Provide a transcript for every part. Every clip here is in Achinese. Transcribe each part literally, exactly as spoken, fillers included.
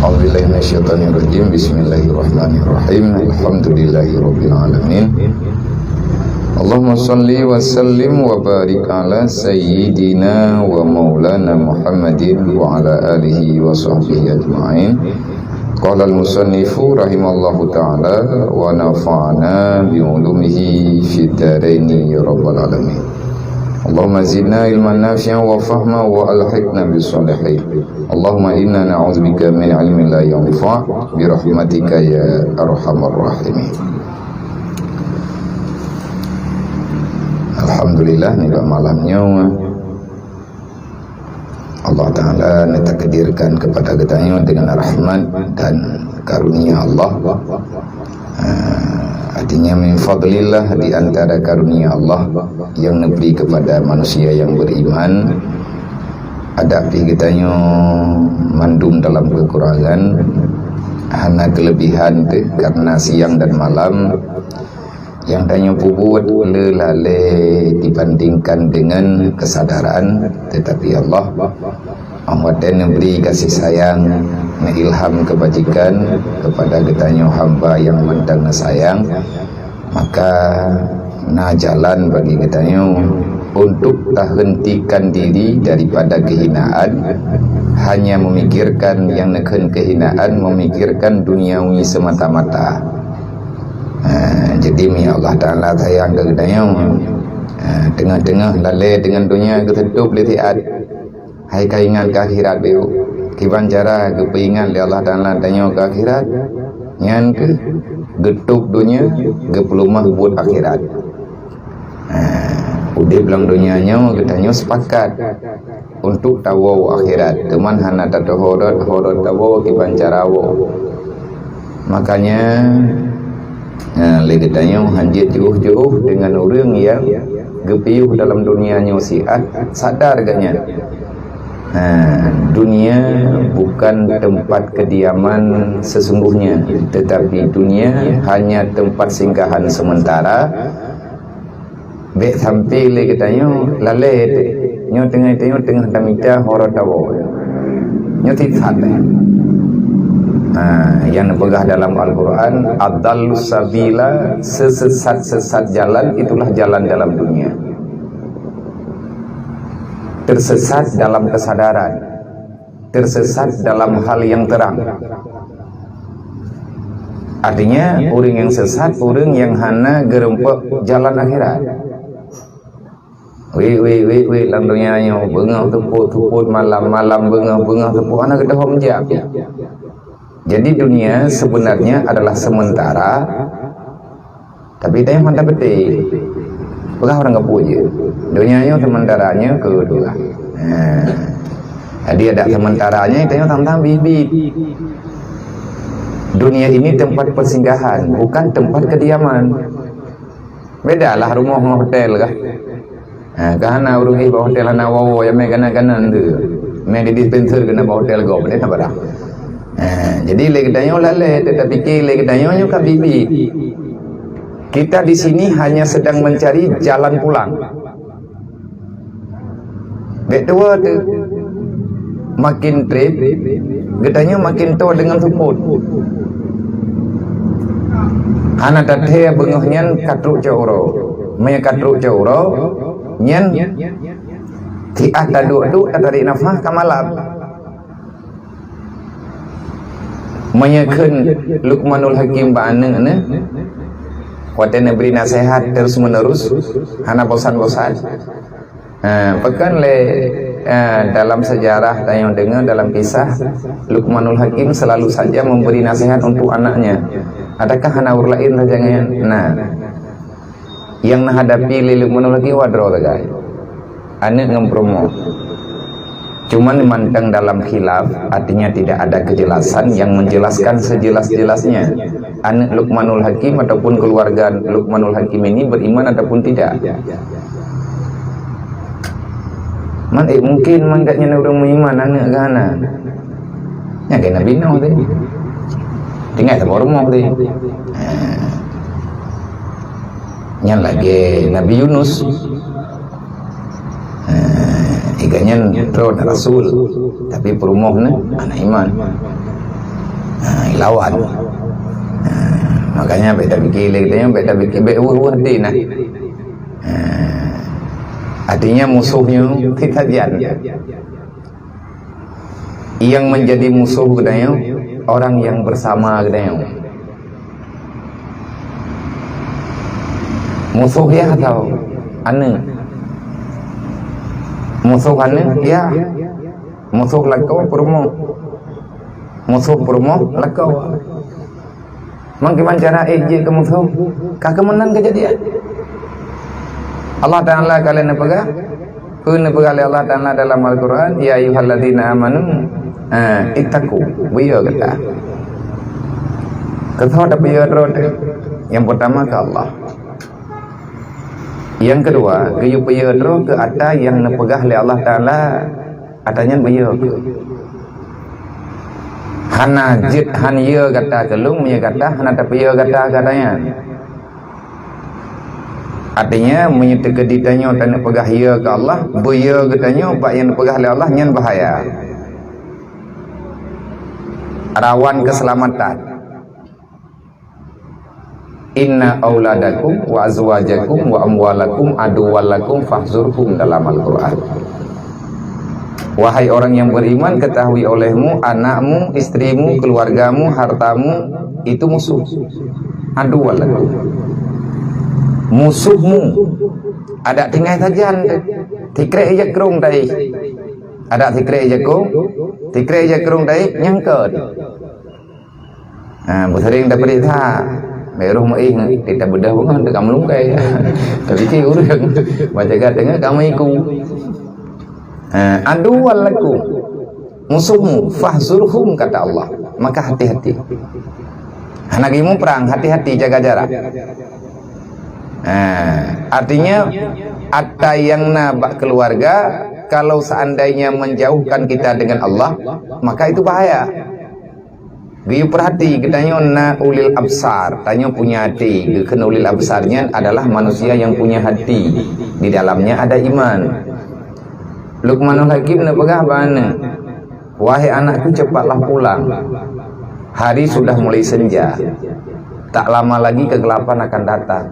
A'udzubillahi minasyaitonirrajim. Bismillahirrahmanirrahim. Alhamdulillahirabbil alamin. Allahumma shalli wa sallim wa barik ala sayyidina wa maulana Muhammadin wa ala alihi wa sahbihi ajma'in. Qala al-musannifu rahimallahu ta'ala wa nafa'ana bi ulumihi fid daraini ya rabbal alamin. Allahumma zidna ilman nafi'an wa fahma wa alhiqna bis salihin. Allahumma inna na'udzubika min ilmin la yanfa' bi rahmatika ya arhamar rahimin. Alhamdulillah, nibak malam nyoe Allah Ta'ala neutakdirkan kepada geutanyoe dengan rahmat dan karunia Allah. Ah, artinya min fadlillah, di antara karunia Allah yang neubri kepada manusia yang beriman. Adak pih geutanyoe mandum dalam kekurangan, hana kelebihan teuh karena siang dan malam nyang tanyoe peubuet le lalée dibandingkan dengan kesadaran, tetapi Allah Watée neubri gaséh sayang, neuilham keubajikan keupada geutanyoe hamba nyang mantong neusayang, maka na jalan bagi geutanyoe untuk tahentikan diri daripada keuhinaan, hanya memikirkan nyang neukheun keuhinaan, memikirkan duniawi semata-mata. Ha, jadi, mi Allah Ta'ala sayang keu geutanyoe, ha, teungoh-teungoh lalée deungon donya geuteutôb lé siat. Hai ka ingat keu akhirat, kiban cara geupeuingat lé Allah Ta'ala tanyoe keu akhirat, nyan keuh geutôb donya, geupeuleumah buet akhirat. Ha, udeb lam donya nyoe geutanyoe sepakat untuk tawoe akhirat, teuma hana tatohorot-horot tawoe kiban cara woe. Makanya, ha, lé geutanyoe hanjeuet jiôh-jiôh deungon ureuëng nyang geupiôh dalam donya nyoe siat, sadar geuh nyan. Ha, dunia bukan tempat kediaman sesungguhnya, tetapi dunia hanya tempat singgahan sementara. Bék sampai lé geutanyoe lalée teuh. Nyoe teungoh, tanyoe teungoh tamita horot tawoe. Nyoe sisat, eh. Ha, nyang neupeugah dalam Al-Quran, "Adallus sabila, sesesat-sesat jalan, itulah jalan dalam dunia." Tersesat dalam kesadaran, tersesat dalam hal yang terang. Artinya, ureuëng nyang sesat, ureuëng nyang hana geureumpok jalan akhirat. Wék, wék, wék, wék, lam donya nyoe, beungoh teupôt, teupôt malam, malam beungoh, beungoh teupôt, hana geudohom jak. Jadi, dunia sebenarnya adalah sementara, tapi tanyoe hana tapeutée. Peugah ureuëng kapuet jih, donya nyoe sementara, nyoe keu donya. Ha. Jadi, adak sementara nyoe tanyoe tang-tang biet-biet. Dunia ini tempat persinggahan, bukan tempat kediaman. Bedalah rumoh ngon hotel kah? Ha, ka hana ureuëng éh bak hotel hana woe-woe, ya mé gana-gana tu. Mé di dispenser keunan bak hotel gob, dia tak parah. Ha, jadi lé geutanyoe lalée, tetapi lé geutanyoe nyoe ka biet-biet. Kita di sini hanya sedang mencari jalan pulang. Bék tuwoe teuh. Makin treb, geutanyoe makin toe deungon seupôt. Hana tathée beungoh nyan ka trok cot uroe. Meunyoe ka trok cot uroe, nyan siat taduek-duek tatarék nafah ka malam. Meunyoe kheun Luqmanul Hakim bak aneuëk neuh, watée neubri naseuhat terus-menerus, hana bosan-bosan. Ha, pakon lé, ha, dalam sejarah tanyoe deungoe dalam kisah, Luqmanul Hakim selalu saja memberi nasihat untuk anaknya. Adakah hana ureuëng laén saja ngon nyan? Nah, nyang neuhadapi lé Luqmanul Hakim wadroe sagai. Aneuëk ngon peurumoh. Cuman mantong dalam khilaf, artinya tidak ada kejelasan yang menjelaskan sejelas-jelasnya. Aneuëk Luqmanul Hakim ataupun keluarga Luqmanul Hakim ini beriman ataupun tidak. Man, eh, mungkin man geuhnyan ureuëng meuiman aneuëk geuh hana. Nyan keuh Nabi Nuh tadi. Tinggai saboh rumoh tadi. Ha. Nyan lagée Nabi Yunus. Ha, geuhnyan droe rasul, tapi peurumoh nyan hana iman. Ha, lawan. Ha, makanya bèk tapikir lé geutanyoe, bèk tapikir, bèk weueh-weueh até nah. Ha, artinya musuh nyoe cit sajan. Yang menjadi musuh geutanyoe orang yang bersama geutanyoe. Musuh yah atau aneuk? Musuh aneuk yah. Musuh lakoe peurumoh. Musuh peurumoh lakoe. Meukiban cara éh jeuet keu musoh, ka keuh meunan keujadian. Allah Taala ka lheueh neupeugah, peue neupeugah lé Allah Taala dalam Al-Quran, "Ya ayyuhalladzina amanu, eh, ittaqu, beuyo gata." Keu soe tapeuyö droe teuh? Nyang peurtama keu Allah. Nyang keudua, geuyue peuyö droe keu ata nyang neupeugah lé Allah Taala, ata nyan beuyo keuh. Hana jeuet han yö gata keu lôn, meunyoe gata hana tapeuyö gata keu ata nyan. Artinya, meunyoe teukeudi tanyoe taneuk peugah yö keu Allah, beuyo geutanyoe bak nyang neupeugah lé Allah, nyan bahaya. Rawan keuseulamatan. "Inna auladakum wa azwajakum wa amwalakum aduwwal lakum fahzurhum," dalam Al-Quran. Wahai orang yang beriman, ketahui olehmu, anakmu, istrimu, keluargamu, hartamu, itu musuh. Aduwwal lakum. Musuhmu. Adak tinggai sajan. Tikrek ija krong tai. Adak tikrek ija krong. Tikrek ija krong tai, nyangkot. Ha, beuseuring tapeuriksa. Bèk roh meuéh, kita beudôh beungoh, teuka meulungkai. Tapi cit ureueng, baca gat teungoh, ka meuiku. Ha, aduwwal lakum. Musuhmu, fahzurhum, kata Allah. Maka hati-hati. Hana geuyue muprang, hati-hati, jaga jarak. Ha, artinya, ata nyang na bak keluarga, kalau seandainya menjauhkan kita dengan Allah, maka itu bahaya. Geuyue peurhati, geutanyoe na ulil absar, tanyoe punya até. Geukheun ulil absar nyan adalah manusia yang punya hati, di dalamnya ada iman. Luqmanul Hakim neupeugah bak aneuk, "Wahai anakku, cepatlah pulang. Hari sudah mulai senja. Tak lama lagi kegelapan akan datang.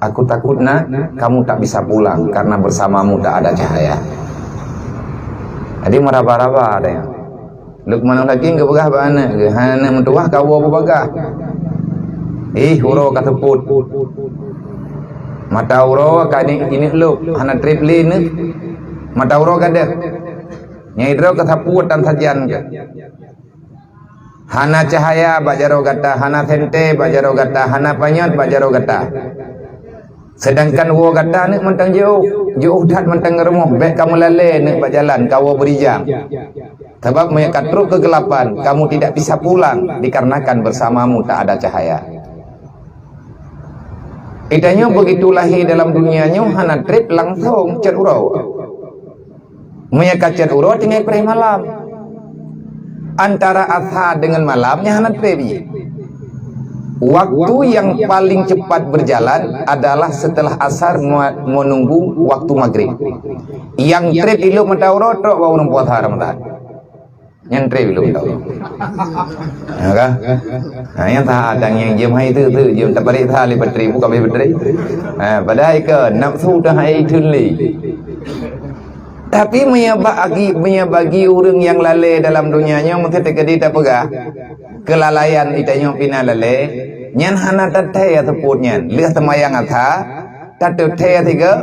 Aku takut, Nak, kamu tak bisa pulang karena bersamamu tak ada cahaya." Jadi, meuraba-raba deh. Luqmanul Hakim geupeugah bak aneuk geuh, "Hai aneuk meutuwah, kawoe beubagaih. Ih, uroe ka seupôt. Mata uroe ka ineuk-ineuk lôb, hana trép lé neuk. Mata uroe ka deuh. Nyang droe ka seupôt dan sajan keuh. Hana cahaya bak jaroe gata, hana sentée bak jaroe gata, hana panyöt bak jaroe gata. Sedangkan woe gata neuk mantong jiôh, jiôh that mantong rumoh, bèk ka meulalé neuk bak jalan, kawoe beurijang. Sabab meunyoe ka trok keugelapan, kamu tidak bisa pulang dikarenakan bersamamu tak ada cahaya." Geutanyoe begitu lahé dalam dunia nyoe hana trép langsong cot uroe. Meunyoe ka cot uroe tinggai preh malam. Antara asa dengan malam nyan hana trép jih. Waktu yang paling cepat berjalan adalah setelah asar me-, menunggu waktu maghrib. Nyang trép ilok mata uroe trok bak ureueng puasa Ramadan. Nyan trép ilok mata uroe. Ya kan? Ha, nyang that nyang jeuem hai tu, tu jeuem taparéksa lé batri, bukan lé batri. Ha, padahai ka nafsu dah hai thon lé. Tapi meunyoe bagi, meunyoe bagi ureueng nyang lalé dalam dunia nyoe, meusti teukeudi tapeugah, keulalaian geutanyoe pih na lalé, nyan hana tathèe seupôt nyan. Lheueh seumayang asa, tateuthèe sigoe,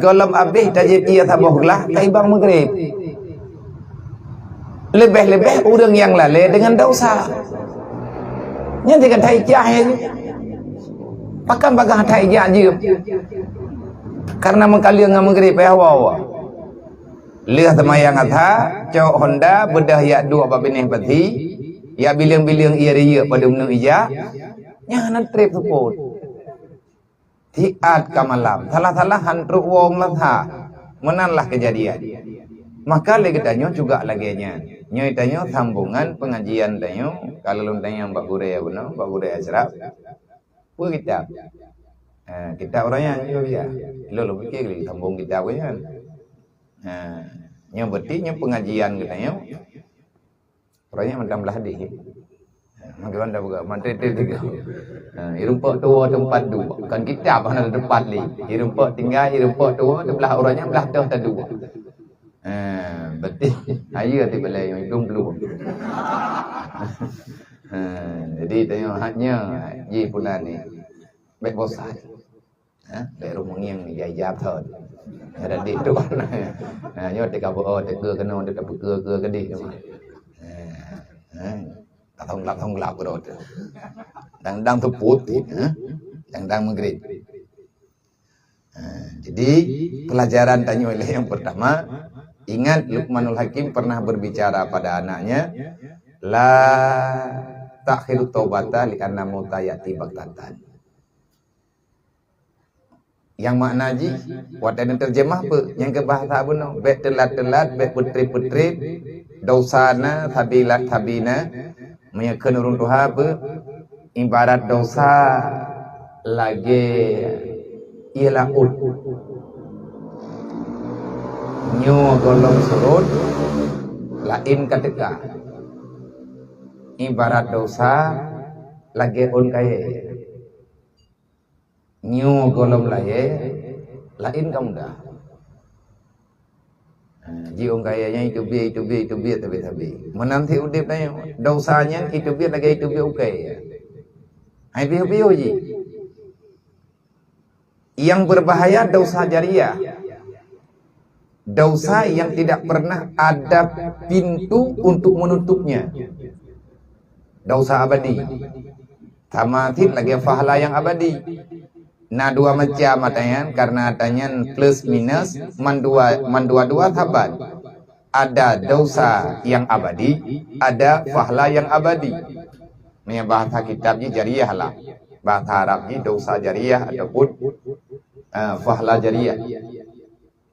gohlom abéh tajieb ie saboh glah, taibang maghrib. Leubeh-leubeh ureueng nyang lalé deungon desya. Nyan sigoe that ijak nyan. Pakon bagaih that ijak jeuet? Karena meukaleueng ngon maghrib, payah hawa-hawa. Lheueh seumayang asa, cok honda, beudôh jak duek bak binéh pasi, jak bileng-bileng ie riyeuk padum neuk ijak, nyan hana trép seupôt. Siat ka malam, salah-salah han trok woe meulasa. Meunan lah keujadian. Maka lé geutanyoe juga lagèe nyan. Nyoe tanyoe sambongan pengajian tanyoe, ka lôn tanyong bak gurèe bunoe, bak gurèe Asyraf. Peue kitab? Ha, kitab ureueng nyan nyoe biasa. Lôn, lôn pikir lé sambong kitab nyan. Ha, nyoe berarti nyoe pengajian geutanyoe. Ureueng nyan mantong blah hadih. Maka anda buka, mantri tu tiga. Ha, ireumpok tuwo teumpat dua. Kan kitab hana teumpat lé. Ireumpok tinggai, ireumpok tuwo, sebelah orang yang belah toh tadua. Ha, berarti ayo ti belai yang belum belum. Ha, jadi tanya haknya ji pula ni. Baik bosan. Ha, baik rumungieng ni jai jatuh. Ada di tu. Ha, nyo teka bo teka kena untuk tepeka ke ke di. Ha. Ha. Langsung langsung gelap ke tu. Dang-dang tu putih, ha? Dang-dang maghrib. Ha, jadi pelajaran tanyoe lé yang pertama, ingat Luqmanul Hakim pernah berbicara pada anaknya, la ta'khirut taubata li anna mauta ya'ti baghtatan. Yang makna jih, watée neuterjemah peue? Nyang keu bahasa bunoe, bék teulat-teulat, bék peutreb-peutreb, dosa na, sabilat sabina, meunyoe kheun ureuëng tuha peue? Ibarat dosa lagée ié laôt. Nyoe gohlom surot, laén ka teuka. Ibarat dosa lagée ôn kayée. Nyoe gohlom layée, laén ka mudah. Ha, jiôh kayée nyan iteubiet, iteubiet, iteubiet, sabe-sabe. Meunan sit udeb tanyoe, dosa nyan iteubiet lagée iteubiet ukée. Hai piôh-piôh jih. Yang berbahaya dosa jariah. Dosa yang tidak pernah ada pintu untuk menutupnya. Dosa abadi. Sama sit lagée pahala yang abadi. Na dua macam ata nyan, karena ata nyan plus minus, mandua, mandua-dua saban. Ada dosa yang abadi, ada pahala yang abadi. Meunyoe bahasa kitab jih jariah lah. Bahasa Arab jih dosa jariah ataupun, eh, pahala jariah.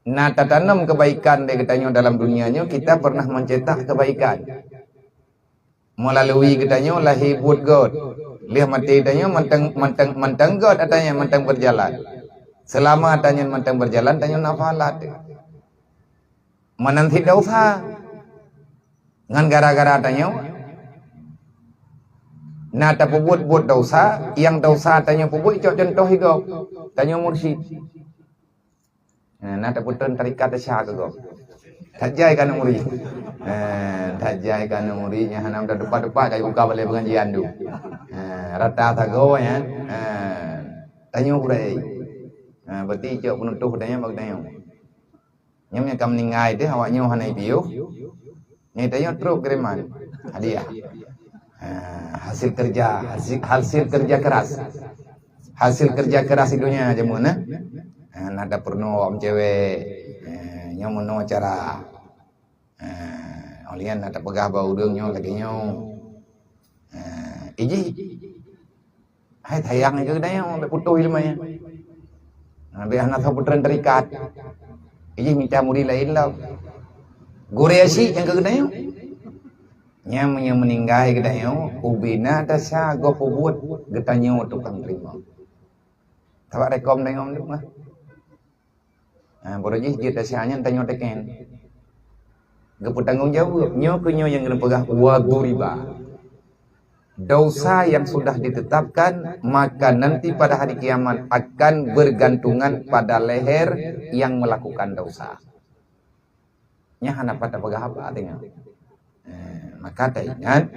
Na tatanom kebaikan lé geutanyoe dalam dunia nyoe, kita pernah mencetak kebaikan. Melalui geutanyoe lahé buet gét. Lheueh maté tanyoe mantong, mantong, mantong gét ata nyan mantong berjalan. Selama ata nyan mantong berjalan, tanyoe na pahala teuh. Meunan sit dosa. Ngon gara-gara tanyoe, na tapeubuet buet dosa, nyang dosa tanyoe peubuet cok contoh sigob. Tanyoe mursyid. Nah, na tapeutrön tarekat tasya keu gob. That jai keu aneuk murit. Eh, that jai keu aneuk murit nyang hana meuteumpat-teumpat ka jibuka balai pengajian tu. Eh, rata sagoe nyan. Eh, tanyoe gurée. Eh, berarti cok peunutôh tanyoe bak tanyoe. Nyoe nyang ka meuninggai teuh awak nyoe hana jipiôh. Nyoe tanyoe trok kiriman hadiah. Ha, hasil kerja, hasil, hasil kerja keras. Hasil kerja keras di dunia jameun, eh. Ha, na tapeurunoe awak meucewek. Ha, nyoe meunoe cara. Ha, 'oh lheueh nyan na tapeugah bak ureuëng nyoe lagée nyoe. Ha, ijih. Hai sayang keu geutanyoe, bék putôh ileumé nyan. Nah, bék hana soe peutrön tarekat. Ijih mita murit laén lom. Gurée syik nyang keu geutanyoe. Nyan meunyoe meuninggai geutanyoe, ubena tasya goh peubuet geutanyoe tukang teurimong. Sabab rekom tanyoe meunan mah. Ha, baroe jih jeuet tasya nyan tanyoe teken. Geupeutanggong jaweueb. Nyoe keuh nyoe nyang geupeugah wa duriba. Dosa yang sudah ditetapkan, maka nanti pada hari kiamat akan bergantungan pada leher yang melakukan dosa. Nyan hana pat tapeugah haba teungoh. Eh, maka taingat,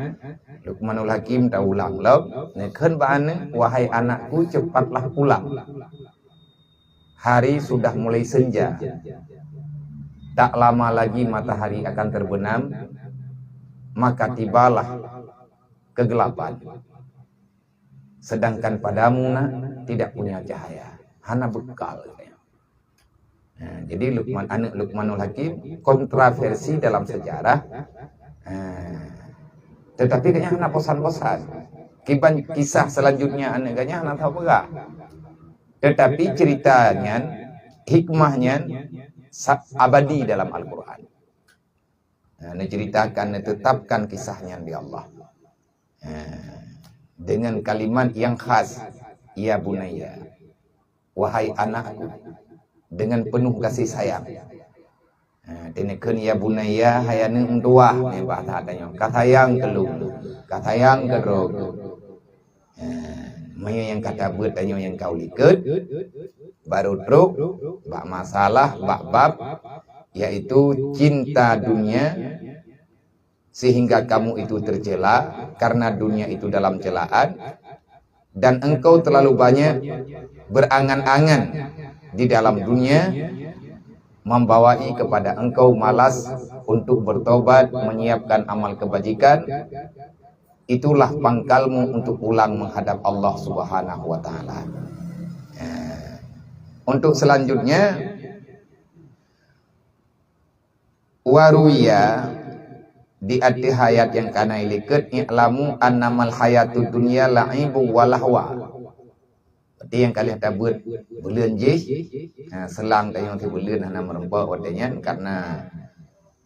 Luqmanul Hakim taulang lom, neukheun bak aneuk, "Wahai anakku, cepatlah pulang. Hari sudah mulai senja. Tak lama lagi matahari akan terbenam, maka tibalah kegelapan. Sedangkan padamu, nak, tidak punya cahaya." Hana bekal. Ha, jadi Luqman, aneuk Luqmanul Hakim kontroversi dalam sejarah. Ha, tetapi gobnyan hana bosan-bosan. Kiban kisah selanjutnya aneuk gobnyan hana tapeugah. Tetapi cerita nyan, hikmah nyan sa-, abadi dalam Al-Quran. Ha, neuceritakan, neutetapkan kisah nyan di Allah. Ha, dengan kalimat yang khas, "Ya bunayya," wahai anakku, dengan penuh kasih sayang. Ha, teuneukheun ya bunayya, hai aneuk meutuwah, nyan bahasa tanyoe. Ka sayang keu lôn, ka sayang keu droe. Ha, meunyoe nyang ka tabeuet tanyoe nyang ka u likot, baru trok bak masalah, bak bab, yaitu cinta dunia, sehingga kamu itu tercela, karena dunia itu dalam celaan, dan engkau terlalu banyak berangan-angan di dalam dunia, membawai kepada engkau malas untuk bertobat, menyiapkan amal kebajikan, itulah pangkalmu untuk pulang menghadap Allah Subhanahu wa Ta'ala. Ya. Untuk selanjutnya, waruya di ateueh ayat nyang ka na i likot, "I'lamu annamal hayatud dunya la'ibun wa lahwa." Berarti nyang ka lheueh tabeuet buleuen jih, ha, seulang tanyoe sibuleuen hana meurumpok watée nyan karena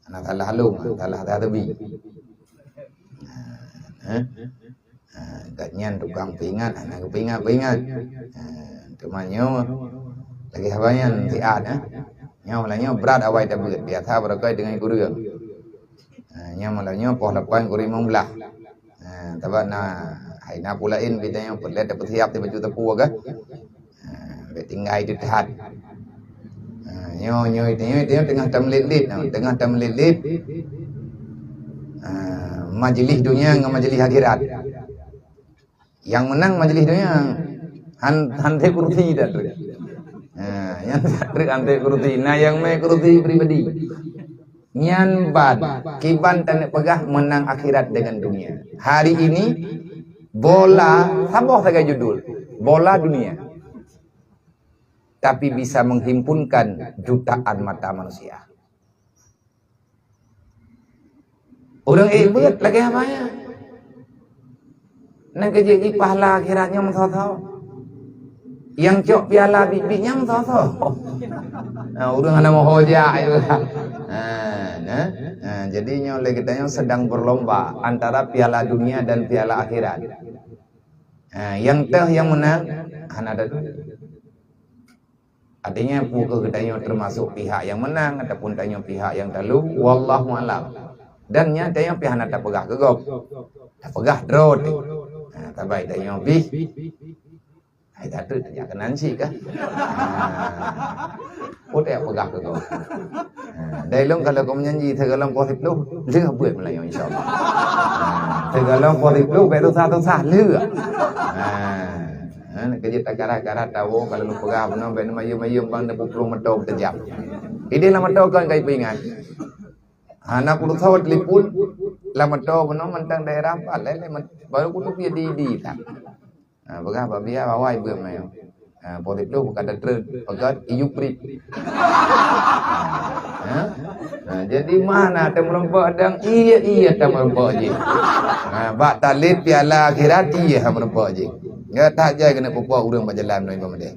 hana salah lôn, salah teubi. Ha, ha. Ha, gobnyan tukang peuingat, hana geupeuingat-peuingat. Ha, teuma nyoe lagée haba nyan siat, ha. Nyoe malam nyoe brat awai tabeuet, biasa barokon deungon kureueng. Ha, nyoe malam nyoe poh lapan kureueng limong blah. Ha, sabab na hai na peue laén bit nyoe peureulée tapeusiab di baju teupeu ka. Ha, bèk tinggai teuh that. Ha, nyoe, nyoe, nyoe, nyoe teungoh tameulet-let, nyoe teungoh tameulet-let. Ha, majlis dunia ngon majlis akhirat. Nyang meunang majlis dunia, han, han teuh kursi dak trok. Ha, nyang dak trok han teuh kursi, na nyang mè kursi pribadi. Nyan ban, kiban taneuk peugah meunang akhirat deungon dunia. Hari ini, bola, saboh sagai judul, bola dunia. Tapi bisa menghimpunkan jutaan mata manusia. Ureuëng ék beuet lagée haba nyan. Nyan keuh jih pahala akhirat nyoe meusoe-soe. Nyang cok piala biet-biet nyan meusoe-soe. Nah, ureuëng hana meuho jak. Ha, nah. Ha, jadi nyoe lé geutanyoe sedang berlomba antara piala dunia dan piala akhirat. Ha, nyang teuh nyang meunang hana ada duit. Artinya, peue keuh geutanyoe teumasok pihak nyang meunang ataupun tanyoe pihak nyang talu, wallahu alam. Dan nyan tanyoe pih hana tapeugah keu gob. Tapeugah droe teuh. Ha, tabai tanyoe bih. Hai, tateuk tajak keunan cit kah? Ha. Peue tajak peugah keu gob. Ha, dai lôn kalau keu meunyanyi sigohlom poh siplôh, lheueh beuet meulayeue, insya Allah. Ha, sigohlom poh siplôh, bèk susah-susah, lheueh. Ha. Ha, keujeuet tagara-gara tawoe, kalau lôn peugah bunoe bèk neumayeuem-mayeuem bang neupeuplôh moto teuh jam. Idéh lam moto kon ka jipeuingat. Hana peurusaha telepon, lam moto bunoe mantong daerah pat, lé, lé, baru kutu pih di, di, tak. Ha, peugah bak biya awai beuet manyang. Ha, poh siplôh bukan datreun, peugah iyup prit. Ha? Ha, jadi mana tameureumpok dang, iya, iya tameureumpok jih. Ha, bak talét piala akhirat, iya tameureumpok jih. Nggak tak jai keuneuk peupuak ureuëng bak jalan ngon Imam Mahdi.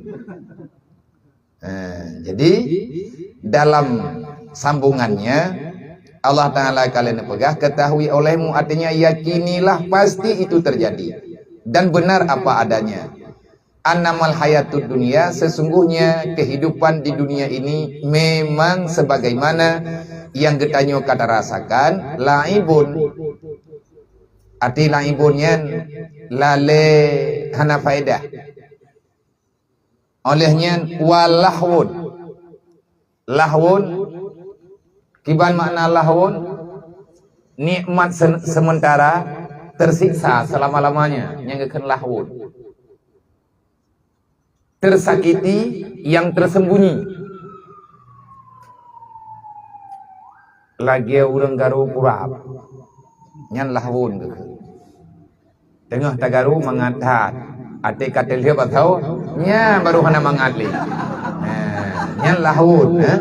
Ha, jadi dalam sambungannya Allah Taala kalian peugah, ketahui olehmu, artinya yakinilah pasti itu terjadi dan benar apa adanya. Annamal hayatud dunya, sesungguhnya kehidupan di dunia ini memang sebagaimana yang geutanyoe ka tarasakan, laibun. Arti laibun nyan lalé hana faedah. Oleh nyan, walahwun. Lahwun, kiban makna lahwun? Nikmat se-, sementara, tersiksa selama-lamanya, nyang geukheun lahwun. Tersakiti yang tersembunyi. Lagée ureuëng garu kurab, nyan lahwun geukheun. Teungoh tagaru mangat that, até ka teulheueh basoe, nyan baru hana mangat lé. Ha, nyan lahwun, ha.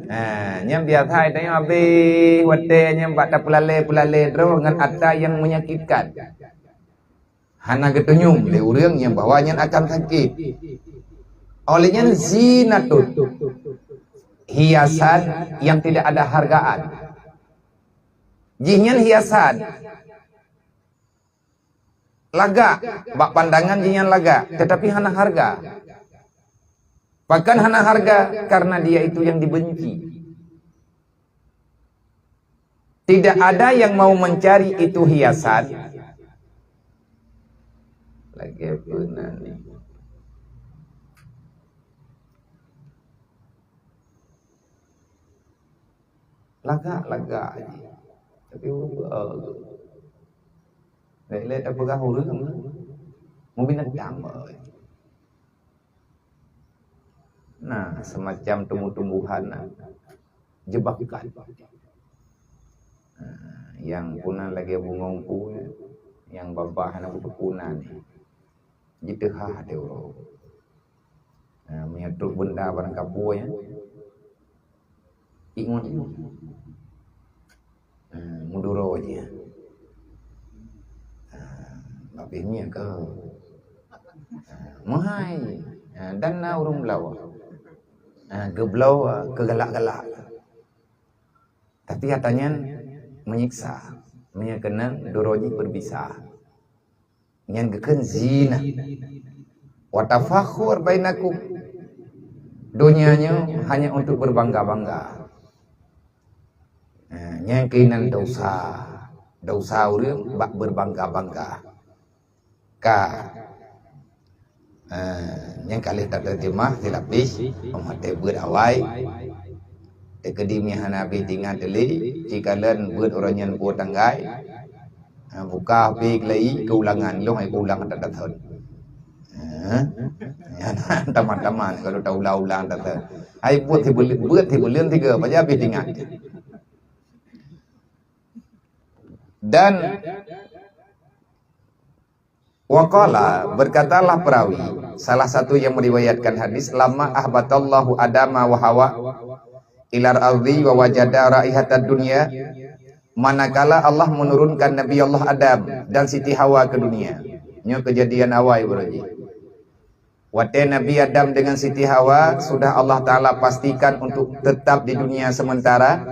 Ha, nyan biasa tanyoe habéh watée nyan bak tapeulalé-peulalé droe ngon ata nyang menyakitkan. Hana geutunyum lé ureuëng nyang bahwa nyan akan sakét. Oleh nyan zinatun, hiasan yang tidak ada hargaan. Jih nyan hiasan. Lagak, bak pandangan jih nyan lagak, tetapi hana harga. Bahkan hana harga karena dia itu yang dibenci. Tidak ada yang mau mencari itu hiasan. Lagèe peue nan ni? Lagak-lagak jih. Tapi ureueng beu-, lé-lé tapeugah ureueng, meubinatang. Nah, semacam tumbuh-tumbuhan, nah, jebakan. Nah, nyang puna lagèe bungong pu, nyang babah na butuh puna ni. Jiteuhah até uroe. Nah, meunyoe trok beunda barang kapoe, ya. Ingat. Nah, meuduro jih. Nah, habéh nyan ka. Nah, meuhai. Nah, dan na ureueng bloe. Nah, geubloe, keugalak-galak. Tapi ata nyan menyiksa. Meunyoe keunan duro jih beubisa. Nyan geukheun zinah. Wa tafakhur bainakum. Donya nyoe hanya untuk berbangga-bangga. Nah, nyan keunan dosa. Dosa ureueng bak berbangga-bangga. Ka. Eh, nyang ka lheueh tateurjemah silapih, óh watèe beuet awai. Teukeudi meuhana habéh teuingat lé, cikalon beuet uroe nyan buet tanggai. Ha, buka habéh keulai keulangan, lôn ai keulang that-that thon. Ha? Nyan tamat-tamat kalau taulang-ulang that-that. Ai buet sibuleuen, beuet sibuleuen tiga, pajan habéh teuingat. Dan wa qala, berkatalah perawi, salah satu yang meriwayatkan hadis, "Lamma ahbatallahu Adama wa Hawa ilal ardi wa wajada raihatad dunya." Manakala Allah menurunkan Nabi Allah Adam dan Siti Hawa ke dunia. Nyoe kejadian awai baroe jih. Watèe Nabi Adam dengan Siti Hawa sudah Allah Taala pastikan untuk tetap di dunia sementara,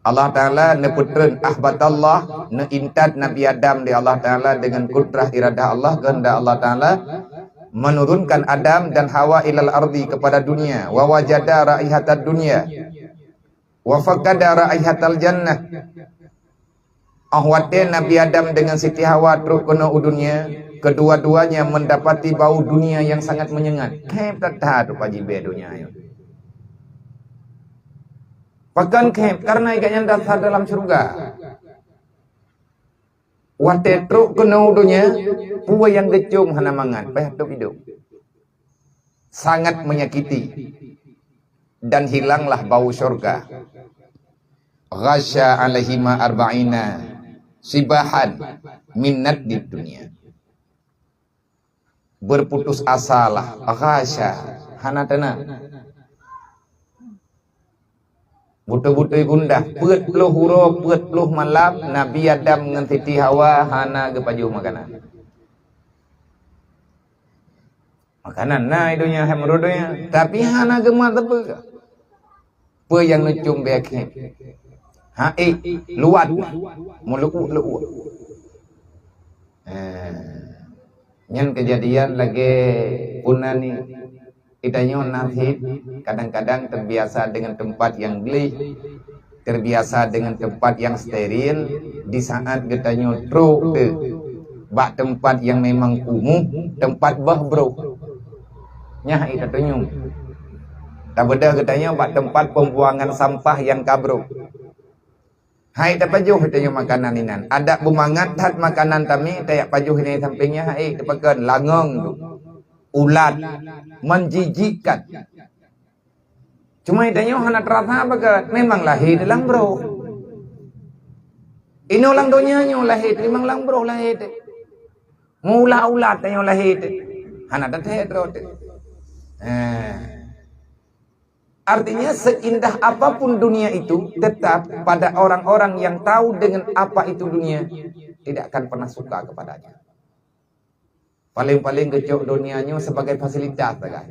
Allah Taala neupeutreun, ahbatallah, neuintat Nabi Adam lé Allah Taala dengan kudrah iradah Allah, kehendak Allah Taala, menurunkan Adam dan Hawa ilal ardi, kepada dunia, wa wajada raihatad dunya, wa faqada raihatal jannah. Óh watèe Nabi Adam dengan Siti Hawa trok keunoe u dunia, kedua-duanya mendapati bau dunia yang sangat menyengat. Khép that-that rupa jibèe donya nyoe. Pakon khép? Karena gobnyan rasa dalam syeuruga. Watèe trok keunoe u donya, peue nyang geucôm hana mangat, payah tôb idôp. Sangat menyakiti, dan hilanglah bau syurga. Ghasya alaihima arba'ina sibahan min nadid dunya. Berputus asalah, ghasya, hana teunang. Beutôi-beutôi gundah, peuet ploh uroe, peuet ploh malam, Nabi Adam ngon Siti Hawa hana geupajoh makanan. Makanan na i donya, hai meureudonya, tapi hana geumat sapeue. Peue nyang neucôm bèe khem? Haék, luwat, meuleuuek-leuuek. Eh, nyan keujadian lagèe peue nan ni. Geutanyoe na cit kadang-kadang terbiasa dengan tempat yang gleh, terbiasa dengan tempat yang steril, di saat geutanyoe trok teuh bak tempat yang memang kumuh, tempat boh brôk. Nyan hai tatunyong. Tabeudôh geutanyoe bak tempat pembuangan sampah yang ka brôk. Hai tapajoh tanyoe makanan inan. Adak beumangat that makanan tamè, tajak pajoh inan sampéng nyan hai tapakon langong tu. Ulat, menjijikkan. Cuma tanyoe hana teurasa bagat, memang lahé di lam brôk. Inoe lam donya nyoe lahé, memang lam brôk lahé teuh. Meuulah-ulah tanyoe lahé teuh. Hana tathèe droe teuh. Eh. Artinya, seindah apapun dunia itu, tetap pada orang-orang yang tahu dengan apa itu dunia, tidak akan pernah suka kepadanya. Paling-paling geucok dunia nyoe sebagai fasilitas sagai.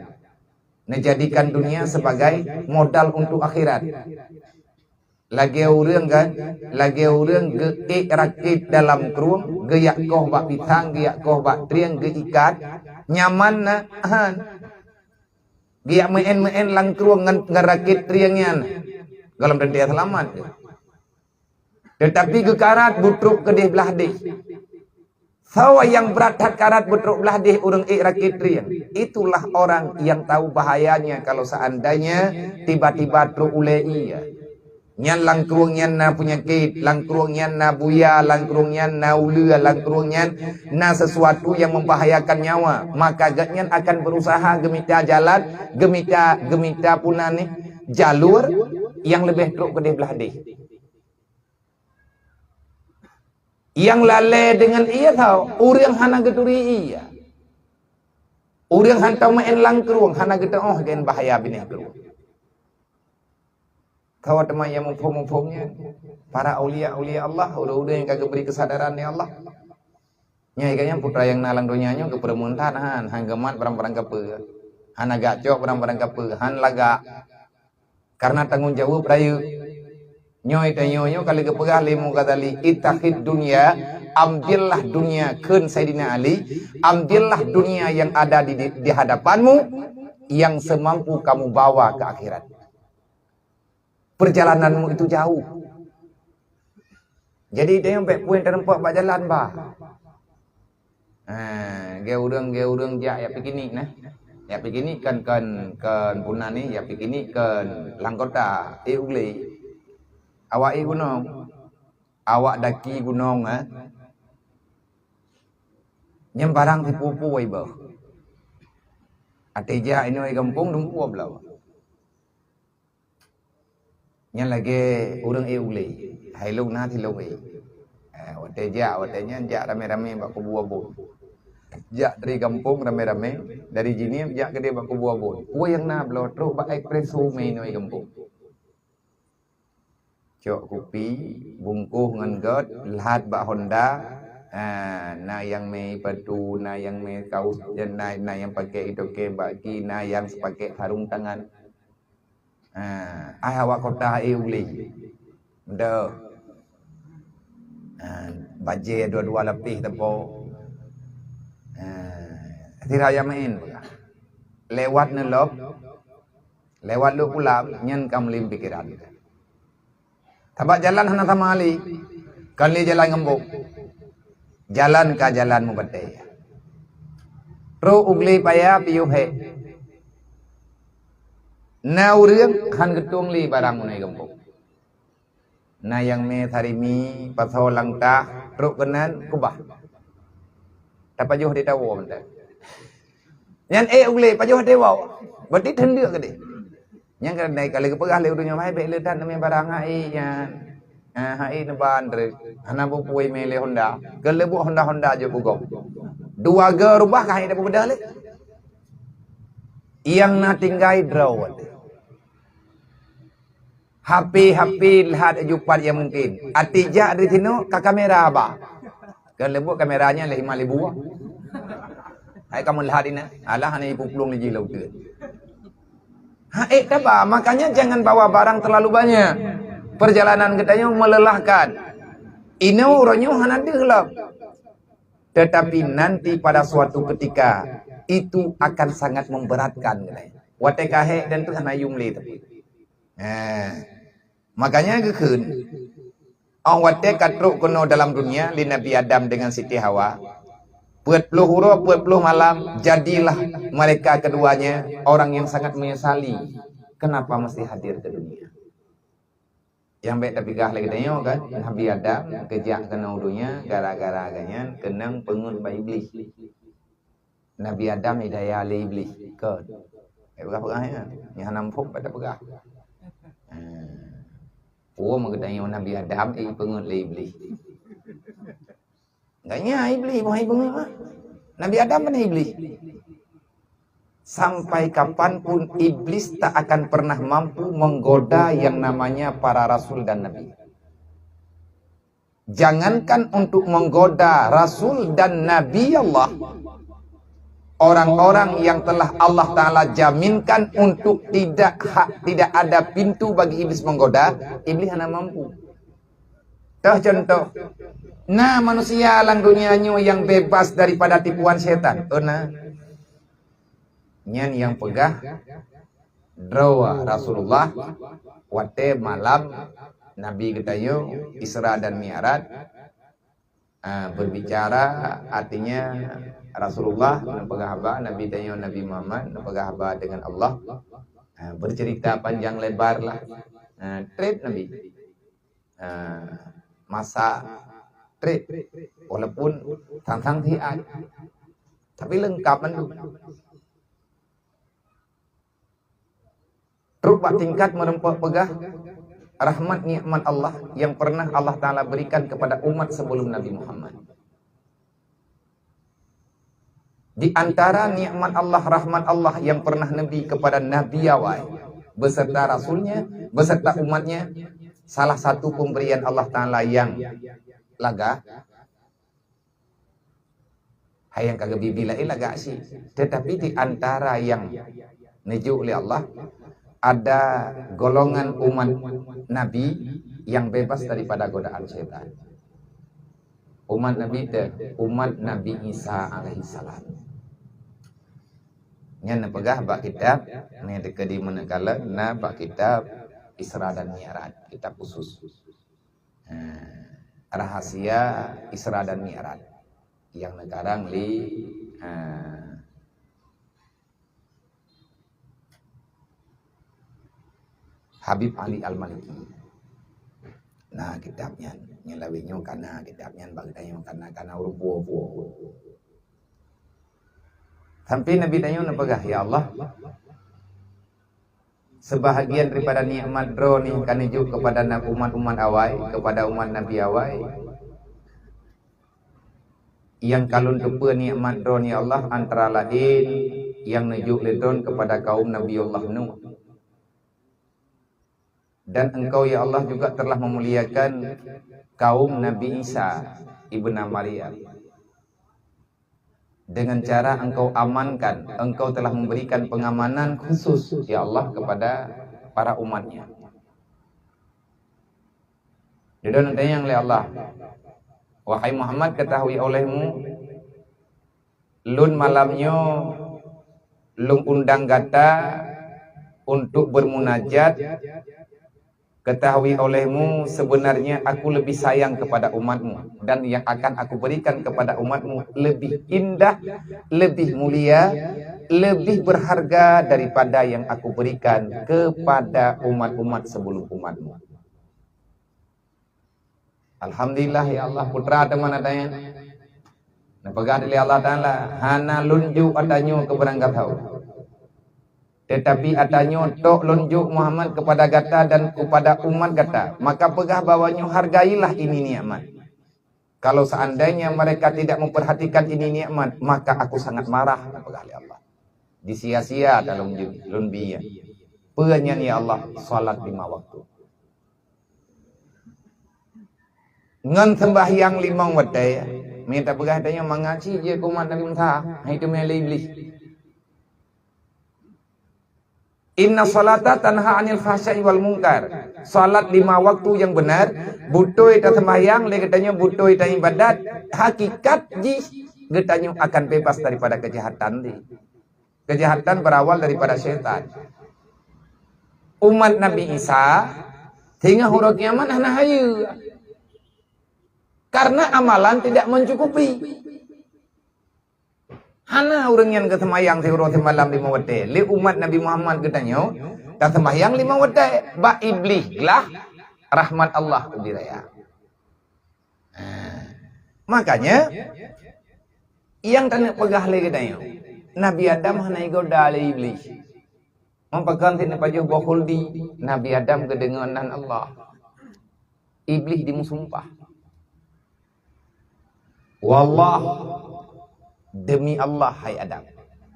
Neujadikan dunia sebagai modal untuk akhirat. Lagèe ureueng kan, lagèe ureueng geuék rakét dalam krueng, geujak koh bak pisang, geujak koh bak trieng, geuikat, nyaman na, han. Geujak meu'en-meu'en lam krueng ngon, ngon rakét trieng nyan. Gohlom teuntèe seulamat. Teutapi geukarat beutrok keudeh blah deh. Soe nyang brat that karat beutrok blah deh ureuëng ék rakét trieng. Itulah orang yang tahu bahayanya kalau seandainya tiba-tiba trok ulée ié. Nyan lam krueng nyan na peunyakét, lam krueng nyan na buya, lam krueng nyan na uleue, lam krueng nyan na sesuatu yang membahayakan nyawa. Maka gobnyan akan berusaha geumita jalan, geumita, geumita puna nih, jalur yang leubeh trok keudeh blah deh. Nyang lalée deungon ié tho, ureuëng hana geuturi ié. Ureuëng hantom meu'en lam krueng, hana geuteuôh gen bahaya binéh krueng. Kawa teuma nyang muphom-muphom nyan, para aulia-aulia Allah, ureuëng-ureuëng nyang ka geubri keusadaran lé Allah. Nyan, ka nyan putra nyang na lam donya nyoe geupeureumeun that han, han geumat barang-barang kapeue. Hana gak cok barang-barang kapeue, han lagak. Karena tanggong jaweueb rayeuk. Nyoe tanyoe nyoe ka lheueh geupeugah lé Imam Ghazali, "Ittakhid dunya, ambillah dunia," kheun Saidina Ali, "ambillah dunia yang ada di, di, di hadapanmu, yang semampu kamu bawa ke akhirat. Perjalananmu itu jauh." Jadi, tanyoe bék peue nyang teurumpok bak jalan bah. Ha, geu ureuëng, geu ureuëng jak jak piknik nah. Jak piknik kan, kan, kan puna nih, jak piknik kan lam kota, ék u glé. Awak ék gunong. Awak daki gunong, ha. Nyan barang sipu-pu iboh. Até jak inoe gampông dumpu bloe. Nyan lagée ureuëng ék u glé, hai lôn na silôn ék. Eh, watée jak, watée nyan jak ramé-ramé bak kubu Abon. Jak dari gampông ramé-ramé, dari Jeunieb jak keudeh bak kubu Abon. Peue nyang na bloe trok bak Expresso meuinoe gampông. Cok kupi, bungkôh ngon gét, lhat bak honda, ah, na nyang mé ipatu, na nyang mé kaos, na, na nyang pakai itoke baki, na nyang sepaket sarung tangan. Ha, ai awak kota ék u glé. Ndoh. Ha, bajée dua-dua lapéh teupok. Ha, sira nyang meu'en peugah. Lewat neulop, lewat lhok pulang, nyan ka meuliem pikeran. Sabab jalan hana sama lé. Kon lé jalan gampông. Jalan ka jalan mubaté. Trok u glé paya piôh hék. Na ureuëng han geutueng lé barang u inoe gampông. Na nyang mé sarimi, pasoe lam tah, trok keunan keubah. Tapajoh di tawoe mantong. Nyan ék u glé, pajoh di tawoe. Berarti teundeuk keudeh. Nyan keunan ka lheueh geupeugah lé ureuëng nyoe, "Hai, bék le that neumé barang hai nyan. Ah, hai neuban treuk. Hana bukui mé lé honda." Keu leubuek honda-honda jeuet bugom. Dua geu rubah ka hai dapeubeudôh lé. Nyang na tinggai droe. H P-H P lhat jupat nyang mungken. Até jak di sinoe ka kamera ba. Kan leubuek kamera nyan lhima lé buah. Hai kamoe lhat inan, alah hana ipuplueng lé jih lam uteuen. Ha, ék taba, makanya jangan bawa barang terlalu banyak. Perjalanan geutanyoe melelahkan. Inoe uroe nyoe hana deuh lom. Tetapi nanti pada suatu ketika itu akan sangat memberatkan geutanyoe. Watée ka hék dan tu hana yum lé tapi. Ha. Makanya geukheun, óh watée ka trok keunoe dalam dunia lé Nabi Adam dengan Siti Hawa, peuet ploh uroe, peuet ploh malam, jadilah mereka keduanya orang yang sangat menyesali kenapa mesti hadir ke dunia. Nyang bék tapeugah lé geutanyoe kan, Nabi Adam geujak keunoe u donya gara-gara gobnyan keunong peungeuet bak Iblih. Nabi Adam hidayah lé Iblih. Kon. Eh, peugah-peugah nyan. Nyan hana muphom bak tapeugah. Hmm. Peue meugeutanyoe Nabi Adam, eh, peungeuet lé Iblih. Enggak nya Iblih, bukan peungeuet mah. Nabi Adam mana Iblih? Sampai kapanpun Iblis tak akan pernah mampu menggoda yang namanya para rasul dan nabi. Jangankan untuk menggoda rasul dan nabi Allah, orang-orang yang telah Allah Ta'ala jaminkan untuk tidak ha-, tidak ada pintu bagi iblis menggoda, iblis hana mampu. Toh contoh, na manusia lam dunia nyoe yang bebas daripada tipuan setan? Oh, na. Nyan nyang peugah droe Rasulullah watée malam Nabi geutanyoe Isra dan Mi'raj, ah, berbicara, artinya Rasulullah neupeugah haba, Nabi tanyoe Nabi Muhammad neupeugah haba dengan Allah. Ah, bercerita panjang lebar lah. Ah, treb Nabi. Ah, masa treb, walaupun sang-sang siat, tapi lengkap mandum. Trok bak tingkat meureumpok peugah rahmat nikmat Allah yang pernah Allah Taala berikan kepada umat sebelum Nabi Muhammad. Di antara nikmat Allah, rahmat Allah yang pernah Nabi kepada Nabi awai beserta rasulnya, beserta umatnya, salah satu pemberian Allah Taala yang lagak, hai nyang ka geubi-bi laén lagak cit. Tetapi di antara yang neujok lé Allah, ada golongan umat Nabi yang bebas daripada godaan syaitan. Umat Nabi teuh, umat Nabi Isa alaihissalam. Nyan neupeugah bak kitab, nyan teuka di meuneukala na bak kitab Isra dan Mi'raj, kitab khusus. Ha, rahasia Isra dan Mi'raj yang neukarang lé, ha, Habib Ali Al-Maliki. Nah, kitab nyan, nyan lawét nyoe kana kitab nyan, bak geutanyoe kana, kana ureueng buo-buo. Sampai Nabi tanyoe neupeugah, "Ya Allah, sebahagian daripada nikmat Droe nyoe ka neujok kepada na-, umat-umat awai, kepada umat Nabi awai. Nyang ka lôn teupeue nikmat Droe, ya Allah, antara laén nyang neujok lé Droe kepada kaum Nabiullah Nuh. Dan Engkau, ya Allah, juga telah memuliakan kaum Nabi Isa ibnu Maryam. Dengan cara Engkau amankan, Engkau telah memberikan pengamanan khusus, ya Allah, kepada para umat-Nya." Di dalam tanyong lé Allah, "Wahai Muhammad, ketahui olehmu, lôn malam nyoe lôn undang gata untuk bermunajat. Ketahui olehmu, sebenarnya aku lebih sayang kepada umatmu, dan yang akan aku berikan kepada umatmu lebih indah, lebih mulia, lebih berharga daripada yang aku berikan kepada umat-umat sebelum umatmu." Alhamdulillah, ya Allah, putra teuma na tanyan. Neupeugah lé Allah Taala, "Hana lôn jok ata nyoe keu barang gata. Tetapi ata nyoe tok lôn jok Muhammad kepada gata dan kepada umat gata. Maka peugah bahwa nyoe hargailah ini nikmat. Kalau seandainya mereka tidak memperhatikan ini nikmat, maka aku sangat marah," neupeugah lé Allah. "Disia-sia ata lôn jok, lôn bi nyan. Peue nyan, ya Allah? Salat lima waktu." Ngon seumbahyang limong watée, mita peugah tanyoe mangat cit jeuet keu umat Nabi Musa, hai teumé lé Iblih. "Inna salata tanha 'anil fahsya'i wal munkar." Salat lima waktu yang benar, beutôi taseumbahyang lé geutanyoe, beutôi taibadat, hakikat jih geutanyoe akan bebas daripada kejahatan tadi. Kejahatan berawal daripada syaitan. Umat Nabi Isa singoh uroe kiamat hana hayeue. Karena amalan tidak mencukupi. Hana ureuëng nyan geuseumayang siuroe simalam lima watée. Lé umat Nabi Muhammad geutanyoe, taseumbahyang lima watée. Bak Iblih glah, rahmat Allah ubé raya. Nah, makanya, nyang taneuk peugah lé geutanyoe, Nabi Adam hana igoda lé Iblih. Meupakon sit neupajoh boh khuldi, Nabi Adam geudeungoe nan Allah. Iblih jimeusumpah, "Wallah, demi Allah, hai Adam."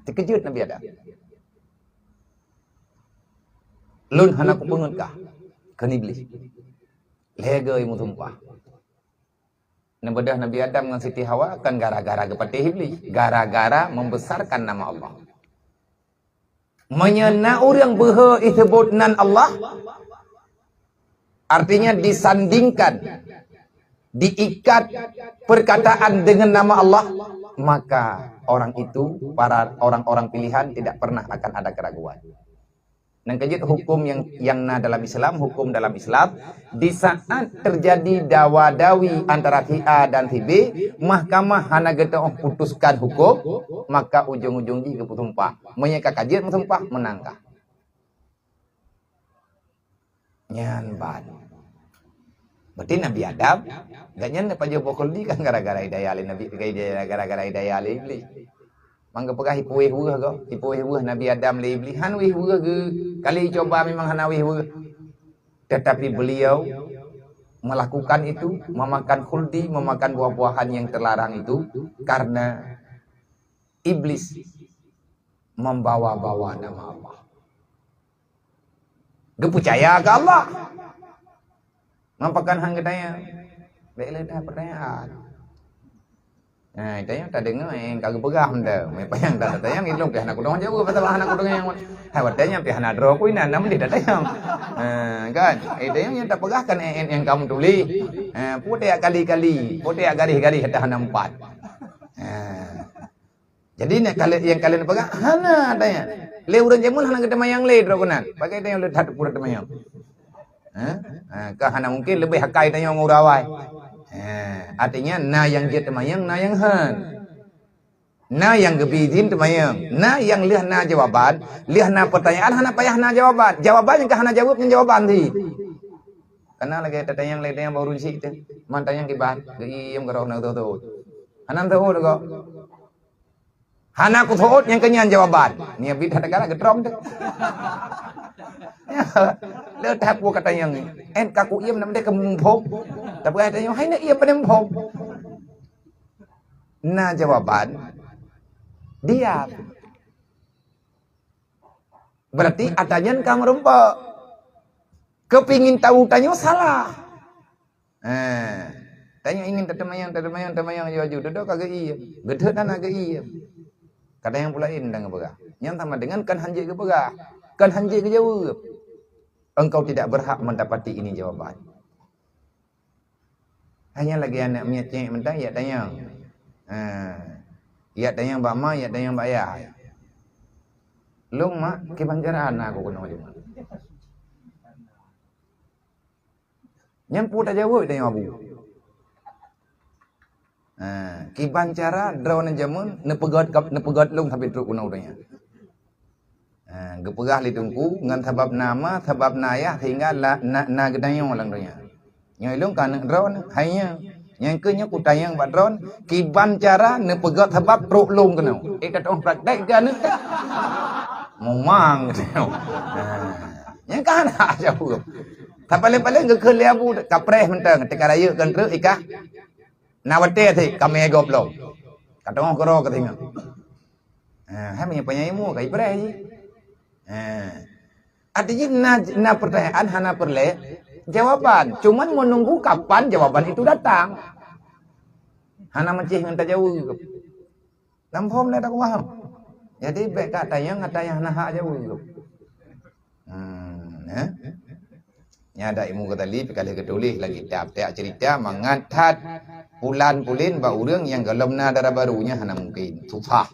Teukeujot Nabi Adam. "Lôn hana kupeungeut kah," kheun Iblih. Lhée goe meusumpah. Neubeudôh Nabi Adam ngon Siti Hawa kan gara-gara geupatéh Iblih, gara-gara membesarkan nama Allah. Meunyoe na ureuëng beuhe iseubot nan Allah, artinya disandingkan, diikat perkataan dengan nama Allah, maka orang itu, para orang-orang pilihan, tidak pernah akan ada keraguan. Nyang keujeuet hukum nyang, nyang na dalam Islam, hukum dalam Islam, di saat terjadi dawa-dawi antara si A dan si B, mahkamah hana geuteu'oh putuskan hukum, maka ujong-ujong jih geupeusumpah. Meunyoe ka, ka jeuet meusumpah, meunang kah. Nyan ban. Berarti Nabi Adam, gobnyan neupajoh boh khuldi kan gara-gara hidayah lé Nabi, gara-gara hidayah lé Iblis. Mang geupeugah ipuwéh weueh gob, ipuwéh weueh Nabi Adam lé Iblis. Han wéh weueh geu, kali cuba memang hana wéh weueh. Tetapi beliau melakukan itu, memakan khuldi, memakan buah-buahan yang terlarang itu karena Iblis membawa-bawa nama Allah. Geupeucaya keu Allah. Mampakan han geutanyong. Bèk lé that peutanyaan. Nah, tanyong tadeungoe, eh, ka geupeugah mantong. Meupajan that tatanyong, ilong pih hana kudong jaweueb, pasal hana kudong nyang. Hai, watèe nyan pih hana droe ku inan, nam deh tatanyong. Ha, kan? Eh, tanyong nyang tapeugah kan, eh, eh, nyang kamoe tuléh. Ha, peue tiap kali-kali, peue tiap garéh-garéh hana empat. Ha. Jadi, nak kali, nyang kalian peugah, hana tanyong. Lé ureueng jameun hana geuteumayang lé droe keunan. Pakai tanyong le that pura teumayang. Ha? Ha, ka hana mungkin leubeh akai tanyong ngon ureueng awai. Ha, artinya, na nyang jeuet teumayang, na nyang han. Na nyang geubi izin teumayang. Na nyang lheueh na jawaban, lheueh na peutanyaan, hana payah na jawaban. Jawaban nyang ka hana jaweueb, nyan jawaban cit. Kana lagèe tatanyong lé tanyong bak ureueng syiek teuh. Man tanyong kiban, geuiem keudroe na teuôt. Hana teuôt kok. Hana kuteuôt nyang keunyan jawaban. Nyan bit that galak geutrom teuh. Le that peue ka tanyong nyan. En ka kuiem nam deh keu muphom. Tapi ai tanyong hai na iem padum phom. Na jawaban. Diam. Berarti ata nyan ka meurumpok. Keupingin tahu tanyoe salah. Ha. Tanyoe ingin tateumayang, tateumayang, teumayang aju-aju. Dudoe ka geuiem. Geuteuôt hana geuiem. Kadang nyang peulaén dan geupeugah. Nyang sama dengan kan han jeuet geupeugah. Kan han jeuet geujaweueb. Engkau tidak berhak mendapati ini jawaban. Hanya lagèe aneuk miet cék mantong, jak tanyong. Ha. Jak tanyong bak ma, jak tanyong bak yah. Lôn mak, kiban cara na ku keunoe lima. Nyan peue tajaweueb tanyong abu. Ha, kiban cara droeneuh jameun neupeugöt, neupeugöt lôn sabe trok keunoe donya. Ha, geupeugah lé Teungku, ngon sabab na ma, sabab na yah, sehingga la, na, na geutanyoe lam donya. Nyoe lôn ka aneuk droeneuh, hai nyoe. Nyang keu nyoe kutanyong bak droeneuh, kiban cara neupeugöt sabab trok lôn keunoe. Eh, ka teu'oh praktek keu aneuk teuh. Mumang keu nyoe. Ha, nyang ka hana jaweueb. Ka paléng-paléng geukheun lé abu, kapreh mantong, teuka rayeuk keu treuk ikah. Na watèe cit, ka mé gob lom. Ka teungoh keudroe keu singoh. Ha, hai meunyoe panyang ilmu ka ipreh jih. Ha. Artinya na, na pertanyaan hana peureulèe jawaban. Cuman menunggu kapan jawaban itu datang. Hana meucéh ngon tajaweueb. Nam phom lé takuah. Jadi bèk ka tanyong ata nyang hana hak jaweueb. Hmm, eh? Nya ada Imam Ghazali pih ka lheueh geutuléh lam kitab, tiap cerita mangat that pulan pulin bak ureueng nyang gohlom na dara barô nyan hana mungkin. Susah.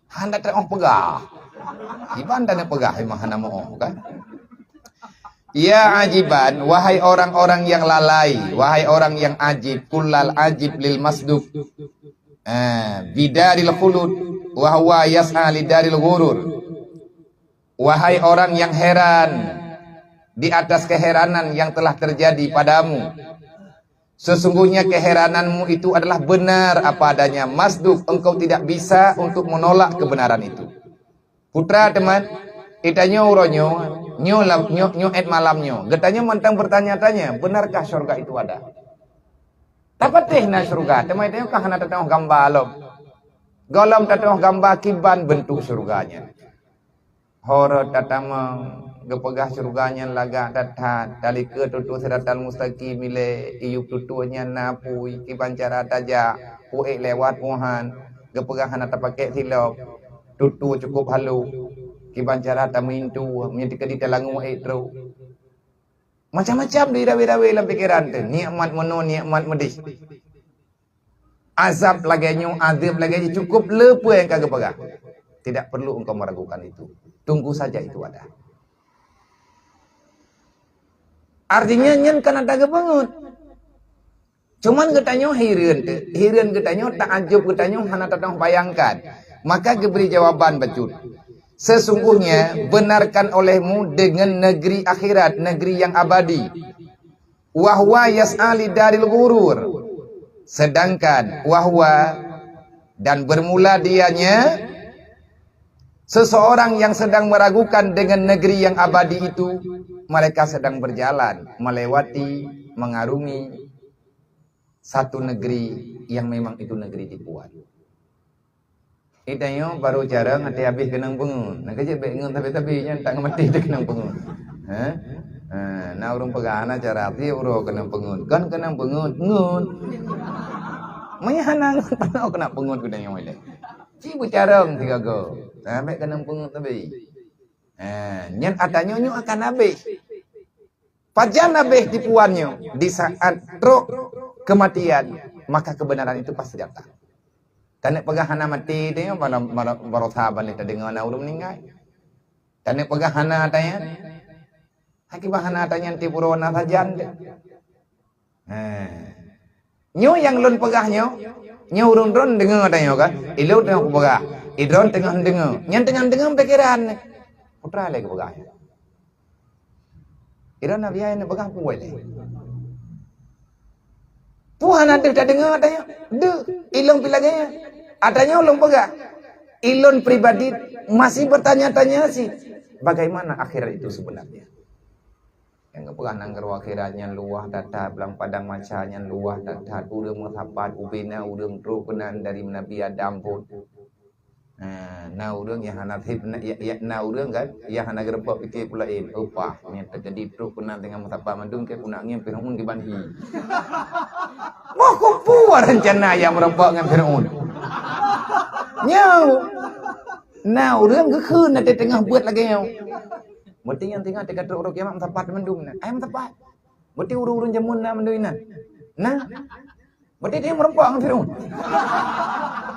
Hana teu'oh peugah. Kiban teu'oh peugah memang hana meu'oh kan. Ya ajiban, wahai orang-orang yang lalai, wahai orang yang ajib, kullal ajib lil masduk. Eh, bidaril khulud, wa huwa yas'a lidaril ghurur. Wahai orang yang heran di atas keheranan yang telah terjadi padamu, sesungguhnya keherananmu itu adalah benar apa adanya. Masduk, engkau tidak bisa untuk menolak kebenaran itu. Putra teuma, geutanyoe uroe nyoe, nyoe lam, nyoe, nyoe 'et malam nyoe. Geutanyoe mantong bertanya-tanya, benarkah syurga itu ada? Tapatéh na syurga, teuma geutanyoe ka hana tateu'oh gamba lom. Gohlom tateu'oh gamba kiban beuntuk syurga nyan. Ho rot tatamong, geupeugah syeuruga nyan lagak that-that, talikeue tutoe siratal mustaqim ilée, iyup tutoe nyan na apui, kiban cara tajak, peue ék lewat peue han, geupeugah hana tapakék silop, tutoe cukôp halôh, kiban cara tameuintu, meunyoe teukeudi talangue ék trok. Macam-macam di rawe-rawe lam pikeran teuh, nikmat meunoe, nikmat meudeh. Azab lagée nyoe, azab lagée nyoe, cukup le peue nyang ka geupeugah. Tidak perlu engkau meragukan itu. Tunggu saja itu ada. Artinya nyan kana tageupeungeut. Cuman geutanyoe hireuen teuh, hireuen geutanyoe, takjub geutanyoe hana tatoh bayangkan. Maka geubri jawaban bacut. Sesungguhnya benarkan olehmu dengan negeri akhirat, negeri yang abadi. Wa huwa yas'a li daril ghurur. Sedangkan wa huwa, dan bermula dianya, seseorang yang sedang meragukan dengan negeri yang abadi itu, mereka sedang berjalan melewati, mengarungi satu negeri yang memang itu negeri tipuan. Itanyoe baru carông até habéh keunong peungeut. Nah, keuh jeuet bék ngeut tapi-tapi nyan tak ngeumati teuh keunong peungeut. Ha? Ha, na ureuëng peugah hana cara até uroe keunong peungeut. Kon keunong peungeut, ngeut. Meunyo hana ngeut, panoe keuneuk peungeut geutanyoe ilée. Ci beucarông sigoe. Ha, bék keunong peungeut tapi. Ha, nyan atanyoe nyoe akan habéh. Pajan habéh tipuan nyoe, di saat trok kematian, maka kebenaran itu pasti datang. Taneuk peugah hana maté teuh nyoe, baroe, baroe, baroe saban lé tadeungoe na ureuëng meuninggai. Taneuk peugah hana tanyan, akibat hana tanyan tiep uroe na sajan teuh. Nah, nyoe nyang lôn peugah nyoe, nyoe ureuëng droen deungoe tanyoe kan? Ilôn teungoh kupeugah, idroen teungoh deungoe. Nyan teungoh deungoe pikiran. Putra lé kupeugah nyoe. Idroen Nabi Yahya neupeugah peue lé? Tuhan ateueh tadeungoe tanyoe. Deuh, ilôn pi lagée nyan. Atanyoe lôn peugah. Ilôn pribadi masih bertanya-tanya sih, bagaimana akhirat itu sebenarnya? Nyang geupeugah nanggroe akhirat nyan luwah that-that, lam padang mahsyar nyan luwah that-that, ureuëng meusapat, ubé na ureuëng trok keunan dari Nabi Adam phon. Ha, na ureuëng nyang hana sép, na, ya, ya, na ureuëng kan, nyang hana geurumpok pike pula in. Upah, nyang teukeudi trok keunan teungoh meusapat mandum ke peunak ngieng Firaun kiban hi. Boh kupu rencana nyang meurumpok ngon Firaun. Nyoe. Na ureuëng geukheun na teungoh buet lagée nyoe. Meuti nyang teungoh teuka trok uroe kiamat meusapat mandum na. Ai meusapat. Berarti ureuëng-ureuëng jameun na mandum inan. Nah, berarti dia meureumpok ngon Firaun.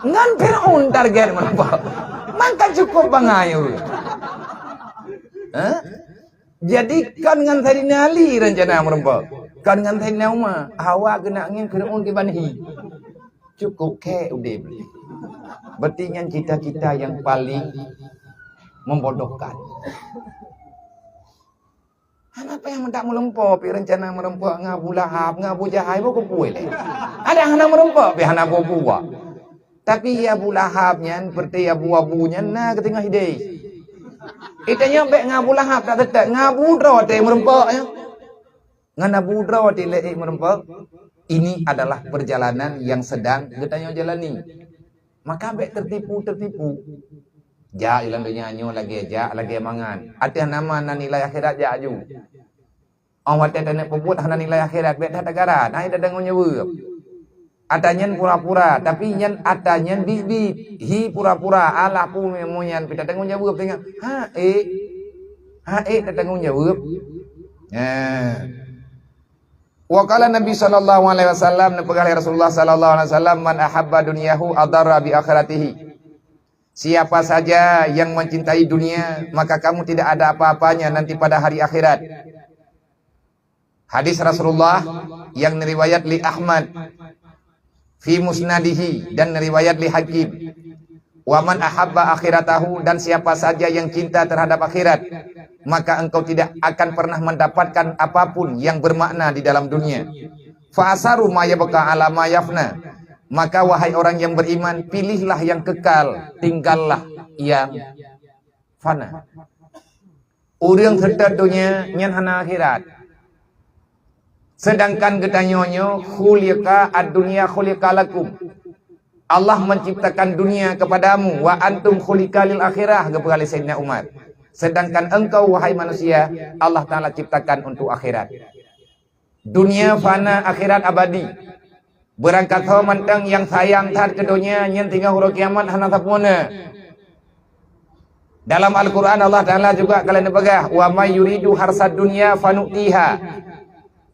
Ngon Firaun target meureumpok. Maka cukup bangai ureuëng. Ha? Jadi kon ngon Saidina Ali rencana meureumpok. Kon ngon Saidina Umar. Hawa geunak ngieng Firaun kiban hi. Cukup kek udeb. Berarti nyan cita-cita yang paling membodohkan. Hana payah meudak meureumpok pi rencana meureumpok ngon Abu Lahab, ngon Abu Jahal, boh kupeue lé. Ada hana meureumpok pi hana bubuak. Tapi Abu Lahab nyan, seperti Abu-Abu nyan na geuteungoh idéh. Itanyoe bék ngon Abu Lahab tak teutap, ngon Abu droe teuh meureumpok nyoe. Ngon Abu droe teuh lé meureumpok. Ini adalah perjalanan yang sedang geutanyoe jalani. Maka bék tertipu-tertipu. Jak lam donya nyoe lagée jak, lagée mangan. Ateueh nama na nilai akhirat jak aju. Óh watée taneuk peubuet hana nilai akhirat, bék that tagara, na ita tanggong jaweueb. Ata nyan pura-pura, tapi nyan ata nyan biet-biet. Hi pura-pura, alah pu meunyan pih tatanggong jaweueb teungoh. Ha ék. Ha ék tatanggong jaweueb. Nah. Wa qala Nabi sallallahu alaihi wasallam, neupeugah lé Rasulullah sallallahu alaihi wasallam, "Man ahabba dunyahu adarra bi akhiratihi." Siapa saja yang mencintai dunia, maka kamu tidak ada apa-apanya nanti pada hari akhirat. Hadis Rasulullah yang riwayat li Ahmad fi musnadihi dan riwayat li Hakim. "Wa man ahabba akhiratahu," dan siapa saja yang cinta terhadap akhirat, maka engkau tidak akan pernah mendapatkan apapun yang bermakna di dalam dunia. "Fa asaru ma yabqa ala ma yafna." Maka wahai orang yang beriman, pilihlah yang kekal, tinggallah yang fana. Ureuëng seutôt donya nyan hana akhirat. Sedangkan geutanyoe nyoe khuliqa ad-dunya khuliqa lakum. Allah menciptakan dunia kepadamu, "Wa antum khuliqa lil akhirah," geupeugah lé Saidina Umar. Sedangkan engkau, wahai manusia, Allah Taala ciptakan untuk akhirat. Dunia fana, akhirat abadi. Beurangkat ho mantong nyang sayang that keu donya nyan singoh uroe kiamat hana sapeue na. Dalam Al-Quran Allah Taala juga ka lheueh neupeugah, "Wa may yuridu harsad dunya fanu'tiha."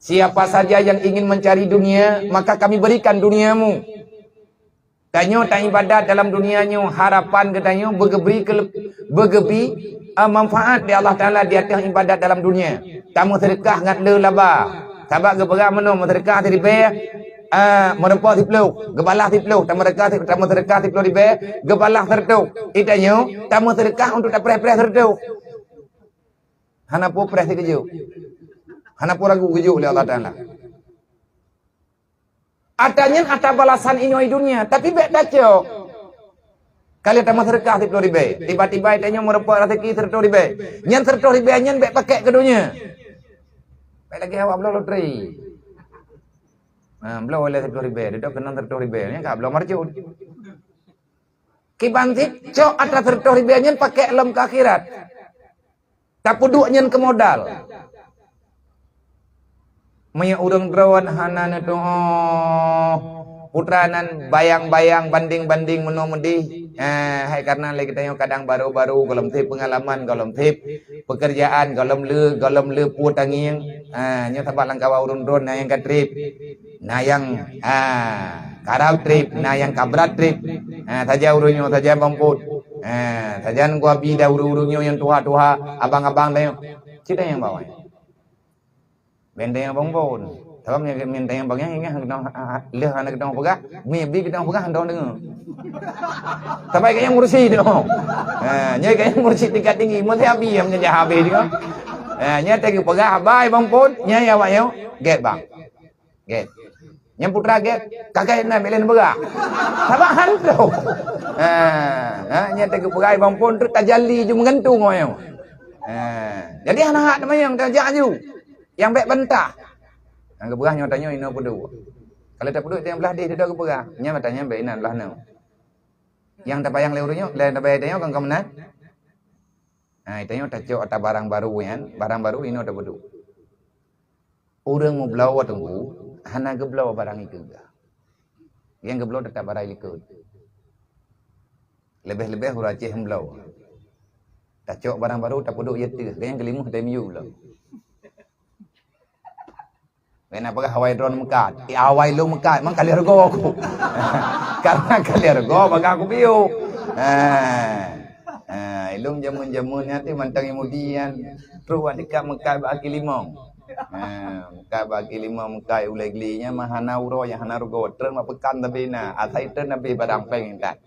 Siapa saja yang ingin mencari dunia, maka kami berikan duniamu. Tanyoe taibadat dalam dunia nyoe, harapan geutanyoe beugeubri keu-, beugeubri, eh, manfaat di Allah Taala di ateueh ibadat dalam dunia. Tameuseudeukah ngat le laba. Sabab geupeugah meunoe, meuseudeukah siribèe, eh, meurumpok siploh, geubalah siploh, tameuseudeukah si-, tameuseudeukah siploh ribèe, geubalah seureutôh. Di tanyoe tameuseudeukah untuk tapreh-preh seureutôh. Hana peue preh sikeujeuek. Hana peue ragu geujok lé Allah Taala. Ata nyan ata balasan inoe dunia, tapi bèk tacok. Ka lheueh tameuseudeukah siploh ribèe, tiba-tiba tanyoe meurumpok raseuki seureutôh ribèe. Nyan seureutôh ribèe nyan bèk pakèk keu donya. Bèk lagèe awak bloe loteri. Ha, bloe lé siploh ribèe, dudoe keunong seureutôh ribèe, nyan ka bloe marcut. Kiban cit, cok ata seureutôh ribèe nyan pakèk lom keu akhirat. Tapeuduek nyan keu modal. Meunyoe ureueng droen hana neutuoh, putra nan bayang-bayang, banding-banding, meunoe meudéh, eh, hai kareuna lé geutanyoe kadang baru-baru, gohlom sép peungalaman, gohlom sép peukeurjaan, gohlom le, gohlom le peue tangieng. Eh, nyoe sabab lam kawan ureueng droen na nyang ka trép, na nyang, ah, karab trép, na nyang kabrat trép. Ah, sajan ureueng nyoe, sajan Bang Pon. Ah, sajan geubi dah ureueng-ureueng nyoe nyang tuha-tuha, abang-abang tanyoe. Cit nyang bawai. Bèk tanyong Bang Pon. Sabab meu-, meu tanyong Bang Yang, ingat keunoe, ah, ah, lheueh hana keunoe peugah, meu bi keunoe peugah, hana deungoe. Sabab gobnyan ngurusi tu. Ha, nyan gobnyan ngurusi tingkat tinggi, meusti habéh nyang meujak habéh tu. Ha, nyan teuka peugah, "Abai Bang Pon, nyan ya awak nyoe, gèt bang. Gèt." Nyang putra gèt, "Ka gèt na, bèk lé neupeugah." Sabab hantu. Ha, ha, nyan teuka peugah Bang Pon tu tajali ju meugantung awak nyoe. Ha, jadi hana hak teumanyong, tajak aju. Nyang bèk bantah. Nyang geupeugah nyoe tanyoe inoe peuduek. Ka lheueh tapeuduek nyang blah deh, dudoe geupeugah. Nyan mata nyan bèk inan blah nyoe. Nyang tapayang lé ureueng nyoe, lé tapayang tanyoe kon ka meunan. Ha, tanyoe tacok ata barang baru nyan, barang baru inoe tapeuduek. Ureueng meubloe teungku, hana geubloe barang ikeue gah. Nyang geubloe teutap barang likot. Leubeh-leubeh ureueng Aceh meubloe. Tacok barang baru tapeuduek jeuet teuh, nyang keulimong tai miyueb lom. Kena peugah awai droen meukat. Eh, awai lôn meukat, mang ka lheueh rugoe aku. Karena ka lheueh rugoe, maka aku piôh. Ha. Ha, ilôn jameun-jameun nyan teuh mantong Yahudi nyan. Trok awak teuka meukat bak kaki limong. Ha, meukat bak kaki limong, meukat ulèe gli nyan mah hana uroe nyang hana rugoe. Treun bak peukan tapi na. Asai treun habéh barang péng intat.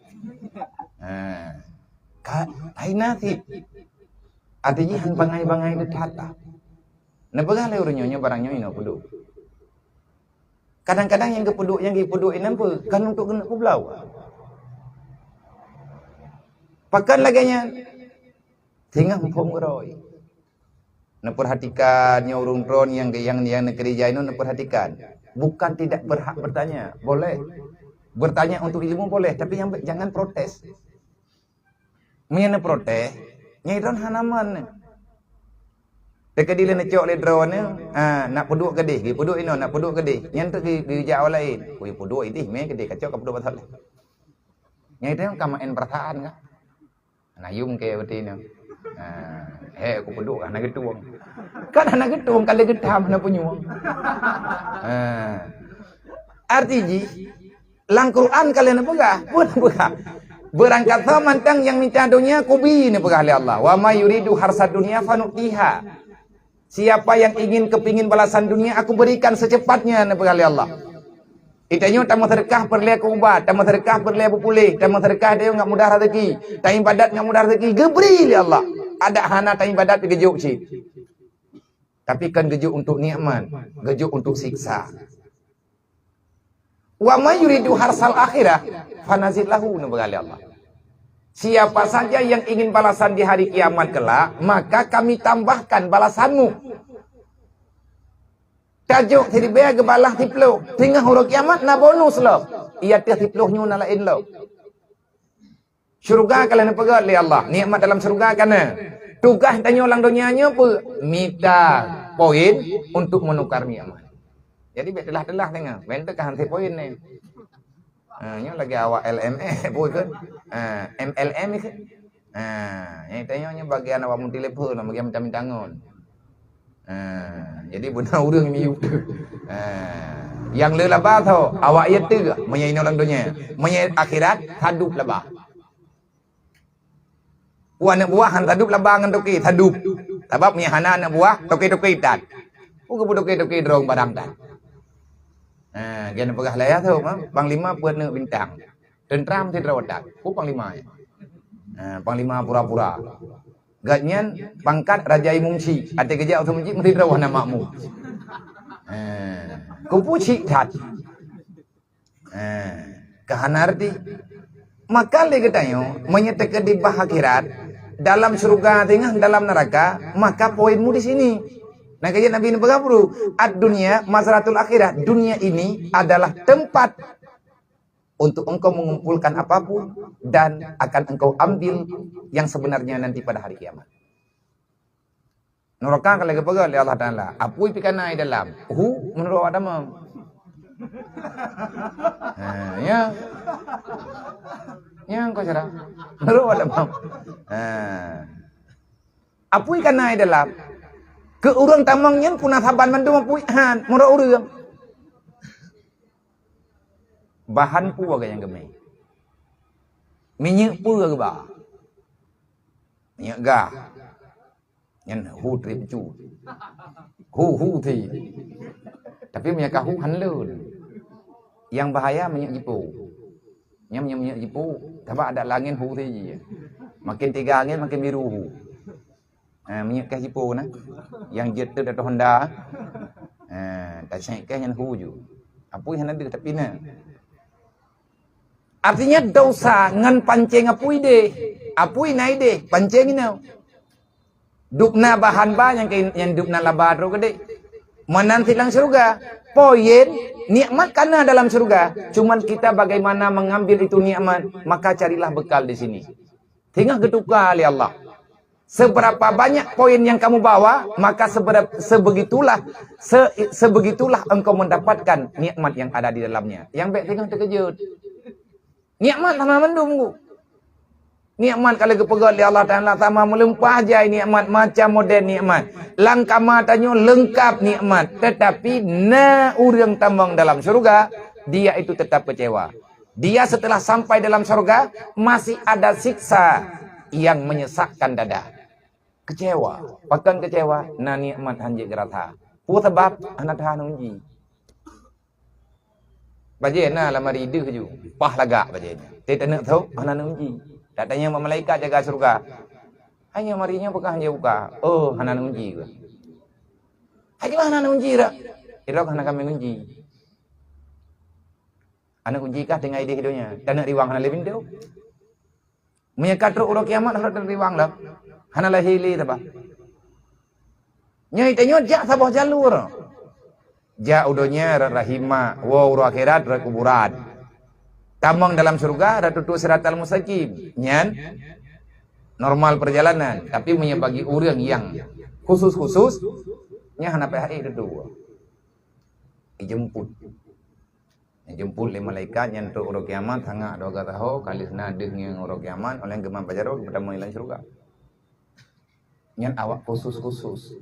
Ha. Ka, hai na cit. Até jih han bangai-bangai teuh that. Neupeugah lé ureueng nyoe, nyoe barang nyoe inoe peuduek. Kadang-kadang nyang geupeuduek, nyang geupeuduek inan peue, kan untuk keuneuk peubloe. Pakon lagèe nyan? Singoh muphom uroe. Neupeurhatikan nyoe ureueng droen nyang, nyang, nyang neukeurija inoe neupeurhatikan. Bukan tidak berhak bertanya, boleh. Bertanya untuk ilmu boleh, tapi yang, jangan protes. Meunyoe neuprotes, nyang droen hana man. Teukeudi lé neucok lé droeneuh, ha, nak peuduek keudeh, geupeuduek inoe, nak peuduek keudeh. Nyan teuk geu-, geujak awak laén. Ui, peuduek ideh, mé keudeh, kacok ka peuduek pasal. Nyang itu ka maén perasaan ka. Hana yum ke berarti nyoe. Ha, he, aku peuduek hana geutueng. Kan hana geutueng, ka lé geutam hana punyueng. Ha. Arti jih, lam Quran ka lheueh neupeugah, peue neupeugah? Beurangkat soe mantong nyang mita donya kubi neupeugah lé Allah. Wa may yuridu harsad dunya fanu'tiha. Siapa yang ingin kepingin balasan dunia, aku berikan secepatnya neupeugah lé Allah. Di tanyoe tameuseudeukah peureulèe keu ubat, tameuseudeukah peureulèe beupuléh, tameuseudeukah tanyoe ngat mudah raseuki, taibadat ngat mudah raseuki, geubri lé Allah. Adak hana taibadat geujok cit. Tapi kan geujok untuk nikmat, geujok untuk siksa. Wa may yuridu harsal akhirah fanazid lahu, neupeugah lé Allah. Siapa saja yang ingin balasan di hari kiamat kelak, maka kami tambahkan balasanmu. Tajok siribèe geubalah siploh, teungoh uroe kiamat na bonus lom. Iya teuh siploh nyoe na laén lom. Syeuruga ka lheueh neupeugöt lé Allah, nikmat dalam syeuruga ka na. Tugaih tanyoe lam donya nyoe peue? Mita poin untuk menukar nikmat. Jadi bèk teulah-teulah tanyoe, bèk teuka han poin nyoe. Ha, nyoe lagèe awak L M A, peue kheun? Ha, M L M kheun. Ha, nyang tanyoe nyoe bagian awak multilevel, bagian mita-mita ngon. Ha, jadi beuna ureueng miyueb. Ha. Nyang le laba tho, awak ie teuk meunyoe inoe lam donya. Meunyoe akhirat, tadub laba. Pu aneuk buah han tadub laba ngon toke, tadub. Sabab meunyoe hana aneuk buah, toke-toke that. Pu geupeutoke-toke droe barang that. Ha, gen peugah laya tho, ha? Panglima peuet neuk bintang. Tentara meusidroe that. Pu panglima nyan. Ha, panglima pura-pura. Gobnyan pangkat raja imum chik. Até geujak u masjid meusidroe hana makmum. Ha, keupeue chik that. Eh, ka hana arti. Maka lé geutanyoe, meunyoe teukeudi bah akhirat, dalam syeuruga teungoh dalam neuraka, maka poinmu di sini. Nah, kaya Nabi neupeugah bru, "Ad-dunya mazratul akhirah." Dunia ini adalah tempat untuk engkau mengumpulkan apapun dan akan engkau ambil yang sebenarnya nanti pada hari kiamat. Nuraka ka lagée peugah lé Allah Taala, apui pih ka na i dalam. Hu, meunurot awak tamong. Ha, ya. Nyang ko cara. Meunurot awak tamong. Ha. Apui ka na i dalam. Keu ureuëng tamong nyan puna saban mandum apui han, meunurot ureuëng. Bahan peue geuh nyang geumé? Minyeuk peue geuba? Minyeuk gah. Nyan hu trép cu. Hu, hu thi. Tapi meunyoe ka hu han lôn. Nyang bahaya minyeuk jipo. Nyan minyeuk, minyeuk jipo, sabab adak la angén hu thi jih. Makin tiga angén makin biru hu. Ha, minyeuk kah jipo na. Nyang jeuet teuh ateueh honda. Ha, tasek kah nyan hu ju. Apui hana deuh tapi na. Artinya dosa ngon pancéng apui deh. Apui na i deh, pancéng inoe. Dubna bahan ba nyang keu, nyang dubna laba trok keudeh. Meunan cit lam syeuruga. Poin nikmat ka na dalam syeuruga. Cuman kita bagaimana mengambil itu nikmat, maka carilah bekal di sini. Teungoh geutuka lé Allah. Seberapa banyak poin yang kamu bawa, maka sebera-, sebegitulah, se-, sebegitulah engkau mendapatkan nikmat yang ada di dalamnya. Nyang bék teungoh teukeujot. Nikmat hana mandum ku. Nikmat ka lheueh geupeugét lé Allah Taala, sama meulimpah jai nikmat, macam model nikmat. Lam kama tanyoe leungkap nikmat, tetapi na ureuëng tamong dalam syeuruga, dia itu tetap kecewa. Dia setelah sampai dalam syeuruga, masih ada siksa yang menyesakkan dada. Kecewa. Pakon kecewa? Na nikmat han jeuet geurasa. Peue sabab? Hana tahan uji. Bajée na lam ari deuh ju, paih lagak bajée nyan. Teuh taneuk thok, hana neuuji. Tatanyong bak malaikat jaga syeuruga, "Hai nyoe ari nyoe pakon han jeuet buka?" "Oh, hana neuuji." "Hai kiban hana neuuji dak?" "Irok hana kamoe uji." Hana neuuji kah tinggai di donya? Taneuk riwang hana lé pintoe. Meunyoe ka trok uroe kiamat, hana teuriwang lom. Hana lahé lé teuh bah. Nyoe tanyoe jak saboh jalur. Jak u donya rot rahim mak, woe uroe akhirat rot kuburan. Tamong dalam syeuruga rot tutoe siratal mustaqim. Nyan normal perjalanan, tapi meunyoe bagi ureuëng nyang khusus-khusus, nyan hana payah ék tutoe. Dijemput. Jeumpot lé malaikat nyan trok uroe kiamat, sangat dua gasaho, ka lheueh na deuh ngieng uroe kiamat, óh lheueh geumat bak jaroe geupeutamong lam syeuruga. Nyan awak khusus-khusus.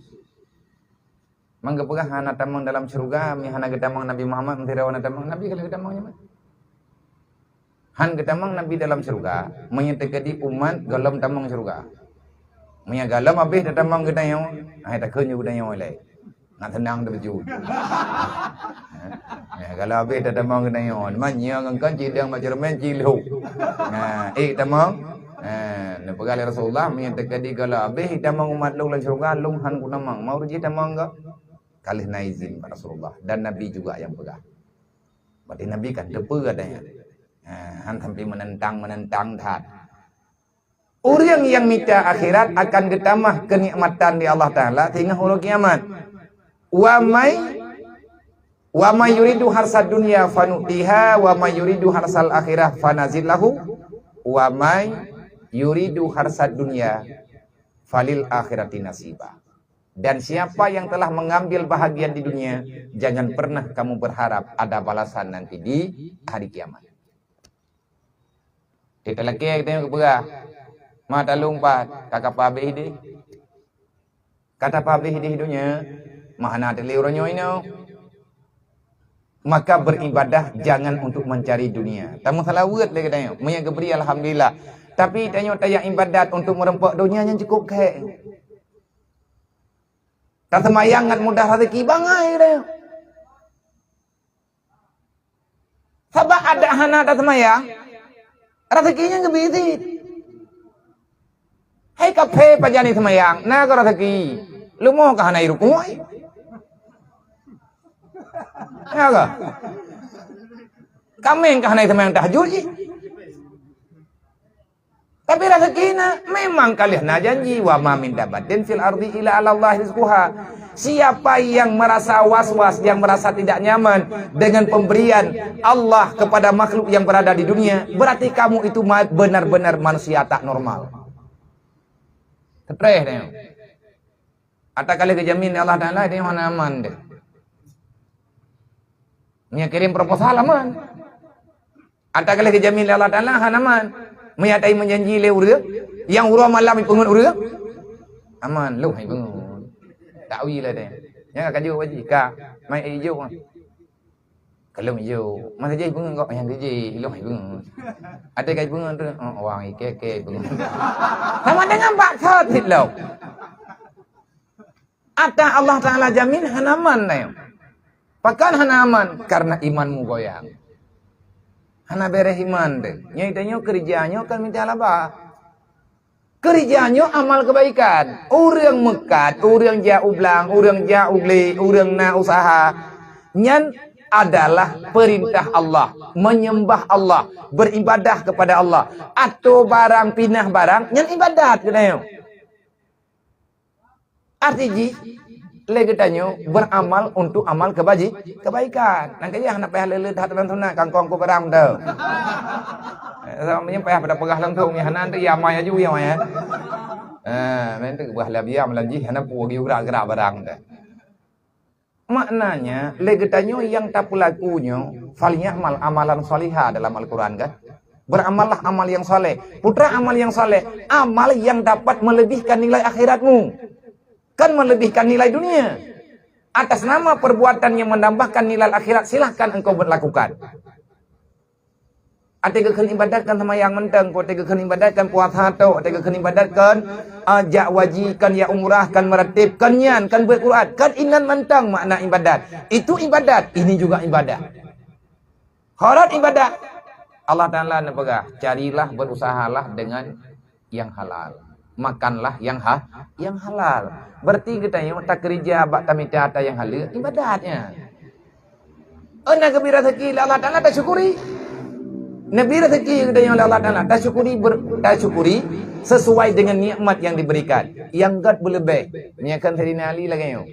Mang geupeugah hana tamong dalam syeuruga, mi hana geutamong Nabi Muhammad, meusidroe hana tamong, Nabi ka lheueh geutamong nyan. Han geutamong Nabi dalam syeuruga, meunyoe teukeudi umat gohlom tamong syeuruga. Meunyoe gohlom habéh tatamong geutanyoe, hai takheun ju geutanyoe lé. Ngat seunang teuh beujeuet. Ya, kalau habéh tatamong geutanyoe, man nyoe ngon kon cidong bak ceureumen cilok. Nah, ék tamong. Nah, neupeugah lé Rasulullah, meunyoe teukeudi kalau habéh tamong umat lôn lam syeuruga, lôn han kutamong. Mau jih tamong geuh? Ka lheueh na izin bak Rasulullah dan Nabi juga nyang peugah. Berarti Nabi kan teupeue katanya. Nah, han sampai menentang-menentang that. Ureuëng nyang mita akhirat akan geutamah keunikmatan di Allah Taala singoh uroe kiamat. Wa may, wa may yuridu harsad dunya fanu'tiha wa may yuridu harsal akhirah fanazid lahu wa may yuridu harsad dunya falil akhirati nasiba. Dan siapa yang telah mengambil bahagian di dunia, jangan pernah kamu berharap ada balasan nanti di hari kiamat. Teuh talakée geutanyoe geupeugah, "Ma talông pat, ka kapeuhabéh idéh." Ka tapeuhabéh idéh donya, ma hana teuh lé uroe nyoe inoe. Maka beribadah jangan untuk mencari dunia. Tameuseulaweuet lé geutanyoe. Meunyo geubri, alhamdulillah. Tapi tanyoe tajak ibadat untuk meureumpok dunia, nyan cukôp khék. Taseumayang ngat mudah raseuki bangai geutanyoe. Sabab adak hana taseumayang, raseuki nyan geubri cit. Hai kaphé pajan jiseumayang, na keuh raseuki. Leumo ka hana irukui. Ya keuh? Kaméng ka hana jiseumayang tahajud jih. Tapi raseuki na, memang ka lheueh na janji, "Wa ma min dabbatin fil ardi illa 'alallahi rizquha." Siapa yang merasa was-was, yang merasa tidak nyaman dengan pemberian Allah kepada makhluk yang berada di dunia, berarti kamu itu ma-, benar-benar manusia tak normal. Stres deh. Ata ka lheueh geujamin lé Allah Taala, dia hana aman deh. Meunyo kirim proposal aman. Ata ka lheueh geujamin lé Allah Taala, hana aman. Meunyo ata meujanji lé ureueng, nyang uroe malam ipeungeut ureueng, aman, lôn ipeungeut. Takwil ada. Nyang ka jok wajib ka, mai ijok. Kalon ijok. Masa jih ipeungeut kok, nyang jih lôn ipeungeut. Ata ka ipeungeut tu, oh, wang ike-ike ipeungeut. Sama dengan bakso cit lom. Ata Allah Taala jamin hana aman na nyoe. Pakon hana aman? Karena imanmu goyang. Hana beres iman teuh. Nyoe tanyoe keurija nyoe kan mita laba. Keurija nyoe amal keubaikan. Ureueng meukat, ureueng jak u blang, ureueng jak u glé, ureueng na useuha. Nyan adalah peurintah Allah, menyembah Allah, beribadah kepada Allah. Atoe barang, pinah barang, nyan ibadat keuh nyoe. Arti jih, lé geutanyoe beramal untuk amal kebaji-, kebaikan. Nang kayah hana payah lé-lé that lam sunat, kangkong ku barang tu. Eh, sama nyan payah pada peugah langsung, ya hana tu, ya mai aju, ya mai, ya. Eh, main tu bah lah biar malam jih, hana pu geura-geura barang tu. Maknanya, lé geutanyoe nyang tapeulaku nyoe, "Falyamal amalan shaliha" dalam Al-Quran kan? Beramallah amal yang saleh. Putra amal yang saleh, amal yang dapat melebihkan nilai akhiratmu. Kan melebihkan nilai dunia. Atas nama perbuatan yang menambahkan nilai akhirat, silahkan engkau berlakukan. Até geukheun ibadat kan seumayang mantong, até geukheun ibadat kan puasa tok, até geukheun ibadat kan, ah, jak haji, kan jak umrah, kan meuratéb, kan nyan, kan beuet Quran, kan inan mantong makna ibadat. Itu ibadat, ini juga ibadat. Horot ibadat. Allah Taala neupeugah, "Carilah, berusahalah dengan yang halal. Makanlah yang ha-, yang halal." Berarti geutanyoe takeurija bak tamita ata nyang haleuk, ibadat nyan. Oh, na geubri raseuki lé Allah Taala, tasyukuri. Neubri raseuki geutanyoe lé Allah Taala, tasyukuri ber-, tasyukuri sesuai dengan nikmat yang diberikan. Nyang gét beuleubeh, meunyoe kheun Saidina Ali lagée nyoe,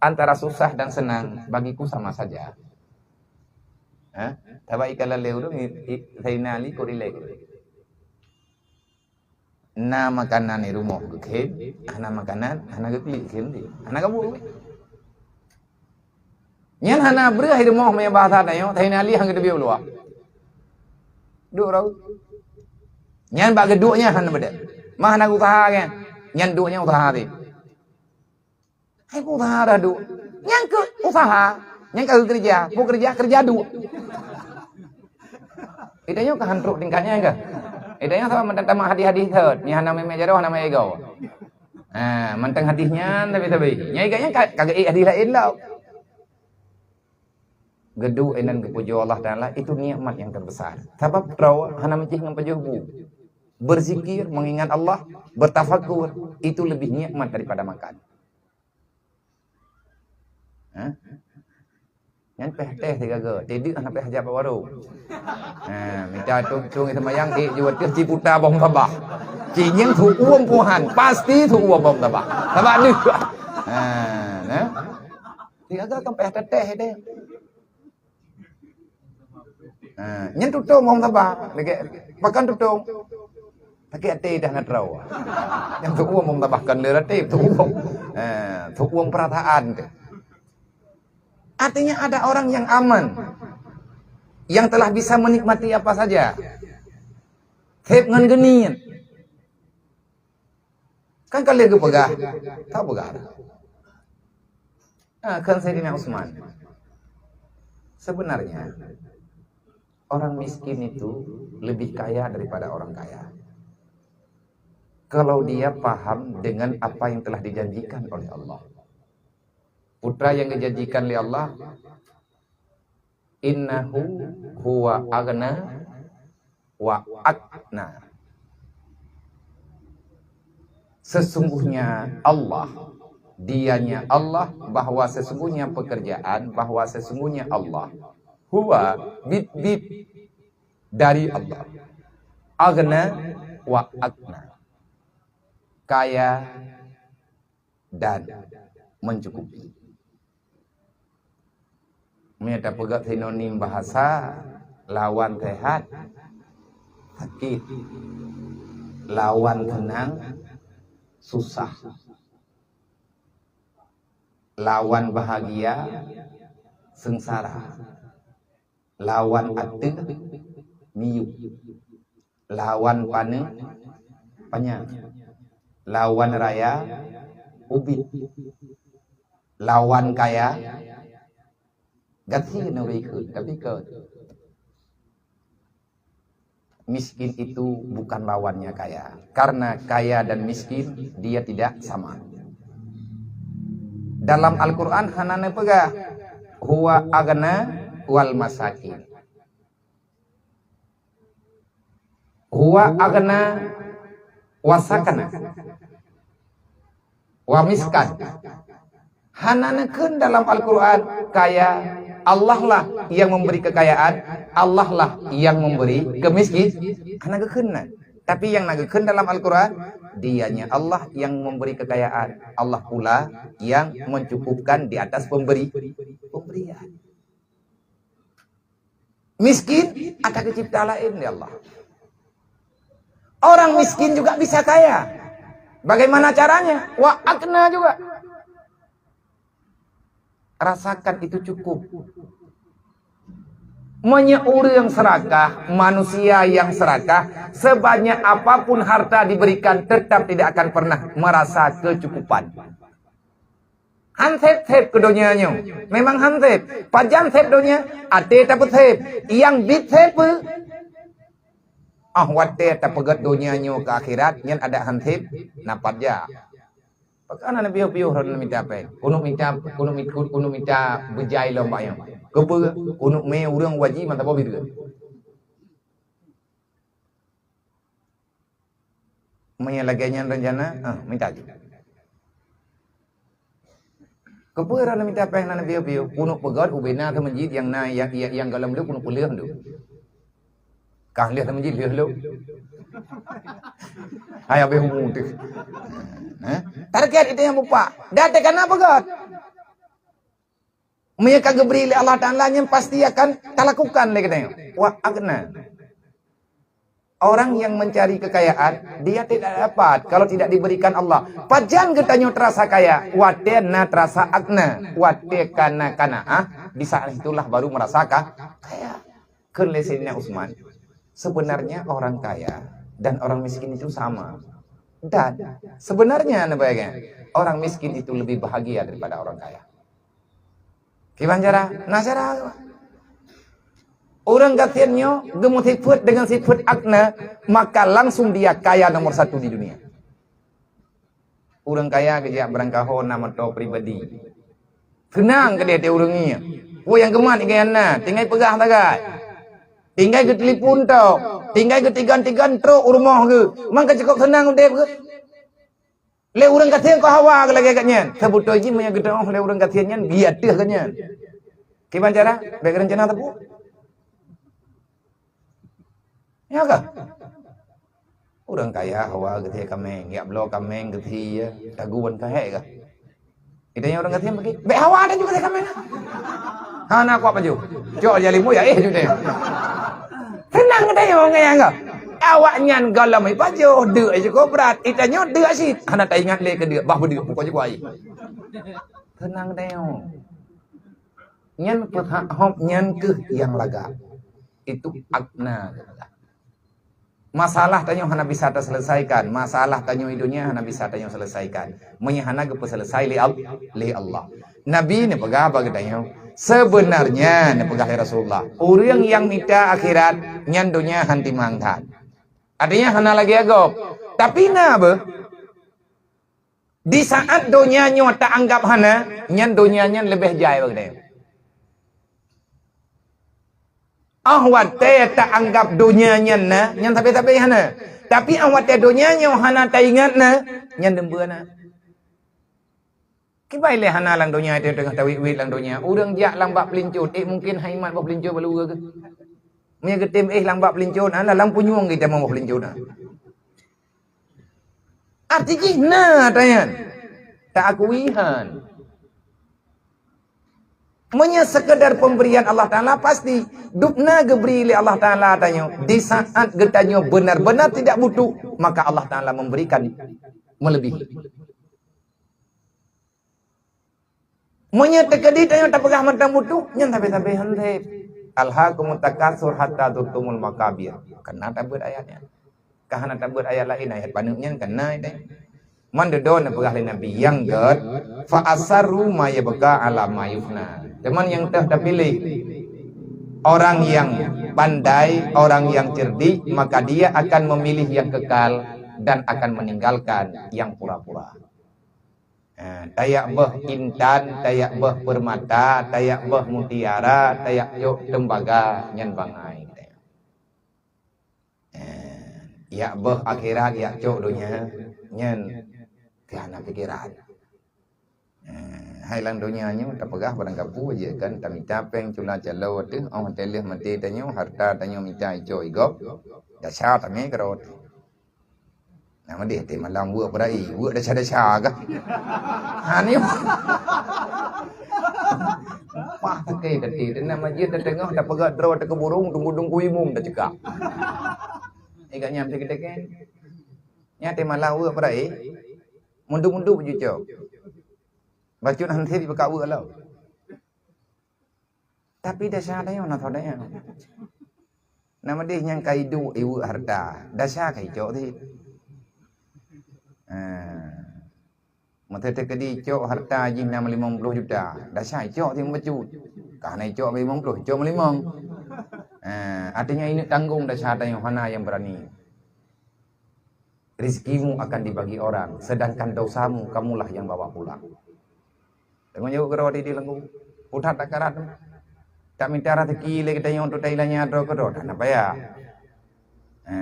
"Antara susah dan senang bagiku sama saja." Ha? Sabab ikalon lé ulôn, i-, i-, Saidina Ali kok rilek. Na makanan di rumoh geukheun, hana makanan, hana geuklik kheun di. Hana gabuek. Nyan hana breueh di rumoh, meunyo bahasa tanyoe, Saidina Ali han geuteubiet u luwa. Duek raut. Nyan bak geuduek nyan hana beudeuh. Mah hana useuha nyan. Nyan duek nyan useuha teuh. Hai peue useuha dah duek. Nyang keu useuha, nyang keu keureuja, peue keureuja, keureuja duek. Geutanyoe ka han trok tingkat nyan kah? Geutanyoe sama mantong tamah hadih-hadih thot, nyang hana meumiet jaroe, hana meumiet igoe. Ha, mantong hadih nyan tapi-tapi. Nyang ikat nyan ka, ka geuék hadih laén lom. Geuduek inan geupujoe Allah Taala, itu nikmat yang terbesar. Sabab droe hana meucih ngon pajoh bu. Berzikir, mengingat Allah, bertafakur, itu lebih nikmat daripada makan. Ha? Nyan peh teh sigaga, tideuk hana peh jak bak warong. Ha, mita tueng-tueng seumayang, ék jiwoe teuh ciputa bom sabah. Ci ngieng su uem puhan, pasti su uem bom sabah. Sabab deuh. Ha, nah. Sigaga kan peh teteh deh. Ha, nyan tutong bom sabah, lagée pakan tutong. Sakét até dah na troe. Nyang teuuem bom tabah kon le ratéb, teuuem. Eh, teuuem peurasaan teuh. Artinya ada orang yang aman, yang telah bisa menikmati apa saja. Seb ngon geuniet. Kan ka lheueh geupeugah, ka peugah. Ah, kan Saidina Utsman. Sebenarnya, orang miskin itu lebih kaya daripada orang kaya. Kalau dia paham dengan apa yang telah dijanjikan oleh Allah. Putra yang dijanjikan oleh Allah, "Innahu huwa aghna wa aqna." Sesungguhnya Allah, dianya Allah, bahwa sesungguhnya pekerjaan, bahwa sesungguhnya Allah, huwa, bit-bit dari Allah, aghna wa aqna, kaya dan mencukupi. Meunyoe tapeugah sinonim bahasa, lawan sehat, sakit. Lawan seunang, susah. Lawan bahagia, seungsara. Lawan ateueh, miyueb. Lawan paneuk, panyang. Lawan raya, ubit. Lawan kaya, gasien ureueng ikheun, tapi kon. Miskin itu bukan lawannya kaya. Karena kaya dan miskin, dia tidak sama. Dalam Al-Quran hana neupeugah, "Huwa aghna wal masakin." "Huwa aghna wa sakana wa miskan." Hana neukheun dalam Al-Quran, kaya, Allah lah yang memberi kekayaan, Allah lah yang memberi kemiskin. Hana geukheun nan. Tapi nyang na geukheun dalam Al-Quran, dianya Allah yang memberi kekayaan, Allah pula yang mencukupkan di atas pemberi, pemberian. Miskin, ada kecipta lain di Allah. Orang miskin juga bisa kaya. Bagaimana caranya? Wa aghna juga. Rasakan itu cukup. Meunyoe ureueng serakah, manusia yang serakah, sebanyak apapun harta diberikan, tetap tidak akan pernah merasa kecukupan. Han sép-sép keu donya nyoe. Memang han sép. Pajan sép donya, até tapeusép. Nyang biet sép peue? Ah, watée tapeugét donya nyoe keu akhirat, nyan adak han sép, na pat jak. Pakon hana piôh-piôh droeneuh mita péng? Keuneuk mita, keuneuk mit-, keuneuk mita beujai lom bak nyoe. Keupeue? Keuneuk mé ureueng wajéb mantong bit. Meunyoe lagée nyan reuncana, ah, mita jih. Keupeue droeneuh mita péng na piôh-piôh? Keuneuk peugét ubé na teumeujid nyang na, nyang, nyang, nyang gohlom lé keuneuk peuleueh lé. Kah lheueh teumeujid lheueh lé. Hai abéh umu teuh. Hah? Target itu nyang mupak. Dan teukana peugét. Meunyoe ka geubri lé Allah Taala, nyan pasti akan talakukan lé geutanyoe. Wa aghna. Orang yang mencari kekayaan, dia tidak dapat kalau tidak diberikan Allah. Pajan geutanyoe terasa kaya? Watée na terasa aghna, watée kana kanaah, di saat itulah baru merasa ka-, kaya. Kheun lé Saidina Utsman, sebenarnya orang kaya dan orang miskin itu sama. Dan sebenarnya, na bayangkan, orang miskin itu lebih bahagia daripada orang kaya. Kiban cara? Na cara. Ureuëng gasien nyoe geumeusifeuet deungon sifeuet aghna, maka langsung dia kaya nomor satu di dunia. Ureuëng kaya geujak beurangkaho na moto pribadi. Seunang keudeh teuh ureuëng nyan. Peue nyang geumat igai na, tinggai peugah sagai. Tinggai geutelepon tok, tinggai geutigan-tigan trok u rumoh geuh. Man ka cukôp seunang udeb geuh. Lé ureuëng gasien keu hawa geuh lagée geuh nyan. Seubeutôi jih meunyoe geuteuôh lé ureuëng gasien nyan, geuateueh geuh nyan. Kiban cara? Bék geurencana teupeu. Ya kah? Ureuëng kaya hawa geuthie kaméng, jak bloe kaméng geuthie, ya. Taguan ka hék kah? Kita nyang ureuëng geuthie bagi, bék hawa dah juga kaméng. Hana kuat pajoh. Cok jali mu ya, eh, juga. Seunang geutanyoe ngon nyang ka. Awaknyan gohlom pajoh, deuk cukôp brat. Geutanyoe deuk cit. Hana taingat lé keu deuk, bah beudeuk, pokok cukôp ai. Seunang geutanyoe. Nyan peuhak hom nyan keuh nyang lagak. Itu aghna. Masalah tanyoe hana bisa taselesaikan. Masalah tanyoe di dunia hana bisa tanyoe selesaikan. Meunyoe hana geupeuselesai lé Al-, lé Allah. Nabi neupeugah bak geutanyoe, Sebenarnya, neupeugah lé Rasulullah, ureuëng nyang mita akhirat, nyan donya han timang that. Artinya, hana lagée gob. Tapi na beuh, di saat donya nyoe taanggap hana, nyan donya nyan leubeh jai bak geutanyoe. Óh watée taanggap donya nyan na, nyan sabe-sabe hana. Tapi óh watée donya nyoe hana taingat na, nyan dum beuna. Kiban lé hana lam donya, teungoh tawiet-wiet lam donya. Ureuëng jak lam bak peulincot, ék mungken han imat boh peulincot bak luweue keuh. Meunyoe geutem éh lam bak peulincot, alah lam punyueng geutem boh peulincot na. Arti jih na tanyan. Taakui han. Meunyoe sekedar pemberian Allah Taala, pasti dubna geubri lé Allah Taala tanyoe. Di saat geutanyoe benar-benar tidak butuh, maka Allah Taala memberikan melebihi. Meunyoe teukeudi tanyoe tapeugah mantong butuh, nyan sabe-sabe han sép. "Alhaakumut takatsur hatta zurtumul maqabir." Kana tabeuet ayat nyan. Ka hana tabeuet ayat laén, ayat paneuk nyan kana ideh. Man dudoe neupeugah lé Nabi nyang gét, "Fa asarru ma yabqa ala ma yufna." Teuma nyang teuh tapiléh, orang yang pandai, orang yang cerdik, maka dia akan memilih yang kekal dan akan meninggalkan yang pura-pura. Ha, tajak beuh intan, tajak beuh permata, tajak beuh mutiara, tajak cok tembaga, nyan bangai. Ha, jak beuh akhirat, jak cok donya, nyan keu hana pikeran. Ha, hai lam donya nyoe tapeugah barang gapu je kan, tamita péng cula calo teuh, óh watée lheueh maté tanyoe, harta tanyoe mita icok igob, desya tamé keudroe teuh. Nah, meudeh teuh malam weuek peura'i, weuek desya-desya kah? Ha, ni. Pah, sakét até. Teungoh masjid tateungoh, tapeugah droe teuh keu burông, tunggu-tunggu imum tacekak. Eh, gak nyan teuh kita kan. Nyan teuh malam weuek peura'i, mundu-mundu baju cok. Bacut han sép bukak weuek lom. Tapi desya tanyoe na tho desya. Nama deh nyang ka iduek iweuek harta, desya ka icok cit. Ha. Meuteuteu keudi icok harta jih nam limong ploh juta, desya icok cit meubacut. Ka hana icok limong ploh, icok meulimong. Ha, artinya ineuk tanggong desya tanyoe hana nyang beurani. Rizkimu akan dibagi orang, sedangkan dosamu kamulah yang bawa pulang. Deungon jaweueb keudroe di, di lengku. Putat takarat. Tak minta rezeki lé geutanyoe untuk tailanya droe keudroe, hana payah. Ha,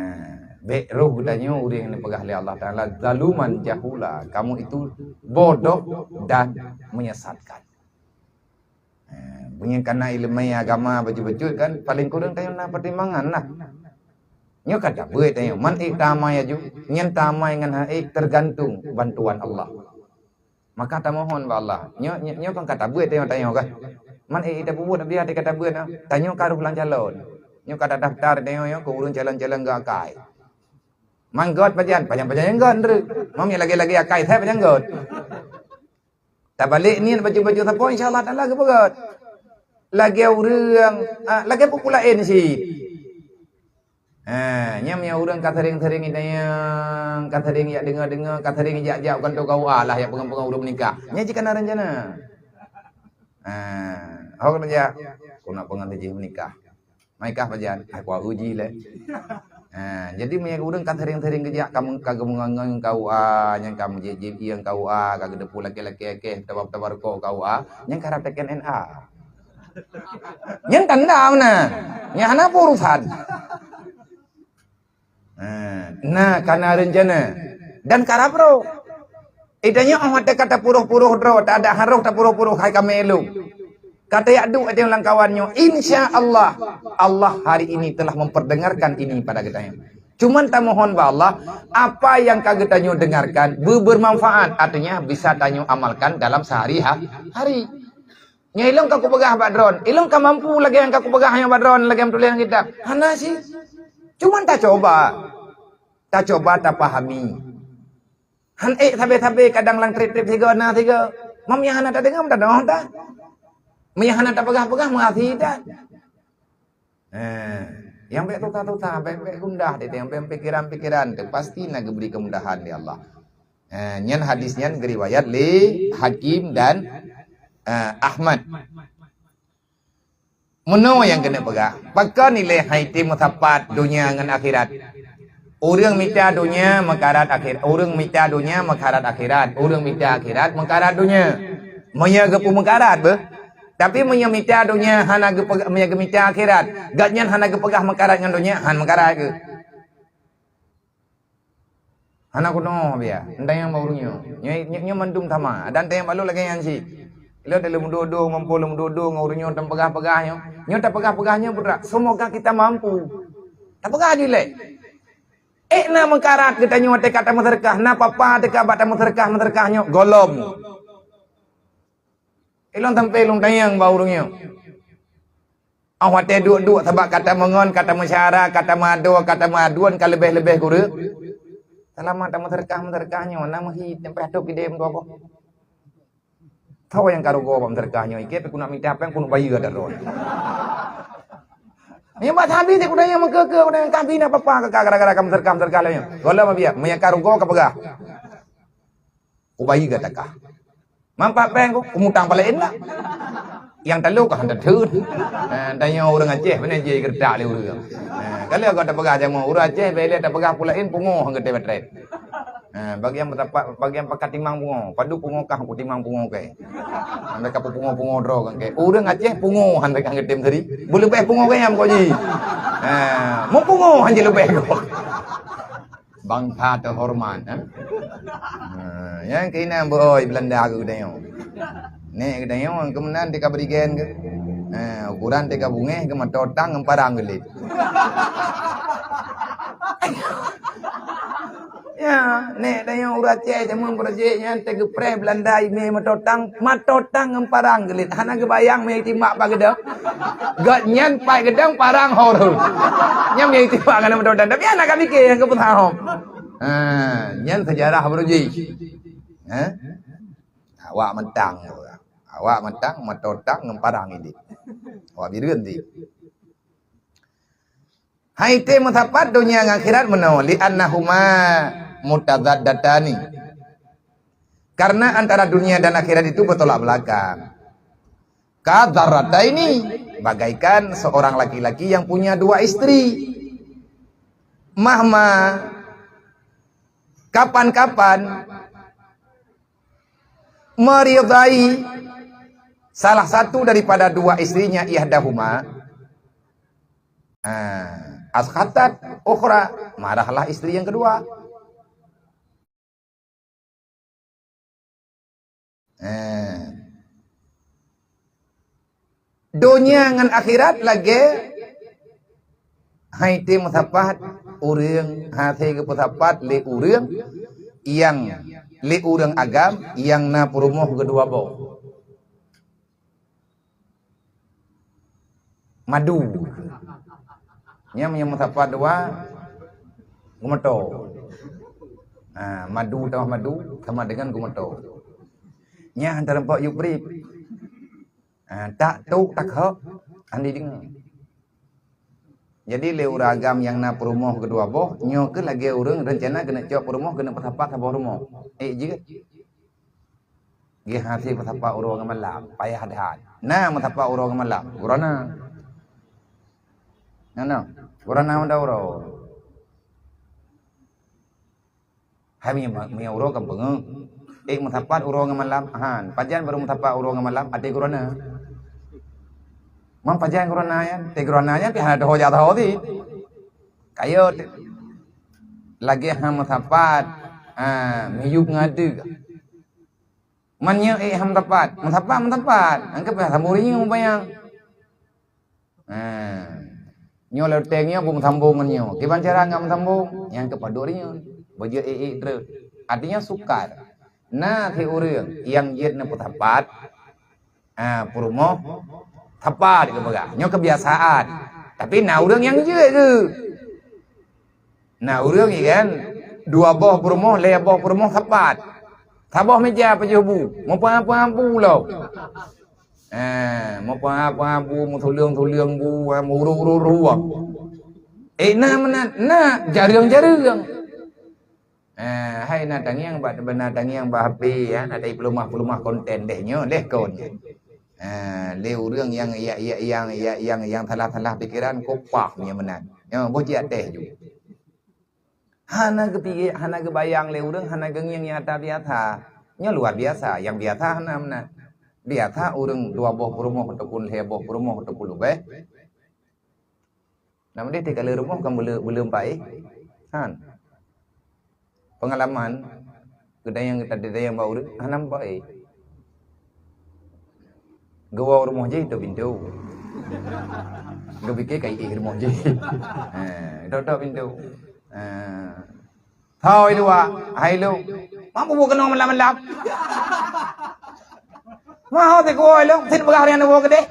bék roh geutanyoe ureuëng nyang neupeugah lé Allah Taala zaluman jahula, kamu itu bodoh dan menyesatkan. Ha, meunyoe kana ileumèe agama bacut-bacut kan, paléng kureueng tanyoe na peutimbangan lah. Nyoe ka tabeuet tanyoe, man ék tamai aju, nyan tamai ngon han ék tergantung bantuan Allah. Maka tamohon bak Allah. Nyoe, nyoe, nyoe kan ka tabeuet tanyoe, tanyoe kan. Man ék, ék tapubuet biar ka tabeuet na. Tanyoe ka rôh lam calon. Nyoe ka tadaftar tanyoe nyoe keu ureuëng calon-calon geuakai. Man gét pajan, pajan-pajan nyang gét ndeuek. Man nyang lagée-lagée akai, sai pajan gét. Tabalek niet bacut-bacut sapo, insya Allah Taala geupeugét. Lagée ureuëng, ah, lagée peue laén cit. Ha, nyan meunyoe ureuëng ka sering-sering itanyong, ka sering jak deungoe-deungoe, ka sering jak-jak u kantô K U A lah, jak peugah-peugah ureuëng meunikah. Nyan jih kana reuncana. Ha, ho ka jak, keuneuk peugah jih meunikah. Meukah pajan, hai kuah uji lé. Ha, jadi meunyoe ureuëng ka sering-sering geujak, ka meung-, ka geumeungon-ngon K U A, nyang ka meujép-jép ié K U A, ka geuteupeue lakée-lakée, keh, taba-taba rukok K U A, nyang ka rab teken N A. Nyan tanda meunan. Nyan hana peue urusan. Ha, na kana reuncana dan karab roh. Itanyoe óh watée ka tapuroh-puroh droe, tak ada harôh tapuroh-puroh hai ka meuilông. Ka tajak duek ateueh lam kawan nyoe, insya Allah, Allah hari ini telah memperdengarkan ini pada geutanyoe. Cuman tamohon bak Allah, apa nyang ka geutanyoe dengarkan beu-, bermanfaat, artinya bisa tanyoe amalkan dalam sehari ha-, hari. Nyoe ilông ka kupeugah bak droen, ilông ka mampu lagée nyang ka kupeugah nyoe bak droen lagée meutuléh lam kitab. Hana cit. Cuman tacoba. Tacoba tapahami. Han ék sabe-sabe kadang lam treb-treb sigoe na sigoe. Meunyoe hana tadeungoe, meudadoh that. Meunyoe hana tapeugah-peugah, meuasie that. Eh, nyang bék tuta-tuta, bék-bék gundah, nyang bék pikiran-pikiran, pasti na geubri keumudahan lé Allah. Eh, nyan hadis nyan geuriwayat lé Hakim dan, eh, Ahmad. Meunoe nyang keuneuk peugah, pakon ilée hai tém meusapat donya ngon akhirat. Ureuëng mita donya meukarat akhirat, ureuëng mita donya meukarat akhirat, ureuëng mita akhirat meukarat donya. Meunyoe geupeu meukarat beuh, tapi meunyoe mita donya hana geupeugah, meunyoe geumita akhirat, gobnyan hana geupeugah meukarat ngon donya, han meukarat geuh. Hana keunoe biya, entayang bak ureuëng nyoe. Nyoe, nyoe, nyoe mandum sama. Ada entayang bak lôn lagée nyan cit. Ilot lôn meuduek-duek, mumpung lôn meuduek-duek ngon ureuëng nyoe tapeugah-peugah nyoe. Nyoe tapeugah-peugah nyoe berat. Semoga kita mampu. Tapeugah jilek. Eh, na meukarat geutanyoe teuka tameuseudeukah, na papa teuka bak tameuseudeukah, meuseudeukah nyoe golom. Ilôn sampai lôn tanyong bak ureuëng nyoe. Óh watée duek-duek sabab ka tameungon, ka tameusyara, ka tameuadoe, ka tameuaduen, ka leubeh-leubeh kureueng. Seulamat tameuseudeukah-meuseudeukah nyoe, na meuhi, nyang payah tôb idem dua boh. Soe nyang ka rugoe bak meuseudeukah nyoe, ikée pih keuneuk mita péng, keuneuk bayeue ata droe. Nyang bak sabe teuh kuda nyang meukeue-keue, kuda nyang ka bina papa ka gara-gara ka meuseudeukah-meuseudeukah lagée nyoe. Gohlom biya, meunyo ka rugoe ka peugah. Kubayeue gata kah. Manfaat péng ku, kumutang palaén lah. Nyang talo ka hana teun. Ha, tanyoe ureuëng Aceh, beuna jih geureutak lé ureuëng. Ha, kalau ka tapeugah jameun ureuëng Aceh, bèk lé tapeugah pulaén pungo han geutem batré. Ha, bagian beutapak, bagian pakat timang pungo, padub pungo kah kutimang pungo kèe. Sampai ka pungo-pungo droe kan kèe. Ureuëng Aceh pungo han ka geutem seri. Beuleubeh pungo kèe nyang kok jih. Ha, meupungo han jih leubeh kok. Bangsa teuhormat, eh? Ha, nyang keunan beuoi Belanda keu geutanyoe. Nek geutanyoe keumeunang teuka berigen keu. Ha, ukuran teuka bungéh keu mata utang ngon parang geulit. Ya, nek tanyoe ureuëng Aceh jameun projek nyan teugeupréh Belanda imé mata utang, mata utang ngon parang geulit. Hana geubayang mé timbak bak geudong. Gobnyan pat geudong parang horeuh. Nyan nyang itipak ngon meudodan. Tapi hana ka pike nyang keupeue hom. Ha, nyan sejarah baru jih. Ha? Awak mantang. Awak mantang, mata utang ngon parang idéh. Awak bireuen ti. Hai tém meusapat donya ngon akhirat meunoe, li annahuma mutadaddatani. Karena antara dunia dan akhirat itu bertolak belakang. Kadzarrataini, bagaikan seorang laki-laki yang punya dua istri. Mahma, kapan-kapan, meridai salah satu daripada dua istrinya, ihdahuma, ah, askhatat ukhra, marahlah istri yang kedua. Eh. Donya ngon akhirat lagée hai tém meusapat ureuëng, hase geupeusapat lé ureuëng nyang lé ureuëng agam nyang na peurumoh keudua boh. Madu. Nyang, nyang meusapat dua, geumoto. Ha, madu tamah madu sama dengan geumoto. Nyang hana teureumpak yup brib. Ha, tak tuk tak hok, hana deungoe. Jadi lé ureuëng agam nyang na peurumoh keudua boh, nyoe keuh lagée ureuëng reuncana keuneuk cok peurumoh keuneuk peusapat saboh rumoh. Eh, jeuet. Geuhase meusapat uroe ngon malam, payah that. Na meusapat uroe ngon malam, gurana. Na, na. Gurana meuda uroe. Hai meunyoe, meunyoe uroe kan beungoh. Eh, meusapat uroe ngon malam, han. Pajan barô meusapat uroe ngon malam, até gurana. Mang pajan gurana nyan, até gurana nyan pih hana teuho jak teuho cit. Kayo te-, lagée han meusapat, ha, miyueb ngon adeuk. Man nyoe ék han meusapat, meusapat, meusapat. Angkeup sambung rinyeuk mubayang. Ha. Nyoe loteng nyoe beu meusambong ngon nyoe. Kiban cara ngon meusambong, nyang keupadok rinyeuk. Beujeuet ék-ék treuk. Artinya sukar. Na si ureuëng nyang jeuet neupeusapat, ha, peurumoh sapat geupeugah. Nyoe keubiasaan. Tapi na ureuëng nyang jeuet geuh. Na ureuëng ikan, dua boh peurumoh, lhée boh peurumoh sapat. Saboh meja pajoh bu, meupeue-peue bu lom. Eh, meupeue-peue bu, meutuleueng-tuleueng bu, meurôh-rôh ruwah. Eh, na meunan, na jareueng-jareueng. Eh, hai na tangieng bak, na tangieng bak H P, ya, na tai peuleumah-peuleumah konten deh nyoe, leh kon. Ha, lé ureuëng nyang, nyang, nyang salah-salah pikeran, kupah nyan meunan. Nyoe boh jiatéh ju. Hana geupike-, hana geubayang lé ureuëng, hana geungieng nyata biasa. Nyoe luar biasa, nyang biasa hana meunan. Biasa ureuëng dua boh peurumoh ataupun lhée boh peurumoh ataupun leubeh. Nama dia tinggal di rumah kan belum, belum baik. Han. Pengalaman, kita yang, kita yang baru, hana baik. Geuwoe rumoh jih, tok pintu. Geupike ka iéh rumoh jih. Ha, tok-tok pintu. Ha. Thoi dua, hai lôn. Mampu buka keunoe malam-malam. Mau teuh kuwoe lôn, sit peugah rian kuwoe keudeh.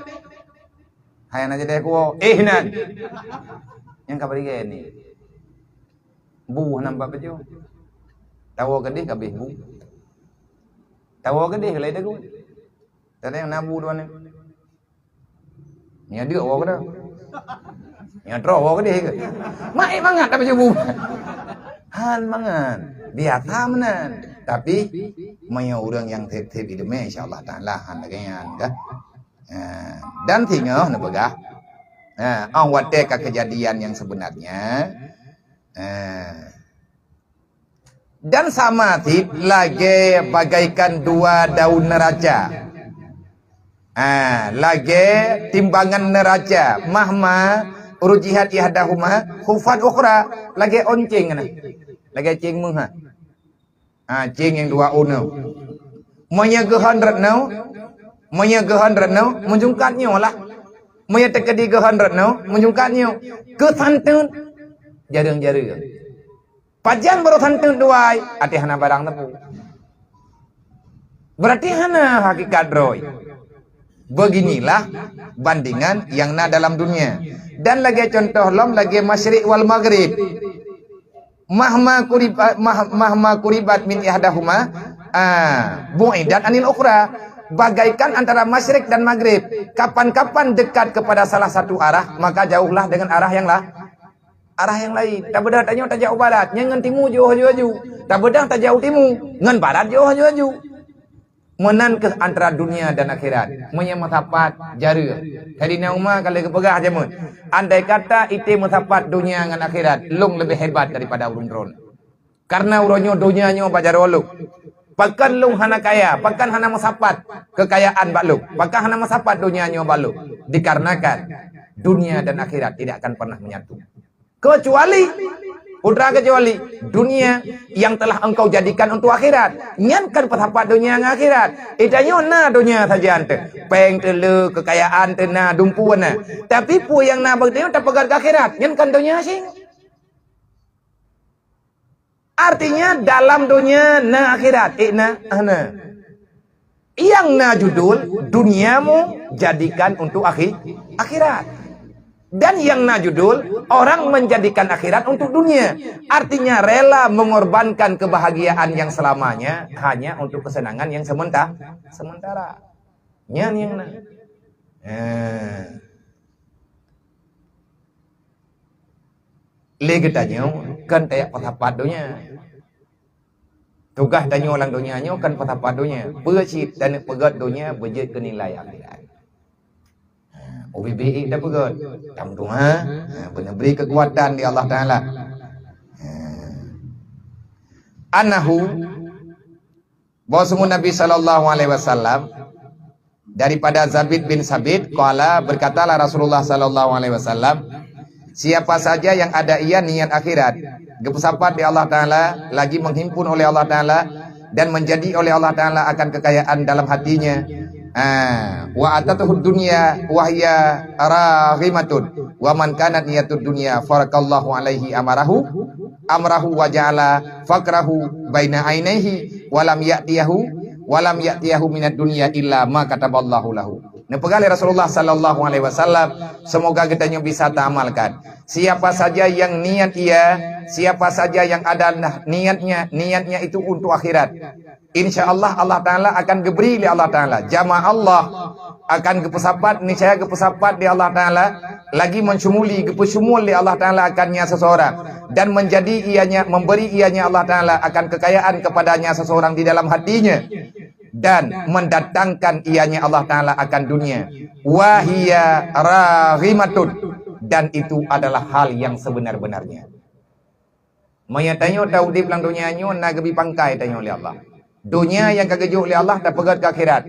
Hai na jadi kuwoe, éh nan. Nyang ka beri ni. Bu nampak bejo. Tawoe keudeh ka beh bu. Tawoe keudeh lai dagu. Tadi yang nabu dua ni. Nya deuek woe keudeh. Nya troh woe keudeh ke. Mak ék mangat tapi cubu. Han mangat. Biasa meunan. Tapi meunyoe ureuëng nyang thép-thép iéleumé, insya Allah Taala han lagée nyan ka. Ha, dan singoh neupeugah. Ha, óh watée ka keujadian nyang seubeunarnya. Ha. Dan sama cit lagée bagaikan dua daun neraca. Ah, lagée timbangan neraca, mahma rujihat ihdahuma khuffat ukhra, lagée oncéng na. Lagée céng meuh ha. Ah, céng nyang dua uneue. Meunyoe geuhon rot nyoe, meunyoe geuhon rot nyoe, meujungkat nyoe lah. Meunyoe teukeudi geuhon rot nyoe, meujungkat nyoe. Keu santeut jareueng-jareueng. Pajan baroe santeut duai, até hana barang teupeu. Berarti hana hakikat droe. Beginilah bandingan yang na dalam dunia. Dan lagée contoh lom lagée masyrik wal maghrib. Mahma kuriba-, mah-, mahma kuribat min ihdahuma, ah, bu'idat anil ukhra. Bagaikan antara masyrik dan maghrib. Kapan-kapan dekat kepada salah satu arah, maka jauhlah dengan arah yang la-, arah nyang laén. Tabeudôh tanyoe tajak u barat, nyan ngon timu jiôh aju-aju. Tabeudôh tajak u timu, ngon barat jiôh aju-aju. Meunan kheueh antara dunia dan akhirat. Meunyoe meusapat, jareueng. Saidina Umar ka lheueh geupeugah jameun, andai kata item meusapat dunia ngon akhirat, lôn leubeh hebat daripada ureuëng droen. Karena uroe nyoe donya nyoe bak jaroe lôn. Pakon lôn hana kaya, pakon hana meusapat keukayaan bak lôn, pakon hana meusapat donya nyoe bak lôn? Dikarenakan dunia dan akhirat tidak akan pernah menyatu. Kecuali, putra kecuali, dunia yang telah engkau jadikan untuk akhirat. Nyan kan peusapat donya ngon akhirat. Itanyoe na donya saja ante. Péng teuleu, keukayaan teuna, dumpeue na. Tapi peue nyang na bak tanyoe tapeugét keu akhirat. Nyan kan donya aséng. Artinya dalam dunia na akhirat, eh, na, ah, na. Yang na judul duniamu jadikan untuk akhi-, akhirat. Dan yang na judul orang menjadikan akhirat untuk dunia. Artinya rela mengorbankan kebahagiaan yang selamanya hanya untuk kesenangan yang sementa-, sementara. Nyan nyang na. Eh. Lé geutanyoe kan tajak peusapat donya. Tugaih tanyoe lam donya nyoe kan peusapat donya. Peue cit taneuk peugét donya beujeuet keu nilai akhirat. Ha, ubit-ubit tapeugét. Tam tuha, ha, beuneuh bri keukuatan di Allah Taala. Ha. Annahu Bahwa sungguh Nabi sallallahu alaihi wasallam, daripada Zabid bin Sabit, qala, berkatalah Rasulullah sallallahu alaihi wasallam, siapa saja yang ada ia niat akhirat, geupeusapat di Allah Taala, lagi menghimpun oleh Allah Taala, dan menjadi oleh Allah Taala akan kekayaan dalam hatinya. Ah, wa atatuhud dunya wa hiya raghimatun, wa man kanat niyatud dunya farakallahu alaihi amarahu, amrahu wa ja'ala faqrahu baina ainaihi, wa lam ya'tiyahu, wa lam ya'tiyahu minad dunya illa ma kataballahu lahu. Neupeugah lé Rasulullah sallallahu alaihi wasallam, semoga geutanyoe bisa taamalkan. Siapa saja yang niat ia, siapa saja yang ada niatnya, niatnya itu untuk akhirat, insya Allah, Allah Taala akan geubri lé Allah Taala. Jama Allah akan geupeusapat, niscaya geupeusapat lé Allah Taala, lagi mensyumuli, geupeusyumul lé Allah Taala akannya seseorang, dan menjadi ianya, memberi ianya Allah Taala akan kekayaan kepadanya seseorang di dalam hatinya. dan mendatangkan ianya Allah Ta'ala akan dunia, wa hiya raghimatun, dan itu adalah hal yang sebenar-benarnya. Meunyoe tanyoe taudeb lam donya nyoe na geubi pangkai tanyoe lé Allah. Donya nyang ka geujok lé Allah tapeugét keu akhirat.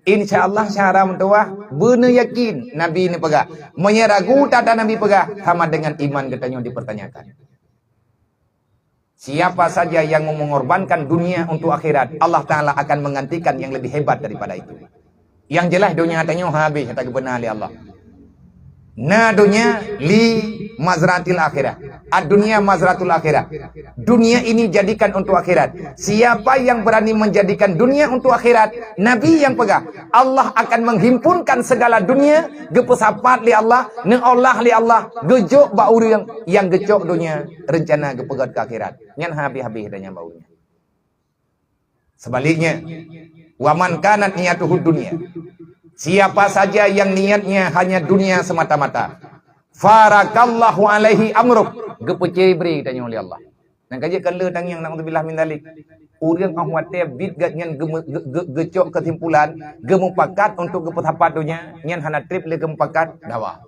Insya Allah, syara meutuwah beuneuyakin Nabi neupeugah. Meunyoe ragu, tata Nabi peugah, sama dengan iman geutanyoe dipertanyakan. Siapa saja yang mengorbankan dunia untuk akhirat, Allah Ta'ala akan menggantikan yang lebih hebat daripada itu. Yang jelas, donya tanyoe habéh, nyata geupeuna lé Allah. Na donya li mazratil akhirah. Ad-dunya mazratul akhirah. Dunia ini jadikan untuk akhirat. Siapa yang berani menjadikan dunia untuk akhirat, Nabi yang peugah, Allah akan menghimpunkan segala dunia, geupeusapat lé Allah, neuolah lé Allah, geujok bak ureuëng nyang geucok donya, rencana geupeugét keu akhirat. Nyan habéh-habéh donya bak ureuëng. Sebaliknya, wa man kanat niyatuhu dunya. Siapa saja yang niatnya hanya dunia semata-mata, farakallahu alaihi amruh, geupeucre bri tanyoe lé Allah. Nyan ka jeuet keu le tangieng, naudzubillah min dzalik. Ureuëng óh watée bit gét nyan geume-, ge-, ge-, geucok keusimpulan, geumupakat untuk geupeusapat donya, nyan hana treb lé geumupakat, dawa.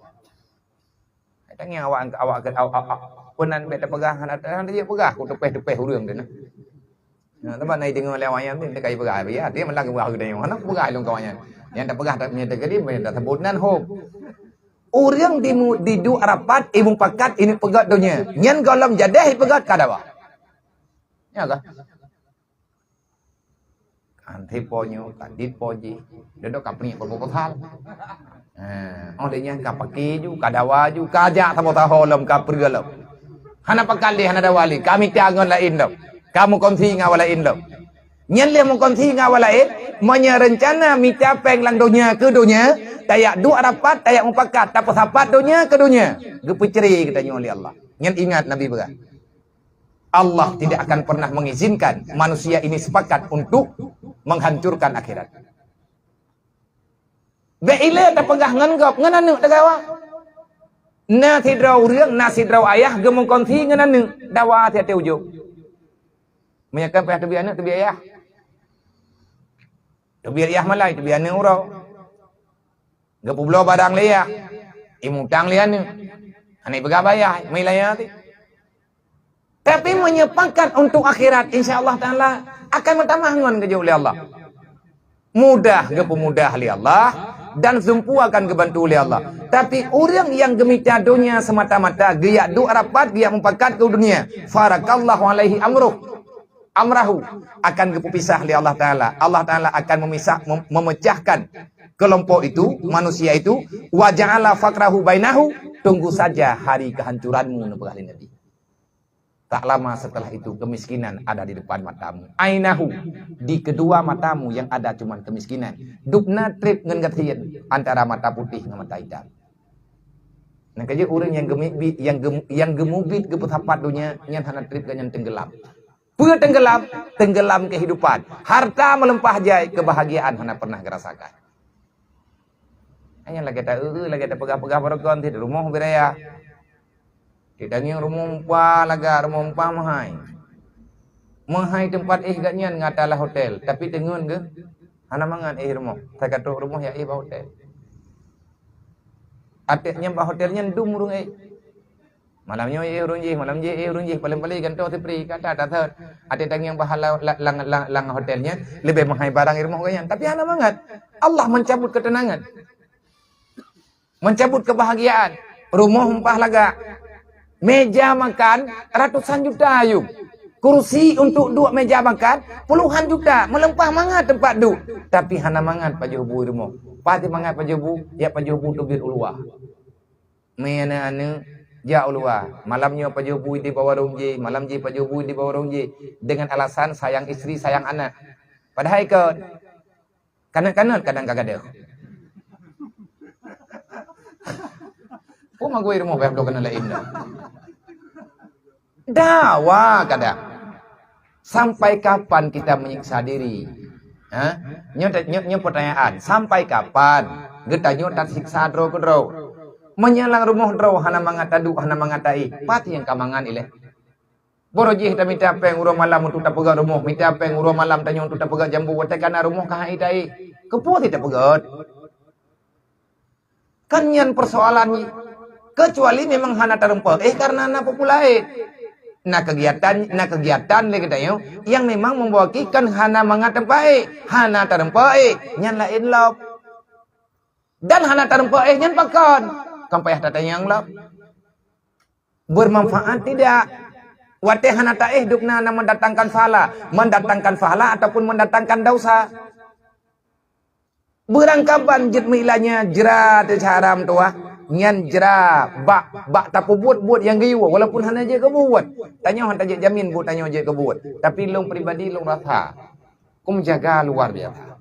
Tangieng awak, awak, awak, awak, awak, peue nan bék tapeugah, hana, hana jeuet peugah, ku teupeh-teupeh ureuëng teuh na. Nah, teuma na deungoe lé awak nyan, teuka jipeugah, ya, dia malah geupeugah geutanyoe, hana peugah lôn kawan nyan. Nyang tapeugah tak, nyang teukeudi, nyang tasebut nan hop. Ureuëng dimu-, diduek rapat, imupakat, ineuk peugét donya. Nyan gohlom jadeh ipeugét ka dawa. Nya kah? Kan teupeu nyoe, ka dit po jih. Dodok ka peurunoe peubuet hal. Ha, oh, lheueh nyan ka paké ju, ka dawa ju, ka jak saboh saho lom, ka peureuloh. Hana pakat lé, hana dawa lé, ka mita ngon laén lom. Ka meukonsi ngon awak laén lom. Nyan lé meukonsi ngon awak laén, meunyoe reuncana mita péng lam donya keu donya, tajak duek rapat, tajak mupakat, tapeusapat donya keu donya. Geupeucre geutanyoe lé Allah. Nyan ingat Nabi peugah. Allah tidak akan pernah mengizinkan manusia ini sepakat untuk menghancurkan akhirat. Bék ilée tapeugah ngon gob, ngon aneuëk tagawa. Na sidroe ureuëng, na sidroe ayah geumeukonsi ngon aneuëk, dawa siat ujong. Meunyoe kan payah teubiet aneuëk, teubiet ayah. Teubiet ayah malai, teubiet aneuëk uroe. Geupeubloe barang lé yah, imutang lé aneuëk. Hana ipeugah bayah, meuilayah teuh. Tapi meunyoe pakat untuk akhirat, insya Allah Ta'ala akan meutamah ngon geujok lé Allah. Mudah geupeumudah lé Allah dan sumpu akan geubantu lé Allah. Tapi ureuëng nyang geumita donya semata-mata, geujak duek rapat, geujak mupakat keu dunia, farakallahu alaihi amruh. Amrahu, akan geupeupisah lé Allah Ta'ala. Allah Ta'ala akan memisah, mem-, memecahkan kelompok itu, manusia itu, wa ja'ala faqrahu bainahu, tunggu saja hari kehancuranmu, neupeugah lé Nabi. Tak lama setelah itu, kemiskinan ada di depan matamu. Ainahu, di kedua matamu yang ada cuman kemiskinan. Dubna treb ngon gasien antara mata putih ngon mata hitam. Nyan ka jeuet ureuëng nyang geumubit, nyang gem-, nyang geumubit geupeusapat donya, nyan hana treb geuh, nyan teunggelam. Peue teunggelam? Teunggelam kehidupan. Harta meulimpah jai, kebahagiaan hana pernah geurasakan. Hanya lagée ta-eu, lagée tapeugah-peugah barokon, di rumoh biraya. Di daging rumoh meupa lagak, rumoh meupa meuhai. Meuhai teumpat éh geuh nyan ngon ata lam hotel, tapi teungeun geuh hana mangat éh rumoh. Takatrok rumoh ya éh bak hotel. Até nyan bak hotel nyan dum ureuëng éh. Malam nyoe éh ureuëng jih, malam jih éh ureuëng jih, paléng-paléng gantoe sipri, ka that, that, that. Até tangieng pahala la-, lam, lam, lam hotel nyan leubeh meuhai barang di rumoh geuh nyan. Tapi hana mangat. Allah mencabut ketenangan. Mencabut kebahagiaan. Rumoh meupa lagak. Meja makan ratusan juta ayum. Kursi untuk duek meja makan puluhan juta. Meulimpah mangat teumpat duek. Tapi hana mangat pajoh bu di rumoh. Pati mangat pajoh bu, ya pajoh bu teubiet u luwa. Meunan aneuëk jak u luwa. Malam nyoe pajoh bu di bak warong jih, malam jih pajoh bu di bak warong jih. Dengan alasan sayang istri, sayang anak. Padahai kon kaneuk-kaneuk kadang ka gadôh. Peue magui rumoh bak bloe keuneuk laén dah. Dawa kadang. Sampai kapan kita menyiksa diri? Ha? Nyoe, nyoe, nyoe pertanyaan. Sampai kapan geutanyoe tasiksa droe keudroe? Meunyoe lam rumoh droe hana mangat taduek, hana mangat taéh, pat nyang ka mangat ilée? Barô jih tamita péng uroe malam untuk tapeugöt rumoh, mita péng uroe malam tanyoe untuk tapeugöt jambu, watèe ka na rumoh ka han ék taék. Keupeue si tapeugöt? Kan nyan persoalan jih. Kecuali memang hana tarumpok éh karena na peupula ék. Na kegiatan, na kegiatan lé geutanyoe yang memang membawa ki kan hana mangat teumpat ék, hana tarumpok ék, nyan laén lom. Dan hana tarumpok éh nyan pakon? Kan payah tatanyong lom. Bermanfaat tidak? Watèe hana taéh dubna na mendatangkan pahala, mendatangkan pahala ataupun mendatangkan dosa. Beurangkaban jeuet meuilanya jra teuh cara meutuwah, nyan jra bak, bak tapeubuet buet nyang geuyue walaupun hana jeuet keu buet. Tanyoe hana tajeuet jamin buet tanyoe jeuet keu buet. Tapi lôn pribadi lôn rasa, keu meujaga luar biasa.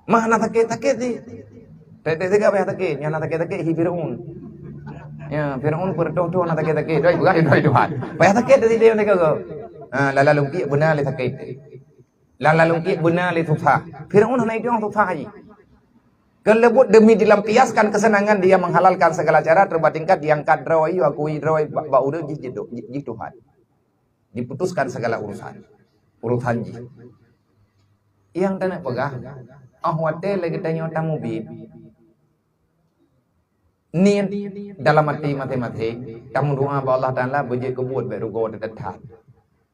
Mah hana sakét-sakét jih. Tek-tek siga payah sakét, nyang hana sakét-sakét hi Firaun. Ya, Firaun peureutoh-toh hana sakét-sakét. Doi, peugah doi Tuhan. Payah sakét tadi dia mereka tu. Ha, lala lungkit beuna lé sakét. Lala lungkit beuna lé susah. Firaun hana itu susah jih. Keuleubut demi dilampiaskan kesenangan dia menghalalkan segala cara, terubah tingkat diangkat droe, akui droe bak, bak ureueng jih, jih, jih Tuhan. Diputuskan segala urusan. Urusan jih. Nyang taneuk peugah, óh watèe lé geutanyoe tamubiet, niet dalam até maté-maté, tameudoa bak Allah Taala beujeuet keu buet bèk rugoe teuh that.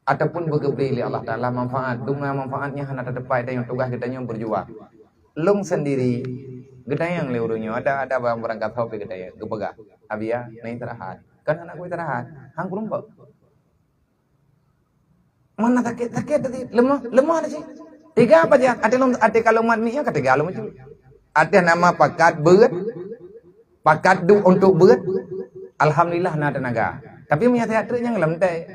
Ataupun beugeubri lé Allah Taala manfaat, dum na manfaat nyan hana tateupeue tanyoe tugaih geutanyoe beurjuang. Lôn sendiri, geutanyong lé ureueng nyoe, ada, ada barang, barang gasoe pih geutanyong, geupeugah, "Abiya, na istirahat." Kan hana ku istirahat, han kurumpok. Mana sakét-sakét tadi, lemah, lemah dah sih. Teuga apa je? Até lom, até kalau mat mi ka teuga lom tu. Até nama pakat beuet, pakat duek untuk beuet. Alhamdulillah na tenaga. Tapi meunyo sehat treuk nyang lam tai.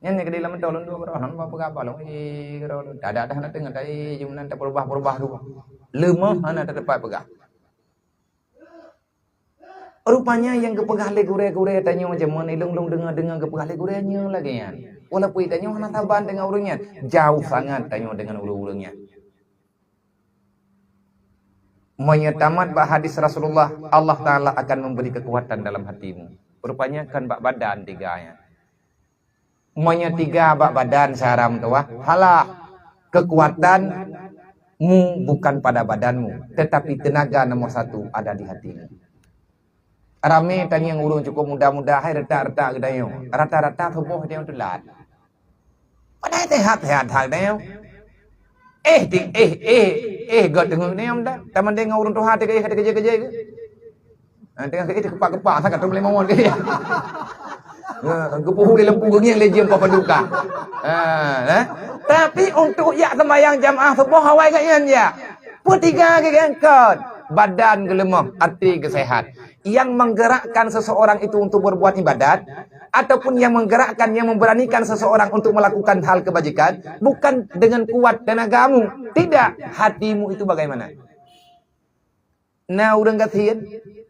Nyan nyang keudeh lam tolong dua beurah, hana peugah apa lom. Eh, keudroe. Dak ada, dah na teungoh tai, jeuem nan tapeurubah-peurubah tu. Lemah hana teuteupat peugah. Rupanya nyang geupeugah lé gurée-gurée tanyoe jameun ilong-long deungoe-deungoe geupeugah lé gurée nyoe lagée nyan. Walaupun tanyoe hana saban deungoe ureuëng nyan, jauh sangat tanyoe deungon ureuëng-ureuëng nyan. Meunyoe tamat bak hadis Rasulullah, Allah Taala akan memberi kekuatan dalam hatimu. Rupanya kan bak badan tiga nyan. Meunyoe tiga bak badan syaram tu, wah, halah. Kekuatanmu bukan pada badanmu, tetapi tenaga nomor satu ada di hatimu. Ramé tangieng ureuëng cukup muda-muda, hai retak-retak geutanyoe. Rata-rata tuboh tanyoe teulat. Padahai sehat-sehat that tanyoe. Eh, ti-, eh, eh, eh, göt teungoh neum dah. Taman deungoe ureuëng tuha teuka eh, kata keujai-keujai ke? Ha, tengah ke, eh, teukepak-kepak, sangat tu boleh mawon ke? Ha, geupuhu lé lampu geungieng lé jeuem papa duka. Ha, eh? Tapi untuk jak sembahyang jamaah suboh awai kat nyan jak. Peutiga ke gengkot. Badan geuleumah, até geusehat. Yang menggerakkan seseorang itu untuk berbuat ibadat, ataupun yang menggerakkan, yang memberanikan seseorang untuk melakukan hal kebajikan, bukan dengan kuat tenagamu. Tidak, hatimu itu bagaimana? Na ureuëng gasien,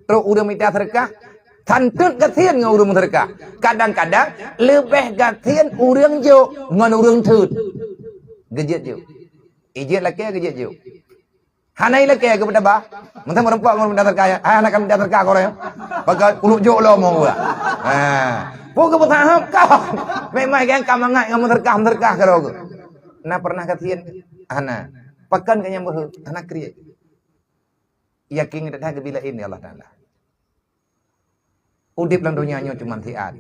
trok ureuëng mita seureukah, santeut gasien ngon ureuëng meuseureukah. Kadang-kadang, leubeh gasien ureuëng jok ngon ureuëng teut. Geujeuet jok. Ijeuet lakée geujeuet jok. Hana ilakée geupeutaba. Mantong meureumpok ngon mita seureukah, ya. Ah, hana ka mita seureukah keu ureuëng. Bagaih kuluk jok lom ureuëng. Ha. Peue geupeusahab kah? Memang kan ka mangat ngon meuseureukah-meuseureukah keudroe. Na pernah gasien? Hana. Pakon ka nyang beuhe? Hana kriet. Yakin that-that geubri laén lé Allah Taala. Udeb lam donya nyoe cuma siat.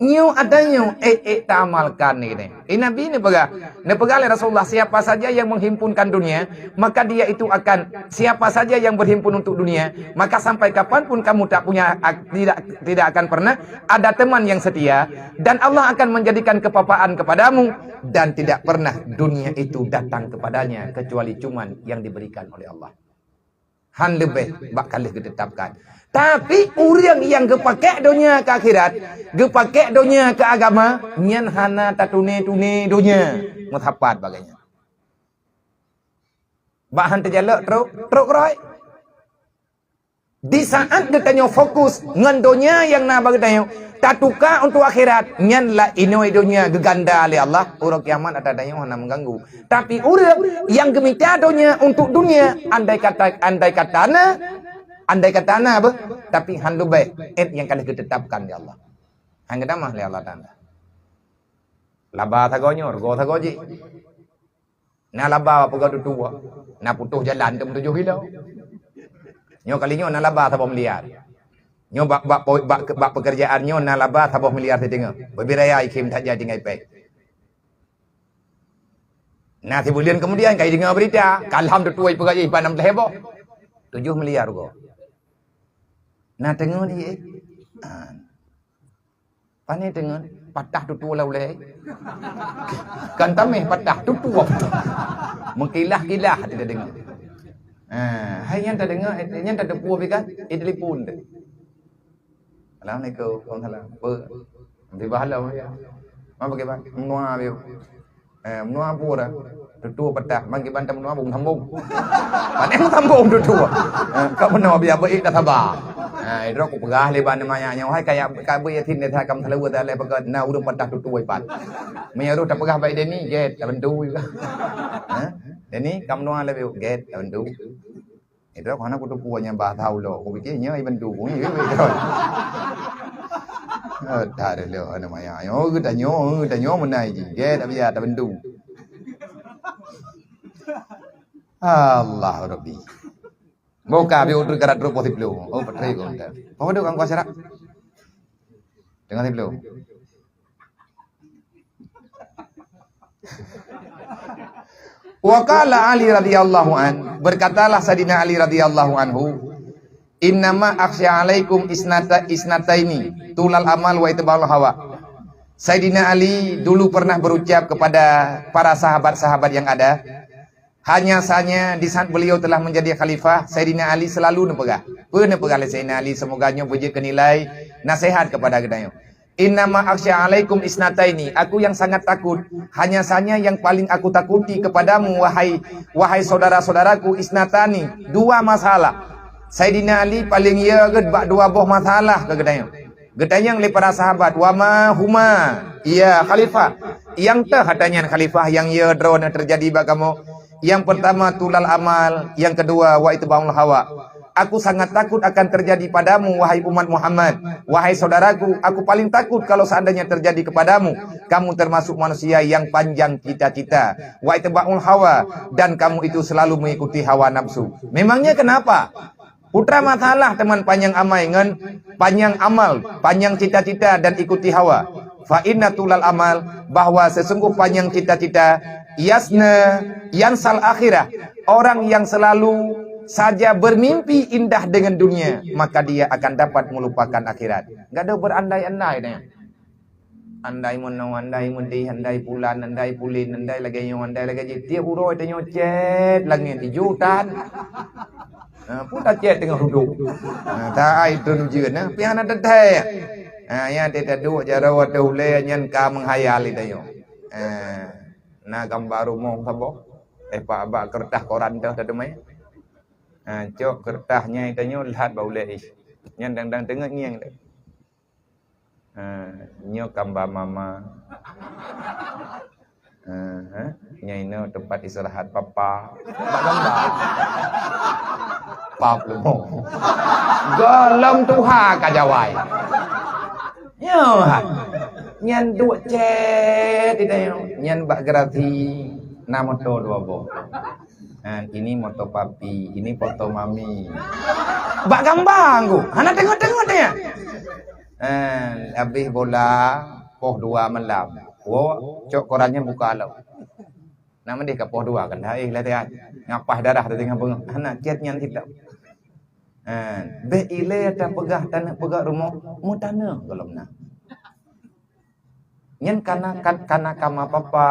Nyoe ata nyoe, eh, eh, taamalkan ni gini. Eh, Nabi ni peugah, ni peugah lé Rasulullah, siapa saja yang menghimpunkan dunia, maka dia itu akan, siapa saja yang berhimpun untuk dunia, maka sampai kapanpun kamu tak punya, ak-, tidak, tidak akan pernah ada teman yang setia, dan Allah akan menjadikan kepapaan kepadamu, dan tidak pernah dunia itu datang kepadanya kecuali cuman yang diberikan oleh Allah. Han leubeh bak ka lheueh geutetapkan. Tapi ureuëng nyang geupakée donya keu akhirat, geupakée donya keu agama, nyan hana tatune-tune donya. Meusapat bagai nyan. Bak han teujalok trok, trok roi. Di saat geutanyoe fokus ngon donya nyang na bak geutanyoe, tatuka untuk akhirat, nyan la inoi donya geuganda lé Allah, uroe kiamat ata tanyoe hana meuganggu. Tapi ureuëng nyang geumita donya untuk dunia, andai kata, andai kata na, Andai kata na beuh, tapi han leubeh, eh, nyang ka lheueh geutetapkan lé Allah. Han geutamah lé Allah Taala. Laba sagoe nyoe, rugoe sagoe jih. Na laba peugah tutoe, na putôh jalan tem tujoh kilo. Nyoe kali nyoe na laba saboh miliar. Nyoe bak, bak, bak, bak pekerjaan nyoe na laba saboh miliar siteungoh. Beubi raya ikhim that jai tinggai péng. Na sibuleuen kemudian kai deungoe berita, kalam tutoe peugah jih pat nam lhèe boh. Tujoh miliar rugoe. Na teungoh di, eh. Ah. Pane teungoh patah tutoe lam ulèe. Kan tameh patah tutoe. Meukilah-kilah teudeungoe. Ha, hai nyan tadeungoe, nyan tateupeue pih kan? Eh, telepon teuh. Assalamualaikum. Waalaikumsalam. Peue? Bibah lom ya. Ma bagaimana? Menua biu. Eh, meunoe peue dah? Tutoe patah. Ban kiban tameunoe bung sambung. Pane meusambung tutoe. Eh, ka meunoe biar beuék dah saba. Ha, idroe kupeugah lé ban maya nyoe, hai kaya ka beuék yatim desa kam saleuwa dah lé peugah na ureueng patah tutoe ipat. Meunyoe roh tapeugah bak Deni, get tabantu juga. Ha? Deni, ka meunoe lé biu, get tabantu. Itu hana kuteupeu nyang bahasa ulo. Kupikir nyoe iban tu bunyi. Eh, dah dulu anu maya. Nyoe geutanyoe, geutanyoe meunai ji. Dia tak biar tak bendu. Allah Rabbi. Buka biu tu karat terus posisi belum. Oh, petre kau dah. Kau duduk kan kau serak. Tengah sebelum. Wa qala Ali radhiyallahu an, berkatalah Saidina Ali radhiyallahu anhu, "Innama akhsya alaikum isnata, isnataini, tulal amal wa itba'ul hawa." Saidina Ali dulu pernah berucap kepada para sahabat-sahabat yang ada, hanya saja di saat beliau telah menjadi khalifah, Saidina Ali selalu neupeugah. Peue neupeugah lé Saidina Ali, semoga nyoe beujeuet keu nilai nasihat kepada geutanyoe. "Innama akhsya alaikum isnataini." Aku yang sangat takut, hanya saja yang paling aku takuti kepadamu, wahai, wahai saudara-saudaraku, isnatani, dua masalah. Saidina Ali paling ya geuh bak dua boh masalah keu geutanyoe. Geutanyong lé para sahabat, "Wa ma huma, ya khalifah?" Nyang teuh hata nyan khalifah nyang ya droeneuh teujadi bak kamoe? Yang pertama tulal amal, yang kedua wa itba'ul hawa. Aku sangat takut akan terjadi padamu, wahai umat Muhammad. Wahai saudaraku, aku paling takut kalau seandainya terjadi kepadamu. Kamu termasuk manusia yang panjang cita-cita. Wa itba'ul hawa, dan kamu itu selalu mengikuti hawa nafsu. Memangnya kenapa? Putra masalah teuma panjang amai ngon panjang amal, panjang cita-cita dan ikuti hawa. Fa inna tulal amal, bahwa sesungguh panjang cita-cita, yasna, yansal akhirah. Orang yang selalu saja bermimpi indah dengan dunia, maka dia akan dapat melupakan akhirat. Gado berandai-andai dah. Andai meunoe, andai meudeh, andai pulan, andai pulen, andai lagèe nyoe, andai lagèe jih. Tiep uroe tanyoe cét langét ijo tan. Ha, peue tacét teungoh dudoe. Ha, ta ai treun ujeuen, ha, pih hana teuthèe. Ha, nyan teuh taduek jaroe ateueh ulèe nyan ka meuhayal lé tanyoe. Ha, na gamba rumoh saboh. Eh, bak, bak keureutah koran teuh tateumé. Ha, cok keureutah nyan tanyoe lhat bak ulèe ih. Nyan dang-dang teungeut ngieng teuh. Ha, nyoe kamba mama. Ha, ha, nyoe inoe teumpat istirahat papa. Bak gamba. Pap leumo. Gohlom tuha ka jawai. Nyoe ha. Nyan duek cét di dalam. Nyan bak gerati na moto dua boh. Ha, ini moto papi, ini foto mami. Bak gamba ngku. Hana teungeut-teungeut nyan. Eh, habéh bola poh dua malam. Wo, cok koran nyan buka lom. Nak meudeh ka poh dua kan dah, eh, latihan. Ngapah darah teuh teungoh beungoh. Hana cét nyan sitak. Eh, bèk ilèe tapeugah taneuk peugah rumoh, meutaneuh gohlom na. Nyan kana, kan, kana kama papa.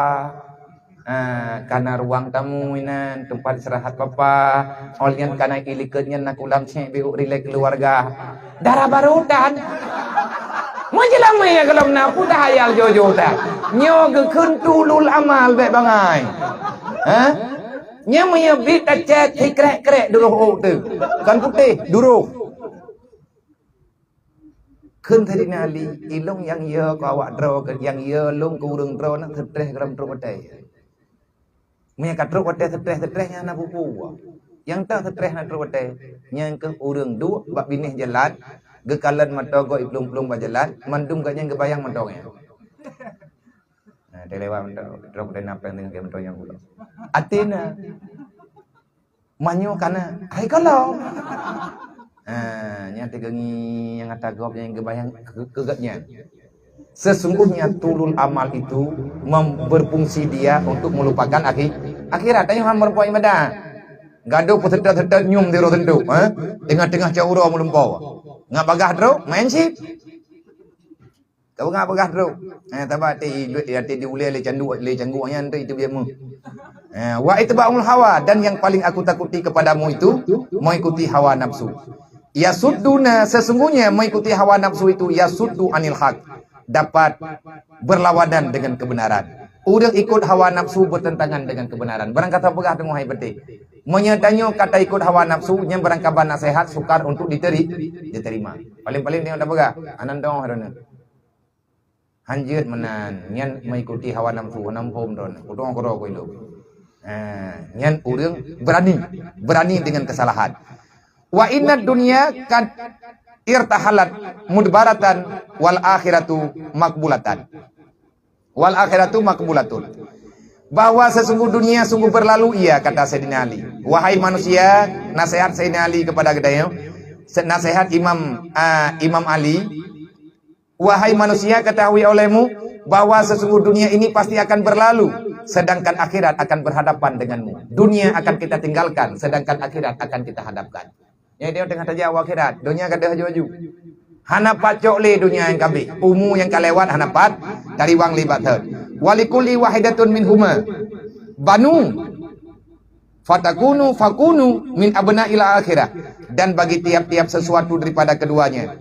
Ah, kana ruang tamu inan, teumpat istirahat papa. Ol nyan kana ilikot nyan na kulam cek biuk rilek keluarga. Dara baru tan. Meujeulamu ya gohlom na peue tahayal jojo tan. Nyoe geukheun tulul amal bèk bangai. Ha? Nyoe meunyoe bit tacét sikrek-krek duroh ôk teuh. Kon putéh, duroh. Kheun Saidina Ali, ilôn nyang yö keu awak droe, nyang yö lôn keu ureueng droe nyan seutreh gohlom trok watèe. Meunyo ka trok watèe seutreh-seutreh nyan hana peue-peue. Nyang teuh stres na trok watèe, nyan keuh ureueng duek bak binéh jalan, geukalon moto gob iplueng-plueng bak jalan, mandum gobnyan geubayang moto nyan. Nah, teulewat moto, trok watèe na péng teungoh moto nyang gulong. Até na. Manyoe kana, hai kalon. Ha, nyan teugeungi nyang ata gob nyang geubayang keu, keu gobnyan. Sesungguhnya tulul amal itu mem-, berfungsi dia untuk melupakan akhi-, akhirat. Tanyoe hana meureumpok ibadah. Gadoh peuseutôt-seutôt nyoe sidroe seuntuek, ha? Teungoh-teungoh cot uroe meulumpoe. Ngat bagah trok, main chip. Ka beungah-beungah trok. Eh, taba até i-, até diulèe lé canduk, lé cangguek nyan tu, itu biar mu. Eh, wa itba'ul hawa, dan yang paling aku takuti kepadamu itu mengikuti hawa nafsu. Yasudduna, sesungguhnya mengikuti hawa nafsu itu yasuddu anil haq, dapat berlawanan dengan kebenaran. Ureueng ikut hawa nafsu bertentangan dengan kebenaran. Barang kata peugah teungoh hai penting. Meunyoe tanyoe ka taikut hawa nafsu, nyan barang kaban naseuhat sukar untuk diteri-, diterima. Paling-paling tanyoe tapeugah, anan dong harana. Hanjeuet meunan, nyan mengikuti hawa nafsu, hana muphom droeneuh. Kudong keudroe ku ilôn. Ha, nyan ureueng berani, berani dengan kesalahan. Wa innad dunya qad irtahalat mudbaratan wal akhiratu maqbulatan. Wal akhiratu maqbulatun. Bahwa sesungguh dunia sungguh berlalu ia, kata Sayyidina Ali. Wahai manusia, nasihat Sayyidina Ali kepada geutanyoe, se-, nasihat Imam, ah, Imam Ali, Wahai manusia, ketahui olehmu bahwa sesungguh dunia ini pasti akan berlalu, sedangkan akhirat akan berhadapan denganmu. Dunia akan kita tinggalkan, sedangkan akhirat akan kita hadapkan. Nyan tanyoe teungoh tajak u akhirat, donya ka deuh aju-aju. Hana pat cok lé donya nyang ka abéh, umu nyang ka lewat hana pat tariwang lé bak thon. Walikulli wahidatun minhuma banun, fatakunu fakunu min abna'il akhirah. Dan bagi tiap-tiap sesuatu daripada keduanya,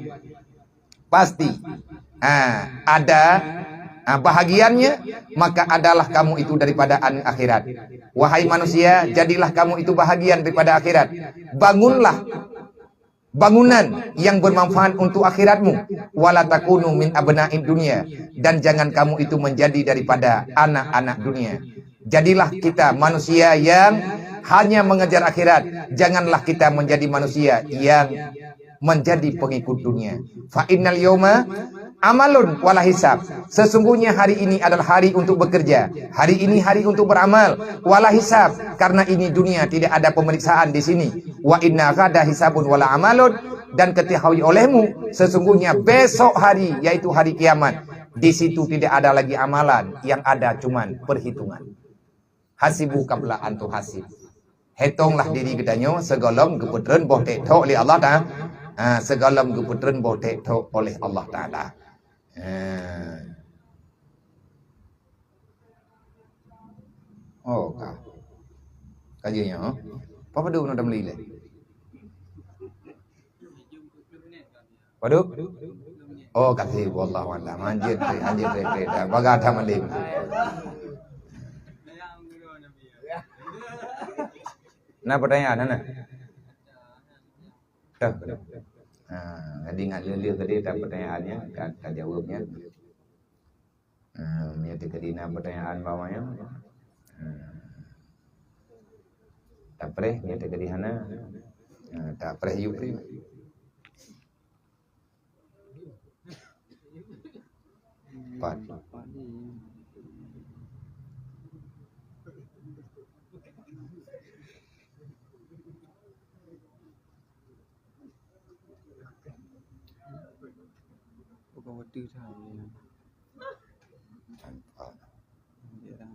pasti, ah, ada, ah, bahagiannya, maka adalah kamu itu daripada an-, akhirat. Wahai manusia, jadilah kamu itu bahagian daripada akhirat. Bangunlah bangunan yang bermanfaat untuk akhiratmu. Wala takunu min abna'id dunya, dan jangan kamu itu menjadi daripada anak-anak dunia. Jadilah kita manusia yang hanya mengejar akhirat. Janganlah kita menjadi manusia yang menjadi pengikut dunia. Fa innal yauma amalun wala hisab. Sesungguhnya hari ini adalah hari untuk bekerja. Hari ini hari untuk beramal. Wala hisab. Karena ini dunia tidak ada pemeriksaan di sini. Wa inna ghada hisabun wala amalun. Dan ketahui olehmu, sesungguhnya besok hari, yaitu hari kiamat, di situ tidak ada lagi amalan, yang ada cuman perhitungan. Hasibu qabla an tuhasib. Hetonglah diri geutanyoe sigohlom geupeutreun boh teutok lé Allah Taala. Ha, sigohlom geupeutreun boh teutok oleh Allah Taala. Ha. Oh, ka. Ka jeuet nyoe. Apa padum na tamli lé? Padum? Oh, kasih. Wallahu a'lam. Anjir, anjir, anjir. Bagah that malam. Na pertanyaan, na? Dah, dah. Ha, jadi ngat lheueh-lheueh tadi dah pertanyaannya, ka, ka jawabnya. Ha, meunyoe teukeudi na pertanyaan bak awaknyan, ha, tapreh, meunyoe teukeudi hana, ha, tapreh yue preh. Pat. Bukan waktu saya. Tanpa. Ya.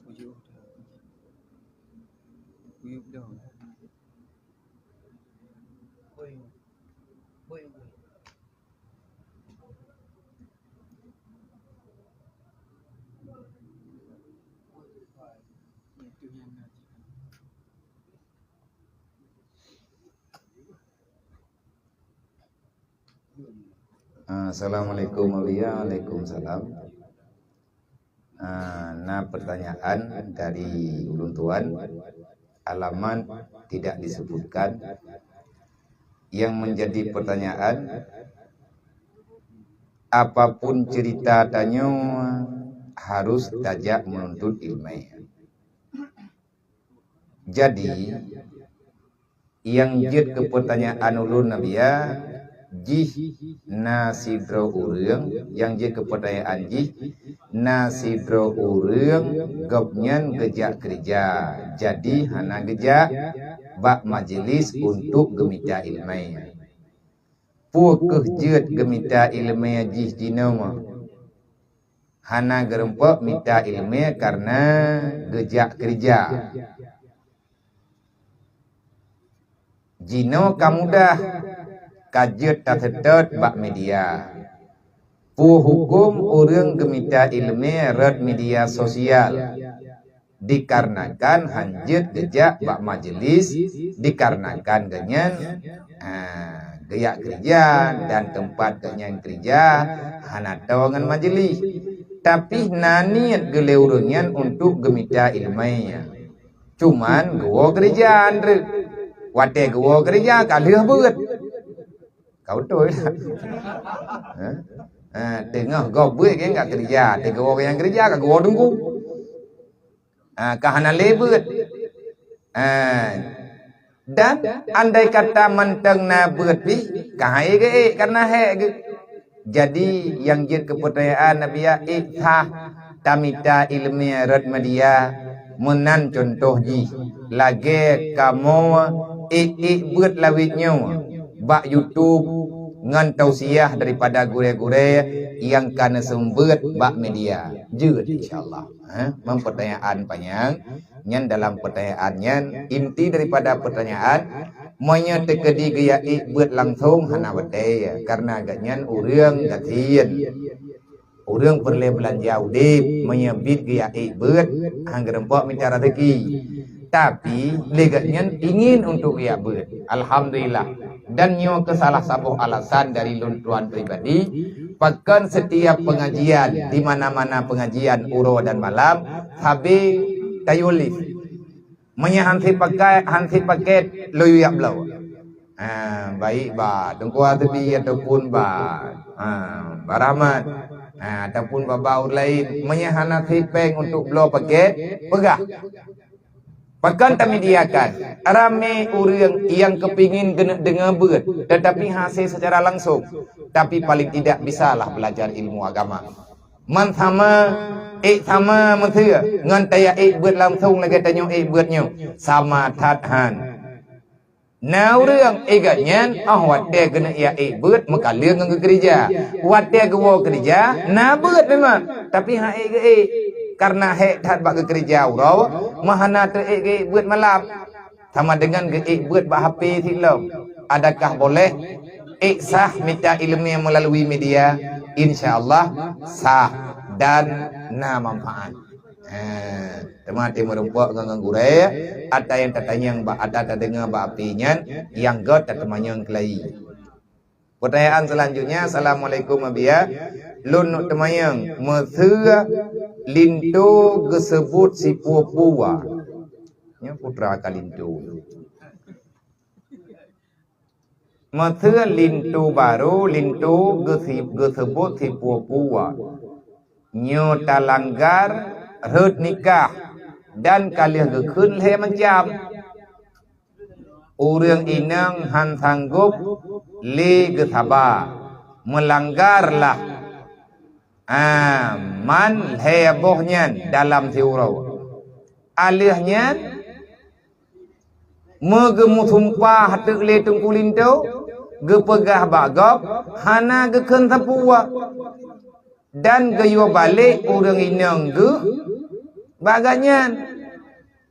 Kuyup dah. Kuyup dah. Kuyup. Kuyup. Assalamualaikum, Abuya. Waalaikumsalam. Ah, na pertanyaan dari ulôn tuan, alamat tidak disebutkan. Yang menjadi pertanyaan, Apapun cerita tanyoe harus tajak menuntut ilmu. Jadi, nyang jeuet keu peutanyaan ulôn Nabiya, jih na sidroe ureuëng, nyang jeuet keu peutanyaan jih na sidroe ureuëng, gobnyan geujak keurija, jadi hana geujak bak majelis untuk geumita iéleumé. Peue kheueh jeuet geumita iéleumé jih jinoe? Hana geurumpok mita iéleumé kareuna geujak keurija. Jinoe ka mudah, ka jeuet taseutôt bak media. Peue huköm ureuëng geumita iéleumé rot media sosial? Dikarenakan hán jeuet geujak bak majelis, dikarenakan gobnyan, ah, geujak keurija dan teumpat gobnyan keurija hana toe ngon majelis. Tapi na niet geuh lé ureuëng nyan untuk geumita iéleumé. Cuman geuwoe keurija treuk. Watée geuwoe keurija ka lheueh beuet. Ka beutôi. Ha? Ha, teungoh gob beuet kan ka keurija, teungoh gobnyan keurija ka geuwoe teungku. Ha, ka hana lé beuet. Ha. Dan andai kata mantong na beuet pih, ka han ék geuék kareuna hék geuh. Jadi, nyang jeuet keu peutanyaan Nabiya, ék sah tamita iéleumé rot media, meunan cuntoh jih, lagée kamoe ék-ék beuet lawét nyoe bak YouTube ngon tausiah daripada gurée-gurée nyang ka neuseumeubeuet bak media. Jeuet, insya Allah. Ha, meupeutanyaan panyang, nyan dalam peutanyaan nyan, inti daripada peutanyaan, meunyoe teukeudi geujak ék beuet langsong hana watée, kareuna gobnyan ureuëng gasien. Ureuëng peureulée beulanja udeb, meunyoe biet geujak ék beuet, han geurumpok mita raseuki. Tapi, lé gobnyan ingin untuk geujak beuet. Alhamdulillah. Dan nyoe keuh salah saboh alasan dari lôn tuan pribadi, pakon setiap pengajian, di mana-mana pengajian uroe dan malam, sabe tayue live. Meunyoe han sit pakai, han sit paket, lôn yue jak bloe. Ha, baik bak Teungku Hasbi ataupun bak, ha, Bak Rahmat, ha, ataupun bak-bak ureuëng laén. Meunyoe hana sit péng untuk bloe paket, peugah. Pakon tamediakan, ramé ureuëng nyang keupingin geuneuk deungoe beuet, teutapi hase seucara langsong, tapi paling tidak bisalah beulajar ilmu agama. Man sama, ék sama miseue ngon tajak ék beuet langsong lagée tanyoe ék beuet nyoe, sama that han. Na ureuëng ék gobnyan, óh watée geuneuk jak ék beuet meukaleueng ngon geukeurija. Watée geuwoe keurija, na beuet memang, tapi han ék geuék. Kareuna hék that bak geukeurija uroe, meuhana teuék geuék beuet malam. Sama deungon geuék beuet bak HP sit lom. Adakah boleh? Ék sah mita iéleumé meulalui media? Insya Allah sah dan na manfaat. Ha, teuma teumeureumpok ngon, ngon gurée, ata nyang tatanyong bak, ata tadeungoe bak api nyan, nyang göt tateumanyong keulayi. Peutanyaan seulanjutnya, Assalamualaikum Abiya. Lôn neuk teumanyong, miseue linto geuseubut sipuo-puo. Nyoe putra ka linto. Miseue linto barô, linto geusi-, geuseubut sipuo-puo. Nyoe talanggar rhot nikah dan ka lheueh geukheun lhée macam. Ureuëng inong han sanggob lé geusaba, meulanggar lah. Ah, man lhée boh nyan dalam siuroe. Alheueh nyan, meugeumeuseumpah teuk lé Teungku Linto, geupeugah bak gob hana geukheun sapeue, dan geuyue balek ureuëng inong geuh bak gobnyan.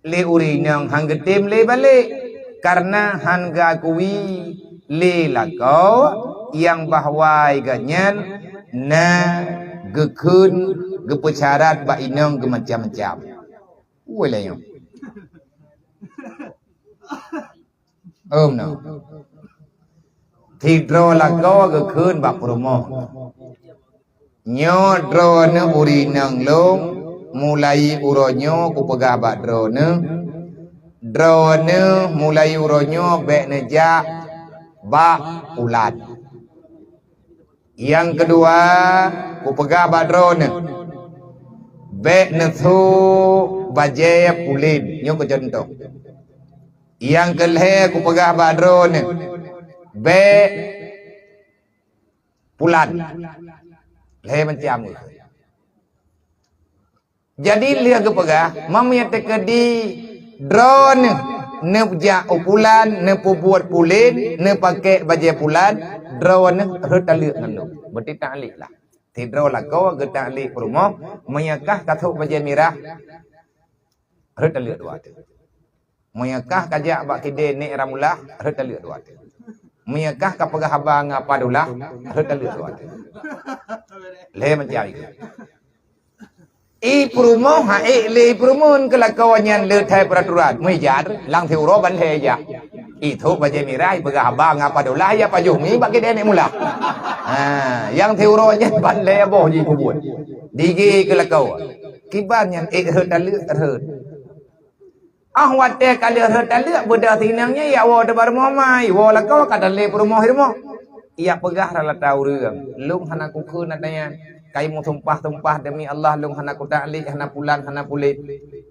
Lé ureuëng inong han geutem lé balek, kareuna han geuakui lé lakoe nyang bahwa gobnyan na geukheun geupeucarat bak inong geumacam-macam. Ulée nyoe. Om no. Sidroe lakoe geukheun bak peurumoh. Nyoe droeneuh ureuëng inong lôn, mulai uroe nyoe kupeugah bak droeneuh, droeneuh mulai uroe nyoe bék neujak bak ulat. Nyang keudua, kupeugah bak droeneuh, bèk neusôk bajèe pulen. Nyoe keu cuntoh. Nyang keu lhèe kupeugah bak droeneuh, bèk pulan. Lhèe macam. Jadi lheueh geupeugah, meunyoe teukeudi droeneuh neujak u pulan, neupeubuet pulen, neupakèk bajèe pulan, droeneuh rhot taleuek ngon lôn. Beutôi taklek lah. Sidroe lakoe geutaklek peurumoh, meunyoe kah ka sôk bajèe mirah, rhot taleuek dua teuh. Meunyoe kah ka jak bak kidée nèk Ramulah, rhot taleuek dua teuh. Meunyoe kah ka peugah haba ngon Apa Dullah, rhot taleuek dua teuh. Lhèe macam itu. I peurumoh, ha, ék lé i peurumoh keu lakoe nyan le that peraturan. Meujar, lam siuroe ban lhèe jak. I sôk bajèe mirah, i peugah haba ngon Apa Dullah, ya pajoh mi bak kidée nèk Mulah. Ha, nyang siuroe nyan ban lhèe boh jipeubuet. Digi keu lakoe. Kiban nyan ék rhot taleuek, rhot. Ah, watèe ka lheueh rhot taleuek, beudôh sinang nyan, yak woe teuma rumoh mai, woe lakoe ka talé peurumoh i rumoh. Yak peugah rata-rata ureueng, lôn hana kukheun ata nyan. Ka i meusumpah-sumpah demi Allah, lôn hana kutaklek, hana pulan, hana pulen.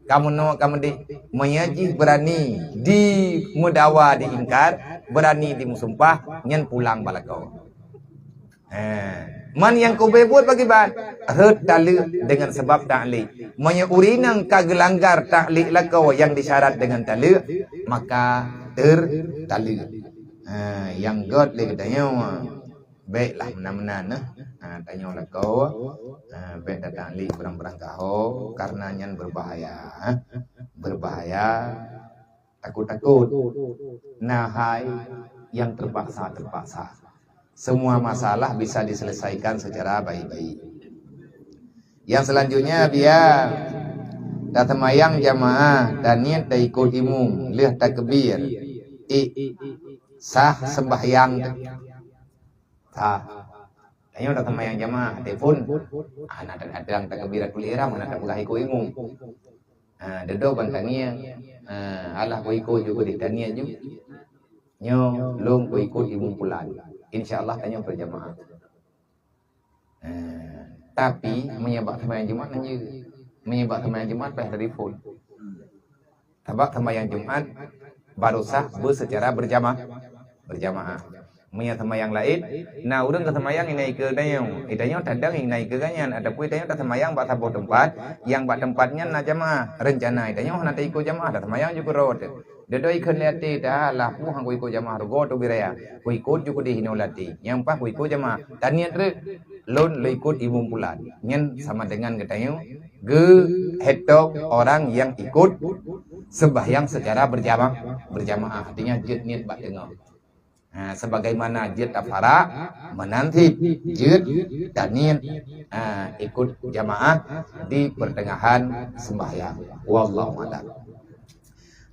Ka meunoe, ka meudéh. Meunyoe jih beurani dimeudawa, diingkar, beurani dimeusumpah, nyan pulang bak lakoe. Eh, man nyang kube buet pakriban? Rhot taleuek deungon sabab taklek. Meunyoe ureueng inong ka geulanggar taklek lakoe nyang disyarat deungon taleuek, maka teutaleuek. Eh, nyang göt lé geutanyoe, bèklah meunan-meunan, eh. Eh, tanyoe lakoe, eh, bèk tataklek barang-barang kaho, karena nyan berbahaya, eh. Berbahaya. Takot-takot. Na hai nyang terpaksa-terpaksa. Semua masalah bisa diselesaikan secara baik-baik. Yang selanjutnya, biar taseumayang jamaah, taniet taikot imum, lheueh takbir, ék sah sembahyang. Sah. Tanyoe taseumayang jamaah, telepon. Hana, kadang-kadang takbiratul ihram, hana tapeugah ikot imum. Ha, dudoe ban tangieng. Ha, alah kuikot ju keudeh, taniet ju. Nyoe lôn kuikot imum pulan. Insya Allah tanyoe berjamaah. Ha, tapi meunyoe bak seumayang Jumat hanjeuet. Meunyoe bak seumayang Jumat payah telepon. Sabab seumayang Jumat baru sah beuseucara berjama-, berjamaah. Meunyoe seumayang laén, na ureueng ka seumayang inan ikeue tanyoe. Itanyoe tadong inan ikeue gobnyan, ataupun itanyoe taseumayang bak saboh teumpat, nyang bak teumpat nyan na jamaah. Reuncana itanyoe hana taikot jamaah, taseumayang ju keudroe teuh. Dudoe ikheun lé até, "Dah lah, peue han kuikot jamaah rugoe teuh bit raya. Kuikot ju keudeh inoe lé até. Nyang paih kuikot jamaah." Taniet rhot, lôn lôn ikot imum pulan. Nyan sama dengan geutanyoe geuhitong orang yang ikut sembahyang secara berjama-, berjamaah. Artinya, jeuet niet bak teungoh. Ha, sebagaimana jeuet tafarak, meunan cit jeuet taniet, ha, ikut jamaah di pertengahan sembahyang. Wallahu a'lam.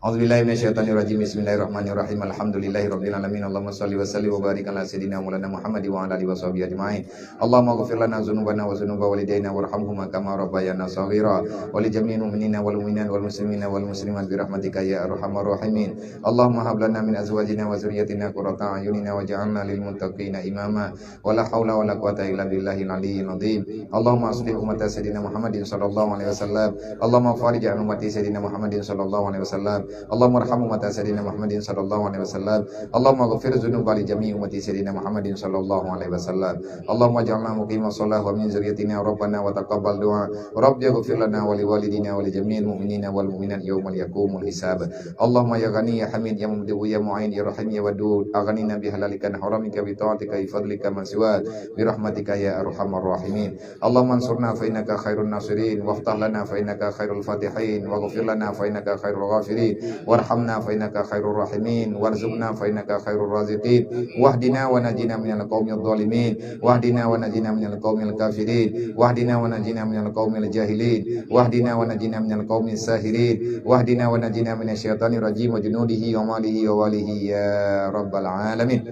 A'udzubillahi minasyaitonirrajim. Bismillahirrahmanirrahim. Alhamdulillahirabbil alamin. Allahumma shalli wa sallim wa barik ala sayyidina maulana Muhammad wa ala alihi wa sahbihi ajmain. Allahumma ighfir lana dzunubana wa dzunuba walidaina warhamhuma kama rabbayana shaghira. Wa li jami'il mu'minina wal mu'minat wal muslimina wal muslimat bi rahmatika ya arhamar rahimin. Allahumma hab lana min azwajina wa dzurriyyatina qurrata a'yunina waj'alna lil muttaqina imama. Wa la haula wa la quwwata illa billahil aliyyil azim. Allahumma aslih ummata sayyidina Muhammadin sallallahu alaihi wasallam. Allahumma farij an ummati sayyidina Muhammadin sallallahu alaihi wasallam. Allahumma arham ummata sayyidina Muhammadin sallallahu alaihi wasallam. Allahumma ghfir dzunuba li jami'i ummati sayyidina Muhammadin sallallahu alaihi wasallam. Allahumma ij'alna muqimas shalah wa min dzurriyyatina rabbana wa taqabbal du'a. Rabbi ighfir lana wa li walidina wa li jami'il mu'minina wal mu'minat yauma yaqumul hisab. Allahumma ya Ghani ya Hamid ya Mubdi'u ya Mu'in ya Rahim ya Wadud, aghnina bi halalika an haramika bi ta'atika bi fadlika man siwak, bi rahmatika ya arhamar rahimin. Allahumma ansurna fa innaka khairun nasirin, waftah lana fa innaka khairul fatihin, waghfir lana fa innaka khairul ghafirin, warhamna fa innaka khairur rahimin, warzuqna fa innaka khairur raziqin, wahdina wa najina minal qaumidh dhalimin, wahdina wa najina minal qaumil kafirin, wahdina wa najina minal qaumil jahilin, wahdina wa najina minal qaumis sahirin, wahdina wa najina minasy syaithanir rajim wa junudihi wa amalihi wa walihi ya rabbal alamin.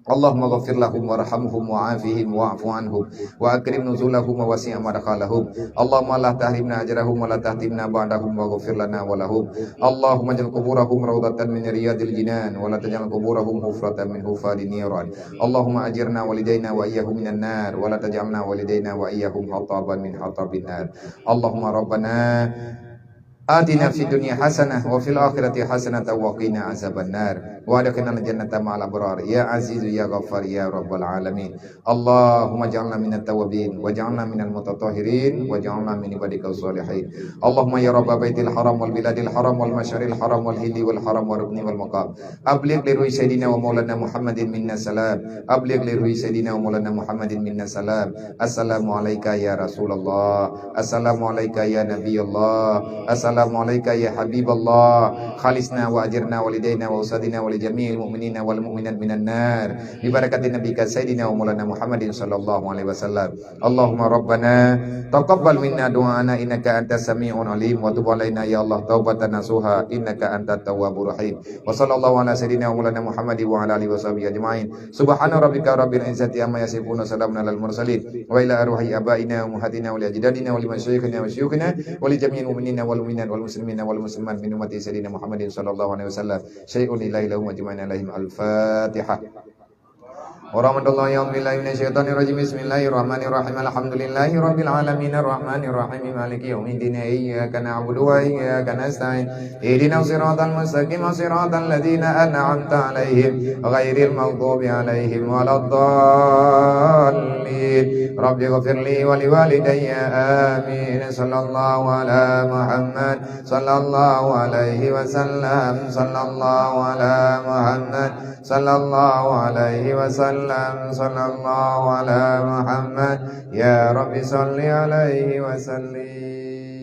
اللهم اغفر لهم وارحمهم وعافهم واعف عنهم وأكرم نزلهم ووسع مدخلهم. اللهم لا تحرمنا أجرهم ولا تفتنا بعدهم واغفر لنا ولهم. اللهم اجعل قبورهم روضة من رياض الجنان ولا تجعل قبورهم حفرة من حفر النيران. اللهم أجرنا ووالدينا وإياهم من النار ولا تجعلنا ووالدينا وإياهم حطبا من حطب النار. اللهم ربنا آتنا في الدنيا حسنة وفي الآخرة حسنة وقنا عذاب النار وأدخلنا الجنة مع الأبرار يا عزيز يا غفار يا رب العالمين. اللهم اجعلنا من التوابين واجعلنا من المتطهرين واجعلنا من عبادك الصالحين. اللهم يا رب بيت الحرام والبلاد الحرام والمشعر الحرام والحل والحرام والركن والمقام، أبلغ لروح سيدنا ومولانا محمد منا السلام. أبلغ لروح سيدنا ومولانا محمد منا السلام. السلام عليك يا رسول الله. السلام عليك يا نبي الله. السلام عليك يا حبيب الله. خلصنا وأجرنا ووالدينا وأستاذنا ولجميع المؤمنين والمؤمنات من النار ببركة نبيك سيدنا ومولانا محمد صلى الله عليه وسلم. اللهم ربنا تقبل منا دعاءنا إنك أنت السميع العليم وتب علينا يا الله توبة نصوحا إنك أنت التواب الرحيم. وصلى الله على سيدنا ومولانا محمد وعلى آله وصحبه أجمعين. سبحان ربك رب العزة عما يصفون وسلام على المرسلين وإلى أرواح آبائنا وأمهاتنا ولأجدادنا ولمشايخنا وشيوخنا ولجميع المؤمنين والمؤمنات والمسلمين والمسلمات من أمة سيدنا محمد صلى الله عليه وسلم. شيء لله لهم أجمعين عليهم الفاتحة. ورحمة الله. أعوذ بالله من الشيطان الرجيم. بسم الله الرحمن الرحيم. الحمد لله رب العالمين. الرحمن الرحيم. مالك يوم الدين. إياك نعبد وإياك نستعين. اهدنا الصراط المستقيم. صراط الذين أنعمت عليهم. غير المغضوب عليهم ولا الضالين. رب اغفر لي ولوالدي. آمين. صلى الله على محمد. صلى الله عليه وسلم. صلى الله على محمد. صلى الله عليه وسلم. صلى الله على محمد. يا رب صل عليه وسلم.